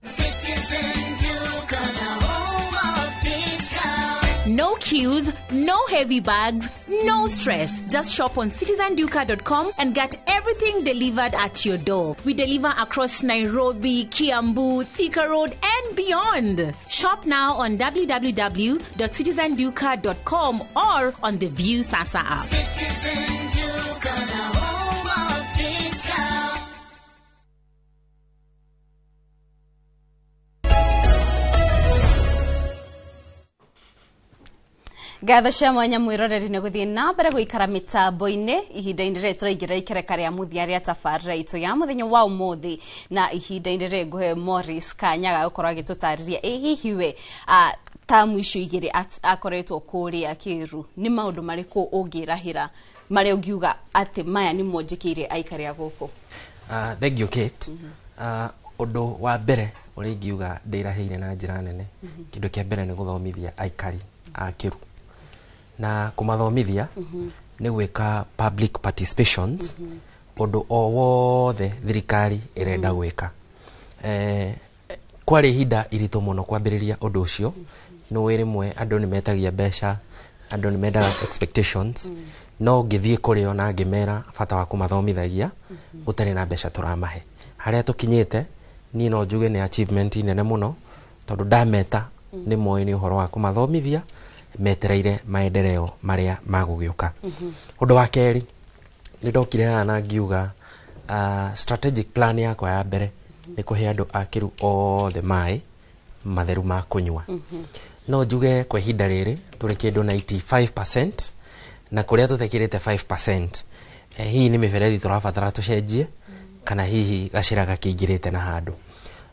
Citizen Duka, the home of discount. No queues, no heavy bags, no stress. Just shop on citizenduka.com and get everything delivered at your door. We deliver across Nairobi, Kiambu, Thika Road, and beyond. Shop now on www.citizenduka.com or on the View Sasa app. Citizen Duka, the home of discount. Ngatho cia mwanya mwiroreri nĩ gũthiĩ na mbere gũikara mĩtambo-inĩ ihinda-inĩ rĩrĩ tũraingĩra ikereka rĩa mũthia rĩa tabarĩra itũ ya mũthenya wa ũmũthĩ, na ihinda-inĩ rĩrĩ ngũhe Morris kanya ga gũkorwo agĩtũtarĩria ĩ hihi we tamu icio igĩrĩ akoretwo kũrĩa Kĩru nĩ maũndũ marĩkũ ũngĩrahĩra marĩa ũngiuga atĩ maya nĩmo njĩkĩire aikari a gũkũ. Thank you Kate. Ũndũ wa mbere ũrĩa ingiuga ndĩrahĩire na njĩra nene, kĩndũ kĩa mbere nĩ gũthomithia aikari a Kĩru na kumathomithia nĩ gwĩka public participations ũndũ o wothe thirikari ĩrenda gwĩka. Kwarĩ ihinda iritũ mũno kwambĩrĩria ũndũ ũcio, nĩ wĩ rĩmwe andũ nĩ metagia mbeca, andũ nĩ mendaga expectations, no ngĩthiĩ kũrĩ o na ngĩmera bata wa kũmathomithagia gũtarĩ na mbeca tũramahe. Harĩa tũkinyĩte niĩ no njuge nĩ achievement nene mũno, tondũ ndameta nĩ moĩ nĩ ũhoro wa kũmathomithia Metereire maendeleo maria magũgĩũka. Ũndũ wa kerĩ, nĩ ndokire haha na ngiuga strategic plan yakwa ya mbere nĩ kũhe andũ a Kĩru othe maĩ matheru ma kũnyua. No njuge kwa ihinda rĩrĩ tũrĩ kĩndũ 95% na kũrĩa tũtekĩrĩte 5%, hihi nĩ mĩberethi tũrabatara tũcenjie kana hihi gacĩra gakĩingĩrĩte na handũ.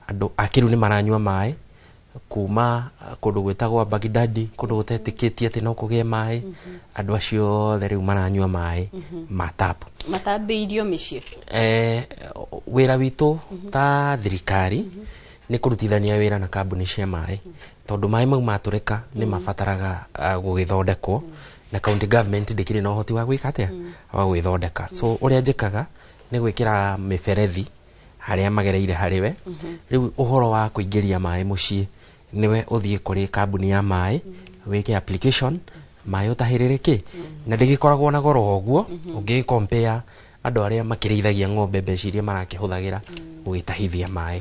Andũ a Kĩru nĩ maranyua maĩ kuma kũndũ gwĩtagwo Baghdadi, kũndũ gũtetĩkĩtie atĩ no kũgĩe maĩ. Andũ acio othe rĩu maranyua maĩ ma tap. Matambĩirio mĩciĩ. Wĩra witũ ta thirikari nĩ kũrutithania wĩra na kambuni cia maĩ, tondũ maĩ mau matũrĩka nĩ mabataraga gũgĩthondekwo, na county government ndĩkĩrĩ na ũhoti wa gwĩka atĩa, wa gwĩthondeka. So ũrĩa njĩkaga nĩ gwĩkĩra mĩberethi harĩa magereire harĩwe. Rĩu ũhoro wa kũingĩria maĩ mũciĩ nĩwe ũthiĩ kũrĩ kambuni ya maĩ, wĩke application, maĩ ũtahĩrĩre kĩ, na ndĩgĩkoragwo na goro ũguo ũngĩ compare andũ arĩa makĩrĩithagia ng'ombe mbeca iria marakĩhũthagĩra gũgĩtahithia maĩ.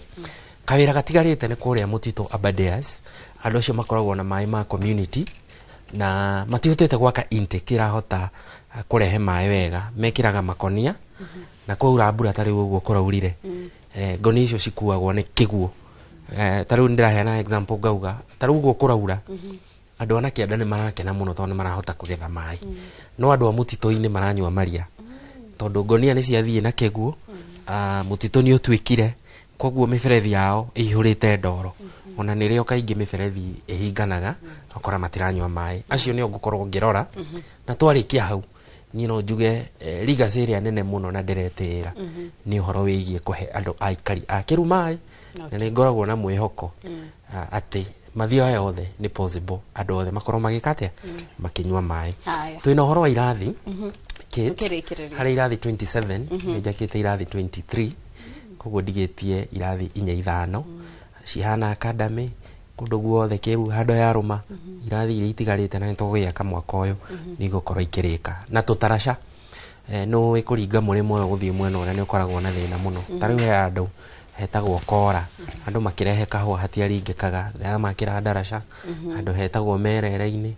Kawĩra gatigarĩte nĩ kũrĩa mũtitũ Aberdares, andũ acio makoragwo na maĩ ma community na matihotete gwaka intake ĩrahota kũrehe maĩ wega, mekĩraga makonia na kwaura mbura ta rĩu ũguo kũraurire, ngonia icio cikuagwo nĩ kĩguũ. Ta rĩu nĩndĩraheana example ngauga ta rĩu ũguo kũraura, andũ a na kĩanda nĩ marakena mũno tondũ nĩ marahota kũgetha maĩ, no andũ a mũtitũ-inĩ maranyua maria tondũ ngonia nĩ ciathiĩ na kĩguũ, mũtitũ nĩ ũtuĩkire, koguo mĩberethi yao ĩihũrĩte ndoro. Ona nĩrĩo kaingĩ mĩberethi ĩhinganaga, ũkora matiranyua maĩ. Acio nĩo ngũkorwo ngĩrora. Na twarĩkia hau, niĩ no njuge legacy ĩrĩa nene mũno na ndĩretĩĩra nĩ ũhoro wĩgiĩ kũhe andũ aikari a Kĩru maĩ, na nĩ ngoragwo na mwĩhoko atĩ mathio aya othe nĩ possible andũ othe makorwo magĩka atĩa, makĩnyua maĩ. Twĩna ũhoro wa irathi, Kate, harĩ irathi 27, nĩ njakĩte irathi 23, koguo ndigĩtie irathi inya ithano cihana academy kũndũ guothe Kĩru handũ ya rũma. Irathi iria itigarĩte na nĩtũgũgĩaka mwaka ũyũ nĩ igũkorwo ikĩrĩka. Na tũtaraca, nĩũĩ kũringa mũrĩmo ũyũ gũthiĩ mwena ũrĩa nĩ ũkoragwo na thĩna mũno. Ta rĩu he handũ hetagwo Kora, andũ makĩrehe kahũa hatiaringĩkaga rĩrĩa makĩra ndaraca. Handũ hetagwo Merere-inĩ,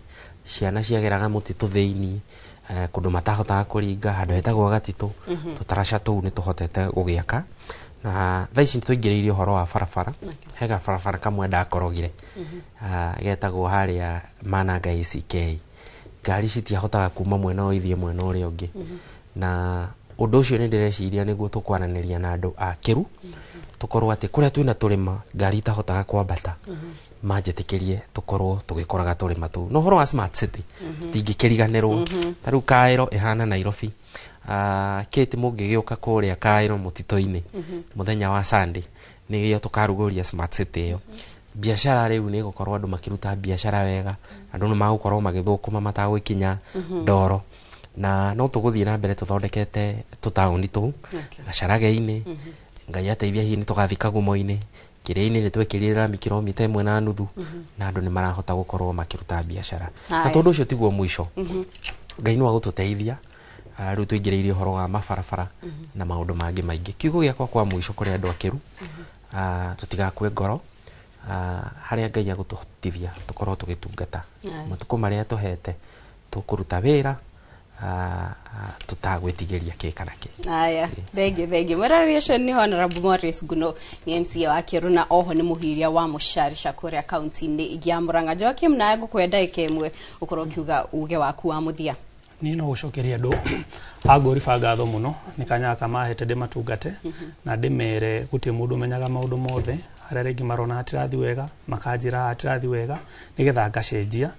ciana ciageraga mũtitũ thĩiniĩ, kũndũ matahotaga kũringa. Handũ hetagwo Gatitũ, tũtaraca tũu nĩ tũhotete gũgĩaka. Na thaa ici tũingĩrĩirie ũhoro wa barabara. He gabarabara kamwe ndakorogire, getagwo harĩa Mananga ACK, ngari citiahotaga kuma mwena ũyũ ithiĩ mwena ũrĩa ũngĩ. Na ũndũ ũcio nĩ ndĩreciria nĩguo tũkwaranĩria na andũ a Kĩru, tũkorwo atĩ kũrĩa twĩna tũrĩma ngari itahotaga kwambata, manjĩtĩkĩrie tũkorwo tũgĩkoraga tũrĩma tũu. Na ũhoro wa smart city tingĩkĩriganĩrwo. Ta rĩu Kaĩro ĩhana Nairobi. Kate, mũngĩgĩũka kũrĩa Kaĩro mũtitũ-inĩ mũthenya wa Sunday, nĩrĩo tũkarugũria smart city ĩyo. Biacara rĩu nĩ ĩgũkorwo andũ makĩruta biacara wega, andũ nĩ magũkorwo magĩthũkũma matagũikinya ndoro, na no tũgũthiĩ na mbere tũthondekete tũtaũni tũu Gacarage-inĩ. Ngai ateithia hihi nĩ tũgathiĩ Kagumo-inĩ, Kĩrĩa-inĩ nĩ twekĩrire rami kilomita 1.5, na andũ nĩ marahota gũkorwo makĩruta biacara. Na tondũ ũcio tiguo mũico, Ngai no agũtũteithia. Rĩu tũingĩrĩirie ũhoro wa mabarabara na maũndũ mangĩ maingĩ. Kiugo gĩakwa kwa mũico kũrĩ andũ a Kĩru, tũtigakue ngoro, harĩa Ngai agũtũhotithia tũkorwo tũgĩtungata matukũ marĩa tũhete, tũkũruta wĩra tũtagwĩtigĩria kĩ kana kĩ. Aya, thengiũ thengiũ. Mwĩroreri ũcio nĩ Honorable Morris Nguno, nĩ MCA wa Kĩru na oho nĩ mũhiria wa Mũcarica kũrĩa kaunti-inĩ ya Murang'a. Joakim, nawe ngũkũhe ndagĩka 1 ũkorwo ũkiuga uge waku wa mũthia. Niĩ no gũcokeria andũ a Ngoriba ngatho mũno nĩ kanya gaka mahete ndĩmatungate, na ndĩmere gũtirĩ mũndũ ũmenyaga maũndũ mothe. Harĩa rĩngĩ marona hatirathi wega, makanjĩra hatirathi wega, nĩgetha ngacenjia,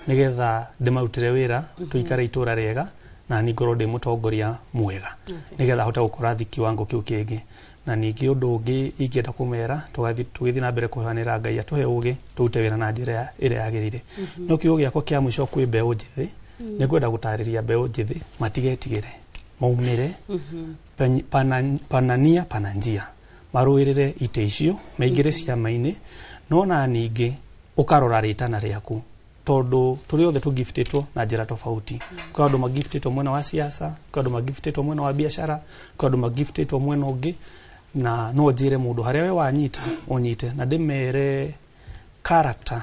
nĩgetha ndĩmarutĩre wĩra, tũikare itũra rĩega, na niĩ ngorwo ndĩ mũtongoria mwega, nĩgetha hote gũkorwo kiwango kĩu kĩngĩ. Na ningĩ ũndũ ũngĩ ingĩenda kũmera, tũgĩthiĩ na mbere kũhoyanĩra Ngai atũhe ũgĩ tũrute wĩra na njĩra ĩrĩa yagĩrĩire. No kiugo gĩakwa kĩa mũico kwĩ mbeũ njĩthĩ, nĩ ngwenda gũtarĩria mbeũ njĩthĩ matigetigĩre, maumĩre panania pana njia, marũĩrĩre itĩ icio, maingĩre ciama-inĩ. No na ningĩ ũkarora rĩtana rĩaku, tondũ tũrĩ othe tũgiftĩtwo na njĩra tofauti. Kwĩ andũ magiftĩtwo mwena wa siasa, kwĩ andũ magiftĩtwo mwena wa biacara, kwĩ andũ magiftĩtwo mwena ũngĩ. Na no njĩre mũndũ harĩa we wanyita ũnyite, na ndĩmere character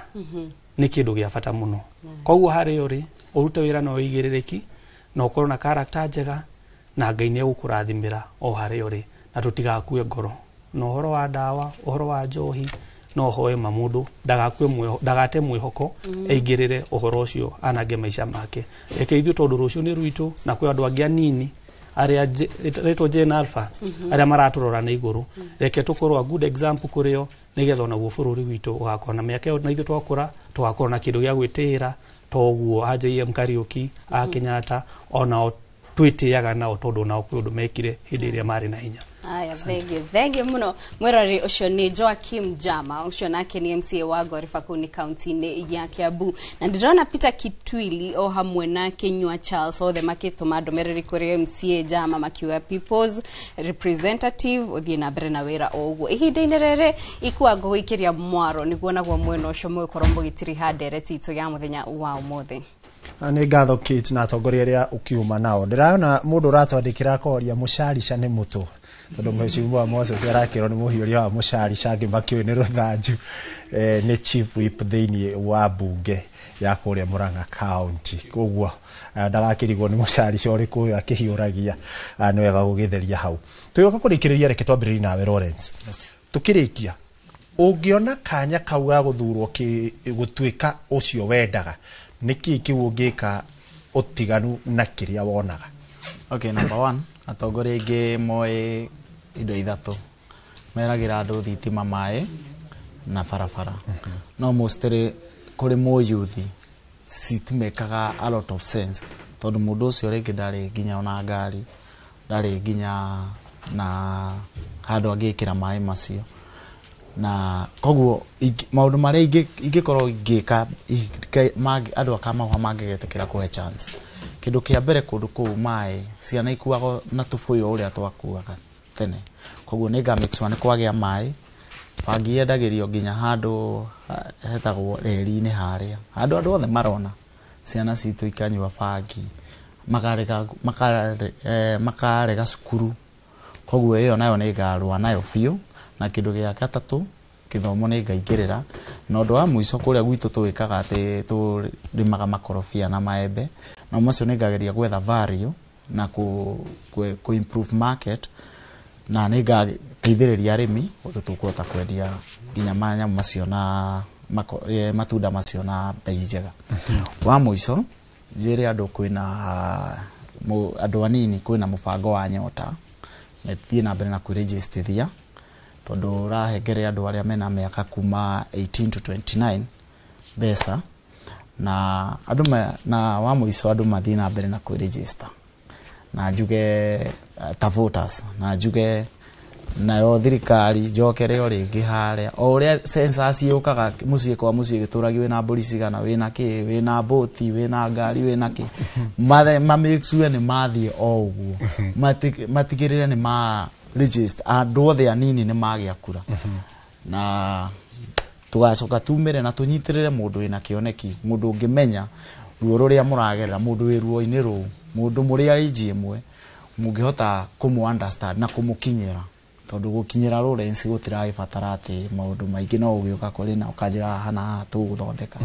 nĩ kĩndũ gĩa bata mũno. Koguo harĩa ũrĩ ũrute wĩra na ũigĩrĩrĩki na ũkorwo na character njega na Ngai nĩ egũkũrathimĩra o harĩa ũrĩ, na tũtigakue ngoro. Na ũhoro wa ndawa, ũhoro wa njohi, no hoe ma mũndũ ndagakue ndagate mwĩhoko, aingĩrĩre ũhoro ũcio anange maica make. Reke ithuĩ, tondũ rũciũ nĩ rwitũ, na kwĩ andũ angĩ anini arĩa rĩtwo Gen Alpha arĩa maratũrora na igũrũ. Reke tũkorwo a good example kũrĩ o, nĩgetha onaguo bũrũri witũ ũgakorwo na mĩaka ĩyo, na ithuĩ twakũra tũgakorwo na kĩndũ gĩa gwĩtĩĩra toguo a JM Kariuki, a Kenyatta, onao twĩtĩaga nao, tondũ nao kwĩ ũndũ mekire hĩndĩ ĩrĩa marĩ na hinya. Aya, thank you, thank you muno mwiroreri. Ũcio nĩ Joakim Jama, ũcio nake nĩ MCA wa Ngoriba kũu nĩ kaunti-inĩ ya Kiambu. Na ndĩrona Peter Kitwili o hamwe na Kinyua Charles othe makĩtũma ndũmĩrĩri kũrĩ MCA Jama makiuga people's representative, ũthiĩ na mbere na wĩra o ũguo. Ihinda-inĩ rĩrĩ ikua ngũgũikĩria mwaro nĩguo naguo mwena ũcio mũgĩkorwo mũgĩtiriha ndereti itũ ya mũthenya wa ũmũthĩ. Nĩ ngatho Kate na atongoria arĩa ũkiuma nao. Ndĩrona mũndũ ũratwandĩkĩra akoria mũcarica nĩ mũtũ, tondũ mheshimiwa Moses arakĩrwo nĩ mũhiũria wa mũcarica, angĩ makĩũĩ nĩ rũthanju. Nĩ chief whip thĩinĩ wa mbunge ya kũrĩa Murang'a County, koguo ndagakĩrigwo nĩ mũcarica ũrĩkũ ũyũ akĩhiũragia. Nĩ wega gũgĩtheria hau. Tũgĩũka kũrĩkĩrĩria, reke twambĩrĩrie nawe Lawrence. Tũkĩrĩkia, ũngĩona kanya kau ga gũthurwo gũtuĩka ũcio wendaga, nĩkĩ kĩu ũngĩka ũtiganu na kĩrĩa wonaga? Okay, number one, atongoria aingĩ moĩ indo ithatũ meragĩra andũ: thitima, maĩ na barabara. No mostly kũrĩ mũyuthi citimekaga a lot of sense, tondũ mũndũ ũcio rĩngĩ ndarĩ nginya ona ngari, ndarĩ nginya na handũ angĩkĩra maĩ macio. Na koguo maũndũ marĩa ingĩkorwo ngĩka andũ a Kamahũha mangĩgetĩkĩra kũhe chance, kĩndũ kĩa mbere, kũndũ kũu maĩ ciana ikuagwo na tũbũyũ ũrĩa twakuaga tene. Koguo nĩ nga make sure nĩ kwagĩa maĩ. Bangi yendagĩrio nginya handũ hetagwo reri-inĩ, harĩa handũ andũ othe marona, ciana citũ ikanyua bangi, makarega cukuru. Koguo ĩyo nayo nĩ ngarũa nayo biũ. Na kĩndũ gĩa gatatũ, gĩthomo nĩ ngaingĩrĩra. Na ũndũ wa mũico, kũrĩa gwitũ tũĩkaga atĩ tũrĩmaga makorobia na maembe, na macio nĩ ngageria gwetha value na kũ improve market, na nĩ ngateithĩrĩria arĩmi ũndũ tũkũhota kwendia nginya manyamũ macio na matunda macio na bei njega. Wa mũico, njĩre andũ kwĩna andũ anini, kwĩna mũbango wa Nyota, thiĩ na mbere na kwĩrĩnjĩstithia, tondũ ũrahengere andũ arĩa mena mĩaka kuma 18 to 29 mbeca. Na andũ na wa mũico, andũ mathiĩ na mbere na kwĩregister na njuge ta voters, na njuge nayo thirikari njokere o rĩngĩ harĩa o ũrĩa census yũkaga mũciĩ kwa mũciĩ, gĩtũragi wĩna mbũri cigana, wĩna kĩ, wĩna mbũti, wĩna ngari, wĩna kĩ, ma make sure nĩ mathiĩ o ũguo, matigĩrĩre nĩ ma register andũ othe anini nĩ magĩa kura, na tugacoka tumĩre na tũnyitĩrĩre mũndũ wĩna kĩoneki, mũndũ ũngĩmenya ruo rũrĩa mũragerera, mũndũ wĩ ruo-inĩ rũu, mũndũ mũrĩ age ĩmwe mũngĩhota kũmũ understand na kũmũkinyĩra, tondũ gũkinyĩra Lawrence gũtiragĩbatara atĩ maũndũ maingĩ, no ũgĩũka kũrĩ na ũkanjĩra haha na haha tũgũthondeka.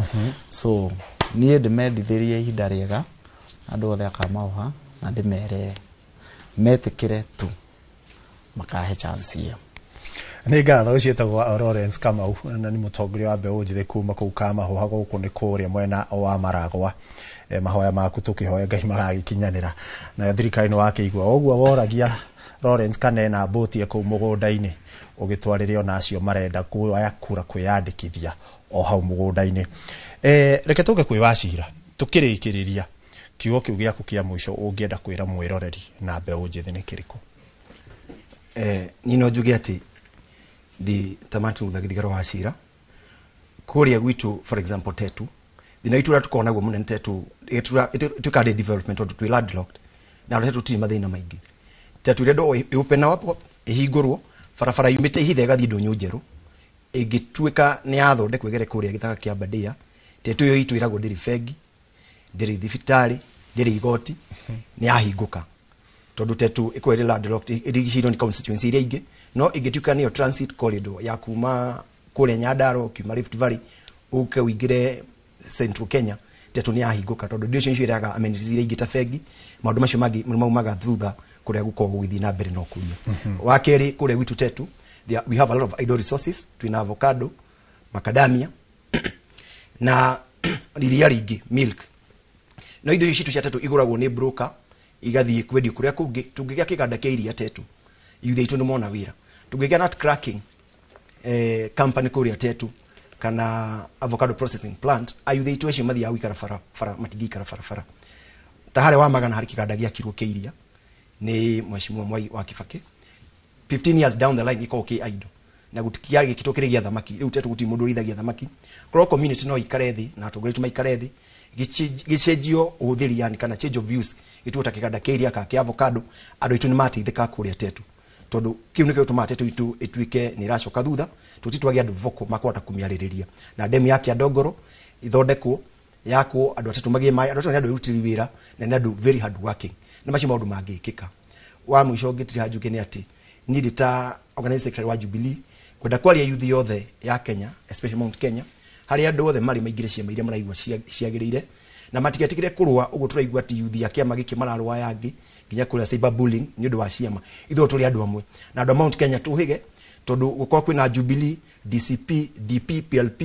So niĩ ndĩmendithĩrie ihinda rĩega andũ othe a Kamauha, na ndĩmere metĩkĩre tu makahe chance ĩyo. Nĩ ngatho. Ũcio etagwo Lawrence Kamau na nĩ mũtongoria wa mbeũ njĩthĩ kuma kũu Kamahũha, gũkũ nĩ kũrĩa mwena wa Maragwa. Mahoya maku tũkĩhoya Ngai magagĩkinyanĩra. Nayo thirikari nĩ wakĩigua ũguo woragia Lawrence kana ena mbũti kũu mũgũnda-inĩ, ũgĩtwarĩre ona acio marenda kuoya kura kwĩyandĩkithia o hau mũgũnda-inĩ. Reke tũke kwĩ Wacira tũkĩrĩkĩrĩria, kiugo kĩu gĩaku kĩa mũico ũngĩenda kwĩra mwĩroreri na mbeũ njĩthĩ nĩ kĩrĩkũ? Niĩ no njuge atĩ ndi ta Martin Luther Gĩthigaro wa Cira kũrĩa gwitũ, for example Tetu, thĩna witũ ũrĩa tũkoragwo naguo mũnene Tetu ĩtuĩkaga ndĩ development tondũ twĩ landlocked, na Tetu tũtirĩ mathĩna maingĩ. Tetu ĩrĩa ndo ĩopen up, ĩhingũrwo barabara yumĩte Ihithe ĩgathiĩ Ndũnyũ Njerũ, ĩngĩtuĩka nĩ yathondekwo ĩgere kũrĩa gĩthaka kĩa Aberdare. Tetu ĩyo itũ ĩragwo ndĩrĩ bengi, ndĩrĩ thibitarĩ, ndĩrĩ igoti, nĩ yahingũka, tondũ Tetu ĩkorwo ĩrĩ landlocked, ĩrigicĩirio nĩ constituency iria ingĩ. No ĩngĩtuĩka nĩyo transit corridor ya kuma kũrĩa Nyandarua, ũkiuma Rift Valley ũke ũingĩre Central Kenya, Tetu nĩ yahingũka tondũ indo icio nĩcio irehaga amenities iria ingĩ ta bengi, maũndũ macio mangĩ maumaga thutha kũrĩa gũkoragwo gũgĩthiĩ na mbere na ũkũria. Wa kerĩ, kũrĩa gwitũ Tetu we have a lot of idle resources. Twĩna avocado, macadamia na iria rĩingĩ, milk, no indo icio citũ cia Tetu igũragwo nĩ broker igathiĩ kwendio kũrĩa kũngĩ. Tũngĩgĩa kĩganda kĩa iria Tetu, youth aitũ nĩ mona wĩra. Tũngĩgĩa nut cracking company kũrĩa Tetu kana avocado processing plant, ayuthi aitũ acio mathiaga gũikara barabara matingĩikara barabara. Ta harĩa wa Magana harĩ kĩganda gĩakirwo kĩa iria nĩ Mheshimiwa Mwai wa Kibaki, 15 years down the line gĩkoragwo kĩ idle na gũtikiarĩ gĩkĩtwo kĩrĩ gĩa thamaki. Rĩu Tetu gũtirĩ mũndũ ũrĩithagia thamaki. Korwo community no ikare thĩ na atongoria aitũ maikare thĩ, gĩcenjio ũhũthĩri, yani kana change of use, gĩtuo ta kĩganda kĩa iria kana kĩa avocado, andũ aitũ nĩ mateithĩka kũrĩa Tetu, tondũ kĩu nĩkĩo gĩtũmaga Tetu itũ ĩtuĩke nĩ ĩracoka thutha. Tũti twagĩa andũ vocal makũhota kũmĩarĩrĩria. Na demu ya Kĩandongoro ithondekwo, yakwo, andũ a Tetu magĩe maĩ. Andũ acio nĩ andũ erutĩri wĩra na nĩ andũ very hard working. Nĩ macio maũndũ mangĩkĩka. Wa mũico ngĩtiriha njuge nĩ atĩ niĩ ndĩ ta organizing secretary wa Jubilee kwenda kwaria youth yothe ya Kenya, especially Mount Kenya, harĩa andũ othe marĩ maingĩre ciama iria maraigua ciagĩrĩire na matigetigĩre kũrũa. Ũguo tũraigua atĩ youth ya kĩama gĩkĩ mararũa yangĩ nginya kũrĩa cyberbullying nĩ ũndũ wa ciama, ithuĩ tũrĩ andũ amwe na andũ a Mount Kenya tũhĩge, tondũ gũkorwo kwĩna Jubilee, DCP, DP, PLP,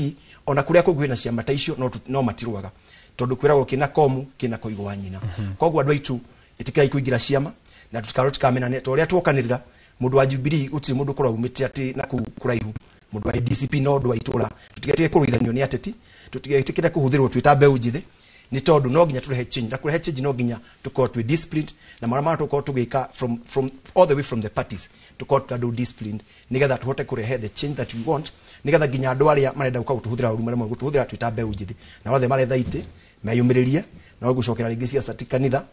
ona kũrĩa kũngĩ kwĩna ciama ta icio, no matirũaga, tondũ kwĩragwo kĩna komu kĩna koigo wa nyina. Koguo andũ aitũ, ĩtĩkĩrai kũingĩra ciama na tũtikarwo tikamenane ta ũrĩa twokanĩrĩra. Mũndũ wa Jubilee gũtirĩ mũndũ ũkoragwo umĩte atĩ na kũu kũraihu, mũndũ wa DCP no ũndũ wa itũra. Tũtigetigĩre kũrũithanio nĩ ateti, tũtigetĩkĩre kũhũthĩrwo twĩ ta mbeũ njĩthĩ, nĩ tondũ no nginya tũrehe change, na kũrehe change no nginya tũkorwo twĩ disciplined na marĩa marĩa tũkorwo tũgĩka from all the way from the parties, tũkorwo twĩ andũ disciplined nĩgetha tũhote kũrehe the change that we want, nĩgetha nginya andũ arĩa marenda gũka gũtũhũthĩra ũru maremwo gũtũhũthĩra twĩ ta mbeũ njĩthĩ. Na othe maretha itĩ meyũmĩrĩrie no gũcokera rĩngĩ ciaca ti kanitha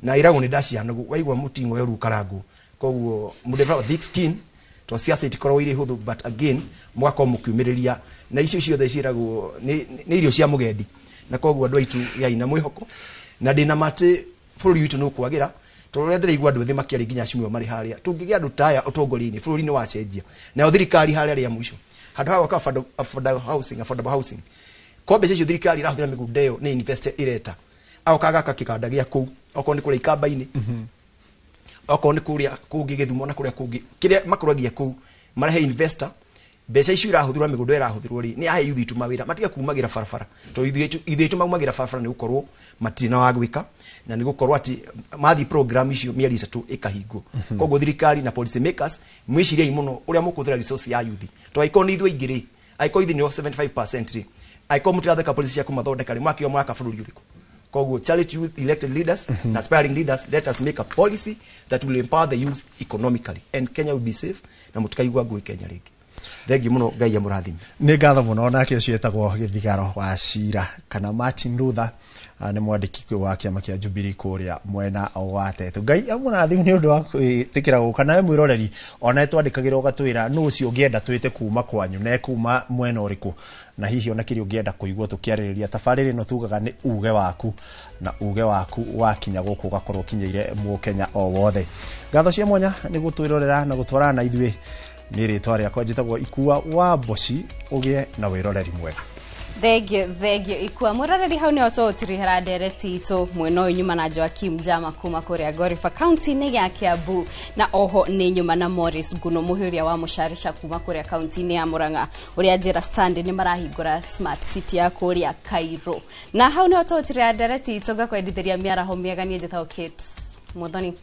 na iragwo nĩ ndacianagu waigua mũting'o yo rukarangwo. Koguo mũndũ develop thick skin to ciaca itikoragwo irĩ hũthũ, but again mũgakorwo mũkiumĩrĩria na icio ciothe ciĩragwo nĩ irio cia mũgendi. Na koguo andũ aitũ, gĩai na mwĩhoko na ndĩna matĩ bũrũri witũ nĩ ũkwagĩra, tondũ ũrĩa ndĩraigua andũ ethĩ makĩaria nginya acimio marĩ harĩa, tũngĩgĩa andũ ta aya ũtongoria-inĩ, bũrũri nĩ wacenjia. Nayo thirikari harĩa rĩa mũico handũ ha gwaka affordable housing, affordable housing, kwa mbeca icio thirikari ĩrahũthĩra mĩgũnda ĩyo nĩ invest ĩreta agoka agaka kĩganda gĩa kũu, okorwo nĩ kũrĩa Ikamba-inĩ, okorwo nĩ kũrĩa kũngĩ Gĩthumo na kũrĩa kũngĩ kĩrĩa makũragia kũu, marehe investor. Mbeca icio irahũthĩrwo, mĩgũnda ĩrahũthĩrwo rĩ, nĩ yahe youth itũ mawĩra, matige kumagĩra barabara, tondũ ithuĩ aitũ maumagĩra barabara nĩ gũkorwo matirĩ na wa gwĩka na nĩ gũkorwo atĩ mathiĩ program icio mĩeri 3 ĩkahingwo. Koguo thirikari na policy makers, mwĩciriei mũno ũrĩa mũkũhũthĩra resource ya youth, tondũ angĩkorwo nĩ ithuĩ aingĩ rĩ, angĩkorwo ithuĩ nĩo 75% rĩ, angĩkorwo mũtirathondeka policy cia kũmathondeka rĩ, mwakĩo mũraka bũrũri ũrĩkũ? Koguo charity youth elected leaders na aspiring leaders, let us make a policy that will empower the youth economically and Kenya will be safe na mũtikaigua ngũĩ Kenya rĩngĩ. Thengiũ mũno, Ngai amũrathime. Nĩ ngatho mũno. Nake ũcio etagwo Gĩthigaro wa Cira kana Martin Luther, nĩ mwandĩki wa kĩama kĩa Jubilee kũrĩa mwena wa Tetu. Ngai amũrathime nĩ ũndũ wa kwĩtĩkĩra gũka. Nawe mwĩroreri, ona twandĩkagĩra ũgatwĩra nũ ũcio ũngĩenda twĩte kuma kwanyu na kuma mwena ũrĩkũ, na hihi ona kĩrĩa ũngĩenda kũigua tũkĩarĩrĩria. Tabarĩra ĩno tugaga nĩ uge waku, na uge waku wakinya gũkũ ũgakorwo ũkinyĩire mũkenya o wothe. Ngatho cia mwanya nĩ gũtwĩrorera na gũtwarana na ithuĩ. Nĩ rĩtwa rĩakwa njĩtagwo Ikua wa Mboci. Ũgĩe na wĩroreri mwega. Thengio, thengio Ikua. Mwĩroreri, hau nĩho tũgũtirihĩra ndereti itũ mwena ũyũ nyuma na Joakim Jama kuma kũrĩa Gorifa kaunti-inĩ ya Kiambu, na oho nĩ nyuma na Morris Nguno mũhĩria wa mũcarica kuma kũrĩa kaunti-inĩ ya Murang'a, ũrĩa njĩra Sunday nĩ marahingũra smart city ya kũrĩa Cairo. Na hau nĩho tũgũtirihĩra ndereti itũ. Ngakwendithĩria mĩaraho mĩega. Niĩ njĩtagwo Kate Muthoni.